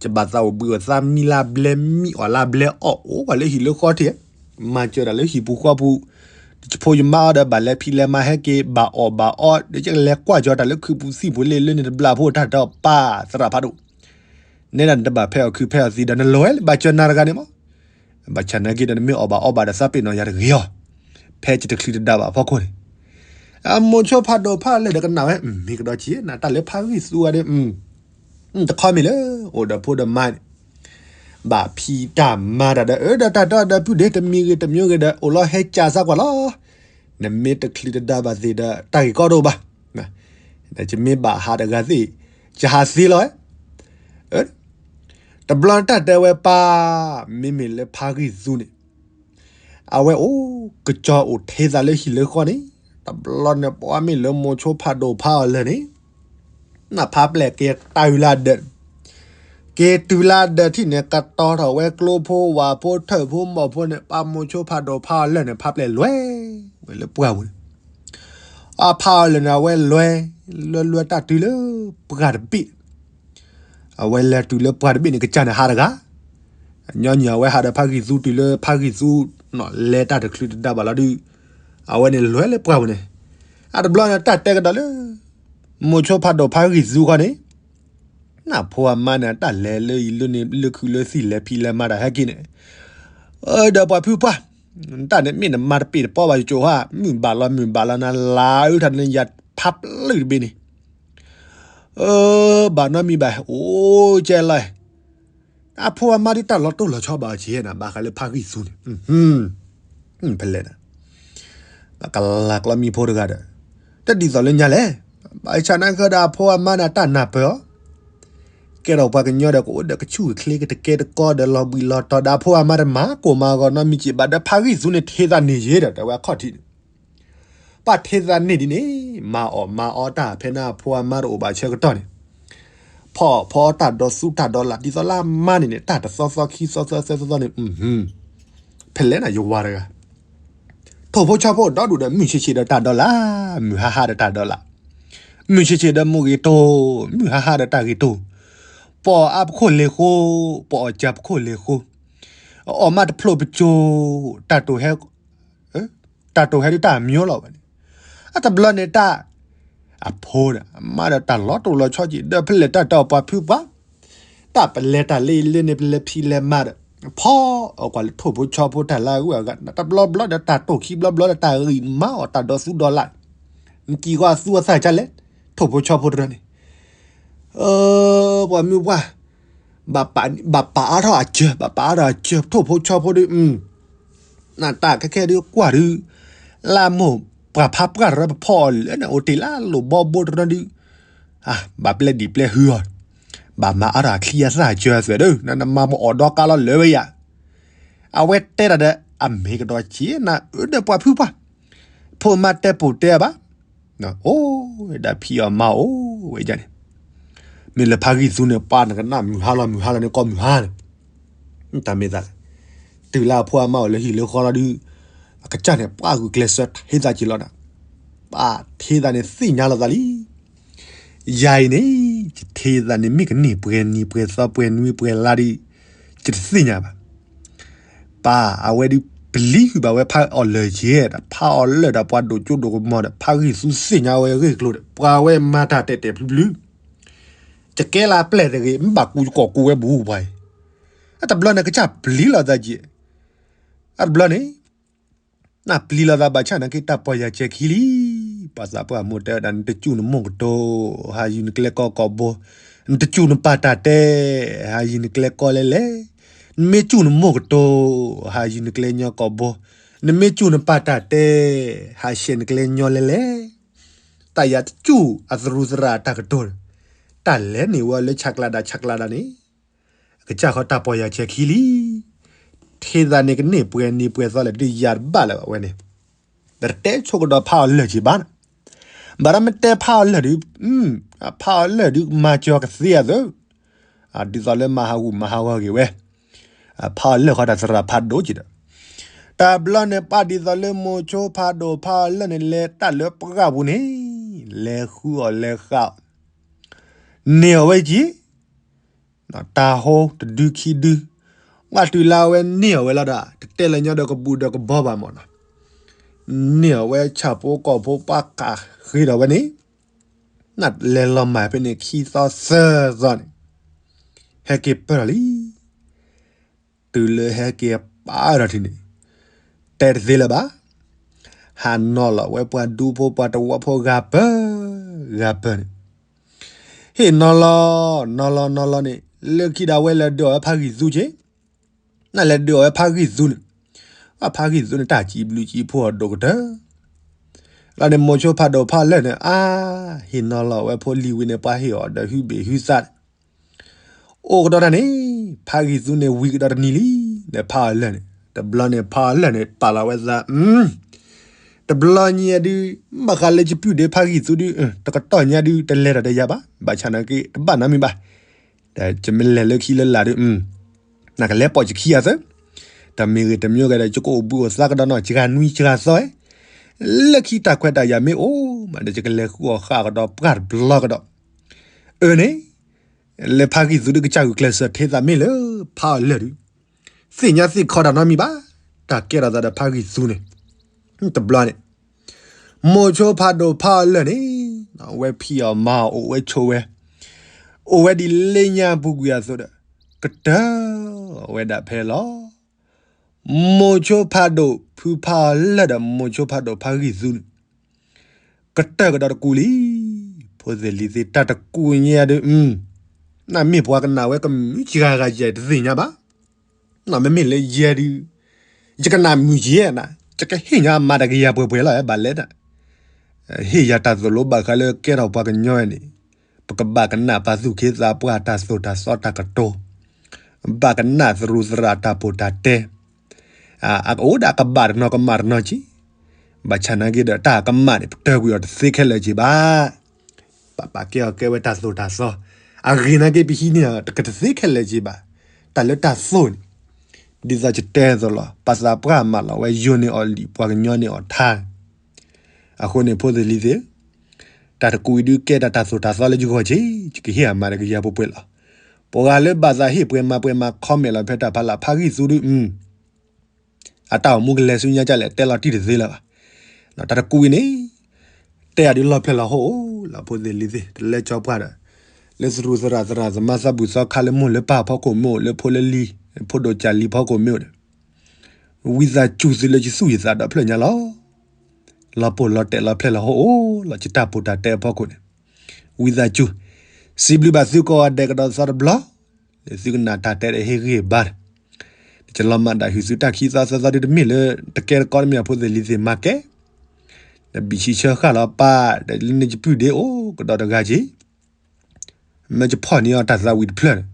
ယဘၣ်သးအိၣ်ဘှံးအိၣ်သါမံလါဘျဲမံအီၣ်လါဘျဲအီၣ်အိၣ်ပှၤလၢဟံၣ်လၢဃီထံၣ်, မၤစၢၤတၢ်လၢဟံၣ်ပူၤဃီပူၤ, ယဖိယမါအီၤဒီးဘၣ်လဲၤဖံးလဲၤမၤဟဲက့ၤ ဘၣ်အီၣ်ဘၣ်အီ, ဒီးယကလဲၤကွၢ်ကၠီတၢ်လၢခုပူၤသံၣ်ပူၤလ့လၢန့ၣ်တဘျီဖိတၢ်ဒီးပၢ်သရၣ်ဖးဒိၣ်, နဲဒၣ်နတဘၣ်ဖဲအီၣ်ခုဖဲအီၣ်သံဒီးနလိၤဝဲလၢဘၣ်စၢၤနၤတဂၤန့ၣ်မး, ဘၣ်ဆၣ်နာ်က့ဒီးနမ့ၢ်အီၣ်ဘၣ်အီဘၣ်ဒီးသးပ့ၤနီၣ်ယၤတဂ့ၤအီၤ ဖဲယတချုးတဒါဘၣ်အဖီခိၣ်န့ၣ်, အမိၤဆိဖးဒိၣ်ဖးလၢာ်ဒီးကနၣ်ဝဲ, မ့ၢ်ကဒီးက့ၤနၤ တၢ်လၢဖးဂံၢ်သူအီၤဒီး, တခီမ့ၢ်လၢအိၣ်ဒီးဖိဒီးမါန့ၣ်, ဘၣ်ဖံးတၢ်မၤတၢ်ဒီး အၢဒီးတၢ်ဒီဒီပုၢ်ဒ့ တမံၤဂ့ၤတမံၤဂ့ၤဒီး အိၣ်လီၤဟဲကၢ်စၢ်ကွၢ်လီၤ. နမ့ၢ်တချုးတဒါဘၣ်သ့ၣ်ဒီး တၢ်ဂ့ၢ်ကီတအိၣ်ဘၣ်. ဒီးယမ့ၢ်ဘၣ်ဟးတဂၤသ့ၣ်, ယဟးသ့လီၤ. တဘျီတၢ်တဲဝဲပၢ်, မ့မ့ၢ်လၢဖးဂံၢ်သူန့ၣ် အဝဲအိၣ်ကစီၤအိၣ်ထ့သးလၢဟံၣ်လၢဃီန့ၣ်, တဘျီန့ၣ် ပှၤမ့ၢ်လၢမိၤဆိဖးဒိၣ်ဖးအီၤလၢာ်န့ၣ်, နဖးပျဲၢ်က့ၤတုၤလၢဒၢး, က့ၤတုၤလၢဒၢးထံၣ်န့ၣ် ကတီၤထီၣ်ဝဲကျိဖိဝၣ်ဖိထၢၣ်ဖိမိၢ်ဖိန့ၣ်, ပၢ်မိၤဆိဖးဒိၣ်ဖးအီၤလၢာ်န့ၣ် ဖးပျဲၢ်လွဲဝဲလၢပှၢ်ပူၤန့ၣ်, အဖးအီၤလၢာ်န့ၣ် အဝဲလွဲ, လွဲလွဲတၢ်တုၤလၢပှၢ်တဘ့ၣ် အဝဲလဲၤတုၤလၢပှၢ်တဘ့ၣ်န့ၣ် ကစၢ်န့ၣ်ဟးတဂၤ, ညီနုၢ်အဝဲဟးဒီးဖးဂံၢ်သူတုၤလၢဖးဂံၢ်သူ, လဲၤတၢ်တချုးတဒါဘၣ်လီၤဒုး, အဝဲန့ၣ်လွဲလၢပှၢ်ပူၤန့ၣ်, အတဘျီန့ၣ် တၢ်တဲကဒီးလၢ မိၤဆိဖးဒိၣ်ဖးဂံၢ်သူခီန့ၣ်, နဖိအမါန့ၣ် တၢ်လဲၤလၢအံၤလၢန့ၣ် လၢခုးလၢသံၣ်လဲၤဖံးလဲၤမၤတၢ်ဟဲက့ၤန့ၣ်, ဒီးပှၤဖုပှၢ်, တၢ်န့ၣ်မ့ၢ်နမၤတပ့ၢ်တပီဘၣ်ယကၠိၤဟါ, မုၢ်ဘၣ်လီၤမုၢ်ဘၣ်လီၤနၤလါအုးထီၣ်န့ၣ် ယၤဖးပျုၢ်တဘ့ၣ်န့ၣ် ဘၣ်နီတမံၤဘၣ်, အိၣ်ကဲလီၤ, အဖိအမါဒ်တၢ်လီၤတိၢ်လီၤဆီဘၣ်အီၤက့ၤနၤ ဘၣ်ဃးလၢဖးဂံၢ်သူန့ၣ်, ဖဲလဲၣ်နၤ, ကလၤကျီမံဖိတဂၤဒီး, တဒ်သိးလၢညါလဲၣ်, ဘၣ်ဆၣ်နၢ်ဃၢဒီးအဖိအမါန့ၣ် တၢ်နၢ်ပၢၢ်အီၤ ကဲထီၣ်ပှၤကညီဒီး ကအိၣ်ဒီးကဆူၣ်ကချ့ကတကဲတကီဒီး လီၤဘှံးလီၤတီၤဒီး အဖိအမါတမၤကိၢ်မၤဂီၤနီတမံၤက့ၤဘၣ်ဒီး ဖးဂံၢ်သူန့ၣ် ထ့သးန့ၢ်ယ့ၤဒီး တဲဝဲအခီၣ်ထံးန့ၣ်, ပၢ်ထ့သးန့ၢ်ဒ်န့ၣ်, မၤအီၣ်မၤအီတၢ်ဖဲန့ၣ်အဖိအမါတအိၣ်ဘၣ်ဆၢကတီၢ်န့ၣ်, ဖီအီၣ်ဖီအီတၢ်ဒီးသူတၢ်ဒီးလၣ် ဒ်သိးလၢအမါန့ၣ်န့ၣ် တၢ်တသီသီခံသီသၢသီသၢသီန့ၣ်, ဖဲလဲၣ်နၤယဝၤတဂၤ ထိၣ်ဖိဆီဖိဒီဒူၣ်ဒီး မုၢ်ဆ့ၣ်ဆ့ၣ်ဒီးတၢ်ဒီးလၣ်, မုၢ်ဟါဟါဒီးတၢ်ဒီးလၣ်, မုၢ်ဆ့ၣ်ဆ့ၣ်ဒီးမိၢ်ဂ့ၤတိၢ်, မုၢ်ဟါဟါဒီးတၢ်ဂ့ၤတိၢ်, ပအီၣ်အါပခိၣ်လ့ၤဃိ, ပအီၣ်ကၢပခိၣ်လ့ၤဃိ, အီၣ်မးတဖျိပစိၤ, တၢ်တိၢ်ဟဲ, တၢ်တိၢ်ဟဲဒ်တၢ်အမံၤလီၤဘၣ်န့ၣ်, အတဘျီန့ၣ်တၢ်, အဖိဒီး အမါဒီးတၢ်လီၤတိၢ်လီၤဆီက့ၤ ဒီးဖဲလဲၣ်တၢ်တီၢ်ပှၤဖုပှၢ် တၢ်ပလဲၤတၢ်လၢအံၤလၢန့ၣ် ပလဲၤဖံးလဲၤမၤဒီး, ဖီအီၣ်ကွၢ်လၢထိၣ်ဖိဆီဖိတၢ်လၢအဂုၤအဂၤ တဘျီဘျီဒီးတၢ်တိၢ်ခံဘျီဘျီဒီးတၢ်ဂံၢ်မၤအီၣ်တၢ်ဒီးသူဒီးလၣ်, နကံၤကွၢ်သူအသၣ်ကလဲၣ်, ထိၣ်ဖိဆီဖိတရၢန့ၣ်, ပှၤမုၢ်ပှၢ်, ဘၣ်ပာ်အါထီၣ်အစၢၤ ဘၣ်ပာ်အါထီၣ်အစၢၤ ထိၣ်ဖိဆီဖိဒုး နတၢ်ခဲခဲဒုးကွၢ်ဒုး, လၢမိၢ်ပှၢ်ဖးပှၢ်တရၢပဖီအီၤလၢန့ၣ် အိၣ်တ့ၢ်လၢလိၣ်ဘီဘိတရၢဒုး, ဘၣ်ပျဲဒံၣ်ပျဲဟုအီၤ, ဘၣ်မၤအါထီၣ်အချံအသၣ်အစၢၤအသွဲၣ်ဒီး နနမၤပအီၣ်ဒီကါလီၤလၢာ်ဝဲယၤ, အဝဲတဲတၢ်ဒီး အမ့ၢ်ကဒီးက့ၤနၤအၢဒီးပှၤဖုပှၢ်, ဖိမါတဲပိာ်တဲအီၤဘၣ်, အိၣ်ဝဲဒၣ်ဖံးအီၣ်မၤအီၣ်ဝဲဒၣ်န့ၣ်, မ့ၢ်လၢဖးဂံၢ်သူန့ၣ် ပှၤနကနၣ်မုၢ်ဟါလီၤမုၢ်ဟါလီၤန့ၣ် ကိးမုၢ်ဟါန့ၣ် တၢ်မ့ၢ်သးလဲၣ်, တုၤလၢအဖိအမါအိၣ်လၢဟံၣ်လၢဃီလီၤဒုး, အကစၢ်န့ၣ် ပှၤဂုာ်ကျဲးစၢးထ့သးက့ၤလီၤနၤ, ပှၤထ့သးန့ၣ်သ့ၣ်ညါလီၤသးလံ. ယၤအံၤန့ၣ် ယထ့သးန့ၣ် မ့ၢ်ကန့ၢ်ပှဲၤနံၤပှဲၤသီပှဲၤနွံပှဲၤလါဒုး, ယတသ့ၣ်ညါဘၣ်. ပၢ်အဝဲဒုး ပျံၤဟုၣ်ဘၣ်ဝဲဖးအီၣ်လၢာ်က့ၤဒီး ဖးအီၣ်လၢာ်ဒီးပှၤဒိၣ်ကၠိဒိၣ်ကမီၤဒီး ဖးဂံၢ်သူသ့ၣ်ညါဝဲအဂ့ၢ်အကျိၤဒီး ပှၤဝဲမၤတၢ်တဲာ်တဲာ်ဖျုဖျု ယကဲလၢပျဲၢ်တဂ့ၤ မ့ၢ်ဘၣ်ကူယကီၢ်ကူဝဲဘူးပှၤအံၤ, အတဘျီန့ၣ် ကစၢ်ပျံၤလိာ်သးက့ၤ, အတဘျီန့ၣ် နပျံၤလိာ်သးဘၣ်ဆၣ်နာ်က့ တၢ်ပီၢ်ယၤစဲၤခံလံ. ပှၤသးပှၢ်မိၢ်တဲဝဲဒၣ် နတစူၢ်နမိၢ်ကတိၤ, ဟးယုၤနကျဲကီကီၢ်ဘိ, နတစူၢ်နပၢ်တၢ်တဲ, ဟးယုၤနကျဲကီလဲလဲ, နမ့ၢ်စူၢ်နမိၢ်ကတိၤ, ဟးယုၤနကျဲညီကီၢ်ဘိ, နမ့ၢ်စူၢ်နပၢ်တၢ်တဲ, ဟးဆှဲးနကျဲညီလဲလဲ တၢ်ယၤတစူၢ်အသရူးသရၣ်တၢ်ကတိၤ, တၢ်လဲၤန့ၢ်ဝဲလၢဆးကျးဒၣ်ဆးကျးဒၣ်န့ၣ်, အကစၢ်ဃီတၢ်ပီၢ်ယၤစဲၤခံလံ. ထံသးန့ၣ်ကန့ၢ်ပှဲၤနံၤပှဲၤသီလဲၣ် ဒုးယၤတဘၣ်လၢၤဘၣ်ဝဲန့ၣ်, ဒီးတတဲဆိကဒီးဖးအီၣ်လၢာ်က့ၤဘၣ်န့ၣ်, ဘၣ်ဒီးမ့ၢ်တဲဖးအီၣ်လၢာ်ဒုး, ဖးအီၣ်လၢာ်ဒုး မၤစၢၤကသ့အသိး ဒ်သိးလၢမၤဟးဂူာ်မၤဟးဂီၤဂ့ၤဝဲ, ဖးအီၣ်လၢာ်ဃီတၢ်သရၣ်ဖးဒိၣ်က့ၤဒီး, တဘျီန့ၣ် ပၢ်ဒ်သိးလၢမိၤဆိဖးဒိၣ်ဖးအီၣ်လၢာ်န့ၣ် လဲၤတၢ်လၢပှၢ်ပူၤန့ၣ်, လဲၤဃုအီၣ်လဲၤဃုအီၣ်, န့ၢ်အီၣ်ဝဲက့ၤ, တၢ်ဟိတဒုခံဒု, ဘၣ်တုၤလၢအဝဲန့ၢ်အီၣ်ဝဲလီၤဒီး တတဲလၢၤညီဒီးကဘူးဒီးကဘီဘၣ်မၢ်နီၤ, န့ၢ်အီၣ်ဝဲဆၣ်ဖိကီၢ်ဖိပှၤကးဃ့ဒီးဝဲန့ၣ် နလဲၤလီၤမၢ်ဖဲန့ၣ်ခံသီသၢသီန့ၣ်, ဟဲက့ၤပၢၢ်ထီၣ်လံ. တုၤလၢဟဲက့ၤပၢၢ်ထီၣ်ထံန့ၣ်, တဲတသ့လၢၤဘၣ်. ဟးနီၤလီၤဝဲပှၤဒူဖိပှၤတဝီဖိဂၤပၢၢ်ဂၤပၢၢ်န့ၣ်, ဟ့ၣ်နီၤလီၤ, နီၤလီၤနီၤလီၤန့ၣ် လၢခံဒၣ်ဝဲလဲၤဒုးအီၣ်ဝဲဖးဂံၢ်သူက့ၤ, နလဲၤဒုးအီၣ်ဝဲဖးဂံၢ်သူန့ၣ်, အဖးဂံၢ်သူန့ၣ် တၢ်စံးဘျုးစံးဖှိၣ်အီၤဒိၣ်ကတၢၢ် လီၤန့ၣ် မိၤဆိဖးဒိၣ်ဖးအီၤလၢာ်န့ၣ် အါ, ဟ့ၣ်နီၤလီၤဝဲဖိလံၤဝံၤန့ၣ် ပှၤဟ့ၣ်အီၤဒီးဟုဘ့ၣ်ဟုသးန့ၣ်, အိၣ်ကဒီးတၢ်န့ၣ်, ဖးဂံၢ်သူန့ၣ်ဝံၤကဒီးတနံၤလံ, ဒီးဖးအီၤလၢာ်န့ၣ် တဘျီန့ၣ် ဖးအီၤလၢာ်န့ၣ် ပာ်လီၤဝဲသး, တဘျီညါဒုး ဘၣ်ဃးလၢယပုၢ်ဒ့ဖးဂံၢ်သူဒုး တကတီၢ်ညါဒုး တလဲၤဒီးတယၤဘၣ်, ဘၣ်ဆၣ်နာ်က့ တဘၣ်နီတမံၤဘၣ်, ဒီးယမ့ၢ်လဲၤလၢခံလၢလာ်ဒုး နကလဲၤပိာ်ယခံဂၤသၢ, တမ့ၢ်ဂ့ၤတမ့ၢ်ဂ့ၤဒီး ယကအိၣ်ဘှံးအိၣ်သါကဒီးနီၤ ယဂၤနွံယဂၤသီ, လၢခံတၢ်ခွဲးတၢ်ယာ်မ့ၢ်အိၣ်မးဒီး ယကလဲၤဃုအီၣ်ဃာ်ကဒီးပှၢ်တဘျီကဒီး, အၢန့ၣ်, လၢဖးဂံၢ်သူဒုး ကစၢ်ဂုာ်ကျဲးစၢးထဲသးမ့ၢ်လၢ ဖးအီၤလၢာ်ဒုး, သ့ၣ်ညါသ့ၣ်ခီတၢ်နီတမံၤဘၣ်, တၢ်ကဲထီၣ်သးဒီးဖးဂံၢ်သူန့ၣ်, တဘျီန့ၣ် မိၤဆိဖးဒိၣ်ဖးအီၤလၢာ်န့ၣ်, ဝဲဖံးအီၣ်မၤအီၣ်အိၣ်ဝဲဆိးဝဲ, အိၣ်ဝဲဒ်လၢညါပူၤကွံာ်အသိးဒီး, ကတၢၢ်ဝဲဒၣ်ဖဲလီၤ. မိၤဆိဖးဒိၣ်ဖုဖးအီၤလၢာ်ဒီး မိၤဆိဖးဒိၣ်ဖးဂံၢ်သူန့ၣ်, ကတၢၢ်ကဒီးတကူာ်လံ. ဖိသ့ၣ်လံၤသ့ၣ် တၢ်တကူာ်ညါဒုး, နမ့ၢ်ပှၤကနၣ်ဝဲကမုာ်စှၤဂၤယဲၢ်တသ့ၣ်ညါဘၣ်. နမ့မ့ၢ်လၢယဲဒုး, ယကနၣ်မုာ်ယဲၢ်နၤ, ယကဟ့ၣ်ညါအမၤတကယၤပှဲၤပှဲၤလီၤ ဘၣ်လဲၣ်ဒၣ်. ဟ့ၣ်ယၤတၢ်သိၣ်လိဘၣ်ဃးလၢကဲထီၣ်ပှၤကညီန့ၣ်, ပကဘၣ်ကနၣ်ပှၤသူၣ်က့သးပှၢ်တၢ်သိၣ်တၢ်သီတၢ်ကတိၤ, ဘၣ်ကနၣ်သရူးသရၣ်တၢ်ပိၢ်တၢ်တဲ, အအိၣ်ဒၣ်ကဘၣ်တနီၤကမၣ်တနီၤက့ၤ, ဘၣ်ဆၣ်နာ်က့ဒီး တၢ်ကမၣ်န့ၣ် ပတၢၢ်ကွံာ်အီၤတသ့ခဲလၢာ်က့ၤဘၣ်. ပပာ်ကဲအီၤကဲဝဲတၢ်သိၣ်တၢ်သီ, အဂ့ၢ်နာ်က့ ပဟံးန့ၢ်အီၤတကတသ့ခဲလၢာ်က့ၤဘၣ်. တၢ်လၢတၢ်သိၣ်န့ၣ်, ဒ်သိးယတဲအသိးလီၤ, ပှၤသးပှၢ်မၢလီၤဝဲ ယိၤန့ၢ်အီၤလံာ် ပှၤကညီန့ၢ်အီၤထါန့ၣ်, အဃိန့ၣ် ဖိသ့ၣ်လံၤသ့ၣ်, တၢ်တကူာ်အံၤဒုးကဲတၢ်တၢ်သိၣ်တၢ်သီလၢယဂီၢ်က့ၤ, ယကဟ့ၣ်အမၤတကယၤပှဲၤပှဲၤလီၤ. ပှၤဂၤလၢဘၣ်သးဟ့ၣ်ပှဲၤမၤပှဲၤမၤ comment လီၤဖဲတၢ်ဖးလၢ်ဖးဂံၢ်သူဒုး, အတၢ်အိၣ်မူကလဲၤဆူညါကလဲၣ် တဲလီၤတံၢ်တသ့လၢၤဘၣ်. တၢ်တကူာ်အံၤန့ၣ်, တဲအီၤဒုးလီၤဖျဲၣ်လီၤဟိၣ်လီၤ ဖိသ့ၣ်လံၤသ့ၣ်, တလဲကၠီပှၢ်ဒီး, လၢသရူးသရၣ်သရၣ်သမါသးဘူၣ်သီခါ လၢမိၢ်လၢပၢ်ဖီခိၣ်မ့ၢ်အိၣ် လၢဖိလၢလံၤ, ဖိဒိၣ်ကၢ်လံၤဖီခိၣ်မ့ၢ်အိၣ်ဒီး, ဝံသးစူၤသုလၢယသူၣ်ယသးဒီဖျၢၣ်ညါလီၤ. လီၤပိၢ်လီၤတဲာ်လီၤဖျဲၣ်လီၤဟိၣ်အိၣ်လီၤ ယတၢ်ပိၢ်တၢ်တဲအဖီခိၣ်န့ၣ်, ဝံသးစူၤ, စံးဘျုးဘၣ်သုကိးဂၤဒဲးကဒီးသီတဘျီ လၢသုကနၣ်တၢ်တဲဒီးဟ့ၣ်ဂံၢ်ဘါ, ဒီးယလီၤမၢ်ဒၣ်ဟုၣ်သုတၢ်ခံသီသၢသီဒုး တမ့ၢ်လၢတကဲတကီတမ့ၢ် ဖိသ့ၣ်လံၤသ့ၣ်မၤကဲ, ဒီးဘံၣ်ဆံဆၢဃာ်လီၤပၢ်, ဒီးလၢန့ၣ်ယပုၢ်ဒ့အိၣ်ကဒီးတဂၤက့ၤ, မၢယဖီၣ်န့ၢ်အီၤတၢ်သးဝံၣ်တဖျၢၣ်န့ၣ်,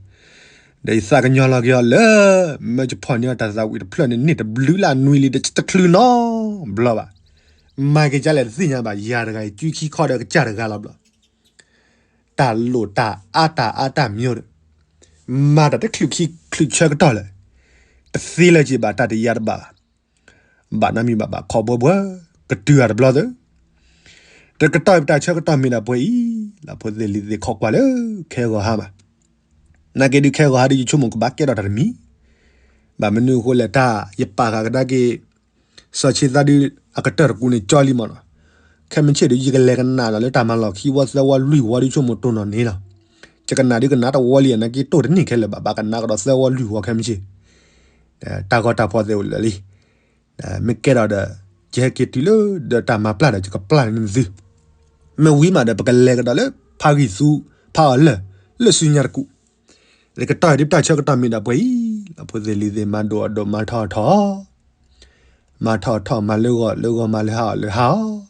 ဒီးယသးကညီၤလီၤက့ၤအီၤလၢ မၢယဖီၣ်န့ၢ်အီၤတၢ်သးဝံၣ်တဖျၢၣ်န့ၣ် န့ၢ်တဘျုးလၢနွံလံဒီး တချုးနီတဘျီဘၣ်. မၤက့ၤဒ်လဲၣ်တသ့ၣ်ညါဘၣ် ယၤတဂၤအံၤ ကုခံခီဒီးကစၢ်တဂၤလီၤဘျီ တၢ်လိၣ်တၢ်အါတၢ်အါတၢ်မံၤဒီး မၤတၢ်တချုးခံချုးဆၢကတီၢ်လၢာ်, တသ့လၢၤက့ၤဘၣ် တၢ်တယါတဘၣ်ဘၣ်, ဘၣ်နီတမံၤဘၣ် ဘၣ်ခီဘှီဘှီ, ကတုၤအတဘျီသၢ, တကတီၢ်တၢ်ဆၢကတီၢ်မ့ၢ်ဒၣ်ပှဲၤအံၤ, လၢဖိသ့ၣ်လံၤသ့ၣ်ခိးကွၢ်လၢ ခဲဂီၤဟါမး, နာ်က့ဒုးခဲဂီၤဟါဒုး ယဆိကမိၣ်ကဘၣ်ကဲထီၣ်တၢ်တမံၤ, ဘၣ်မနုၤအဃိလဲၣ် တၢ်ယပာ်ဃာ်ကဒါက့ၤ စီၤဆ့သးဒုး အကတၢၢ်တကူာ်န့ၣ်ကၠီလံမ့ၢ်နီၤ, ခဲမုၢ်ဆ့ၣ်ဒုး ယကလဲၤကနၣ်ဒီးလၢတၢ်မၤလီၢ်ခံဝီသၢဝီလွံၢ်ဝီဒုး ဆိကမိၣ်တိၢ်နီၣ်န့ၣ်လီၤ, ယကနၣ်ဒုးကနၣ်တဝီလံ နာ်က့တိၢ်တန့ၢ်ခဲလၢာ်ဘၣ် ဘၣ်ကနၣ်ကဒီးသၢဝီလွံၢ်ဝီခဲမုၢ်ဆ့ၣ်, တၢ်ဂီၤတၢ်ဖီၣ်သ့ၣ်အိၣ်လၢာ်လံ မ့ၢ်ကဲထီၣ်ဒီး ယဟဲက့ၤတုၤလၢဒီးတၢ်မၤပျၢ်ဒီး ယကပျၢ်န့ၢ်သု, မ့ၢ်ဝံၤမးဒီး ပကလဲၤကဒီးလၢဖးဂံၢ်သူ ဖးအီၤလၢာ် လၢစုညါတကူာ်, လၢကတီၢ်အံၤဒုး ပတၢ်ဆၢကတီၢ်မ့ၢ်ဒၣ်ပှဲၤအံၤလီၤ ဖိသ့ၣ်လံၤသ့ၣ် မၤဒိၣ်အီၣ်ဒိၣ် မၤထီၣ်အီၣ်ထီၣ် မၤထီၣ်အီၣ်ထီၣ် မၤလၢဂီၤလၢဂီၤ မၤလၢဟါအီၣ်လၢဟါအီၣ်,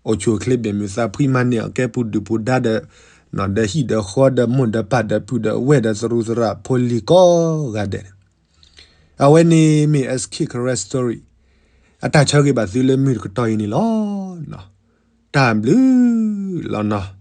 အိၣ်ဆူၣ်အိၣ်ချ့ဘၣ်မုာ်သးဖှံ မၤန့ၢ်အီၣ်ကဲပူၤဒုၣ်ပူၤဒါဒီး နီၢ်ဒီးဟံၣ်ဒီးဃီဒီးမိၢ်ဒီးပၢ်ဒီးပုၢ်ဒီးဝဲၢ်ဒီးသရူးသရၣ်ဖိလံၤကိးဂၤဒဲးန့ၣ်, အဝဲန့ၣ်မ့ၢ် S K Karen Story အတၢ်ဆၢဂ့ၤဘၣ်သုလၢမုၢ်တကတီၢ်အံၤန့ၣ်လီၤ. တၢ်ဘျုးလီၤနီၤ.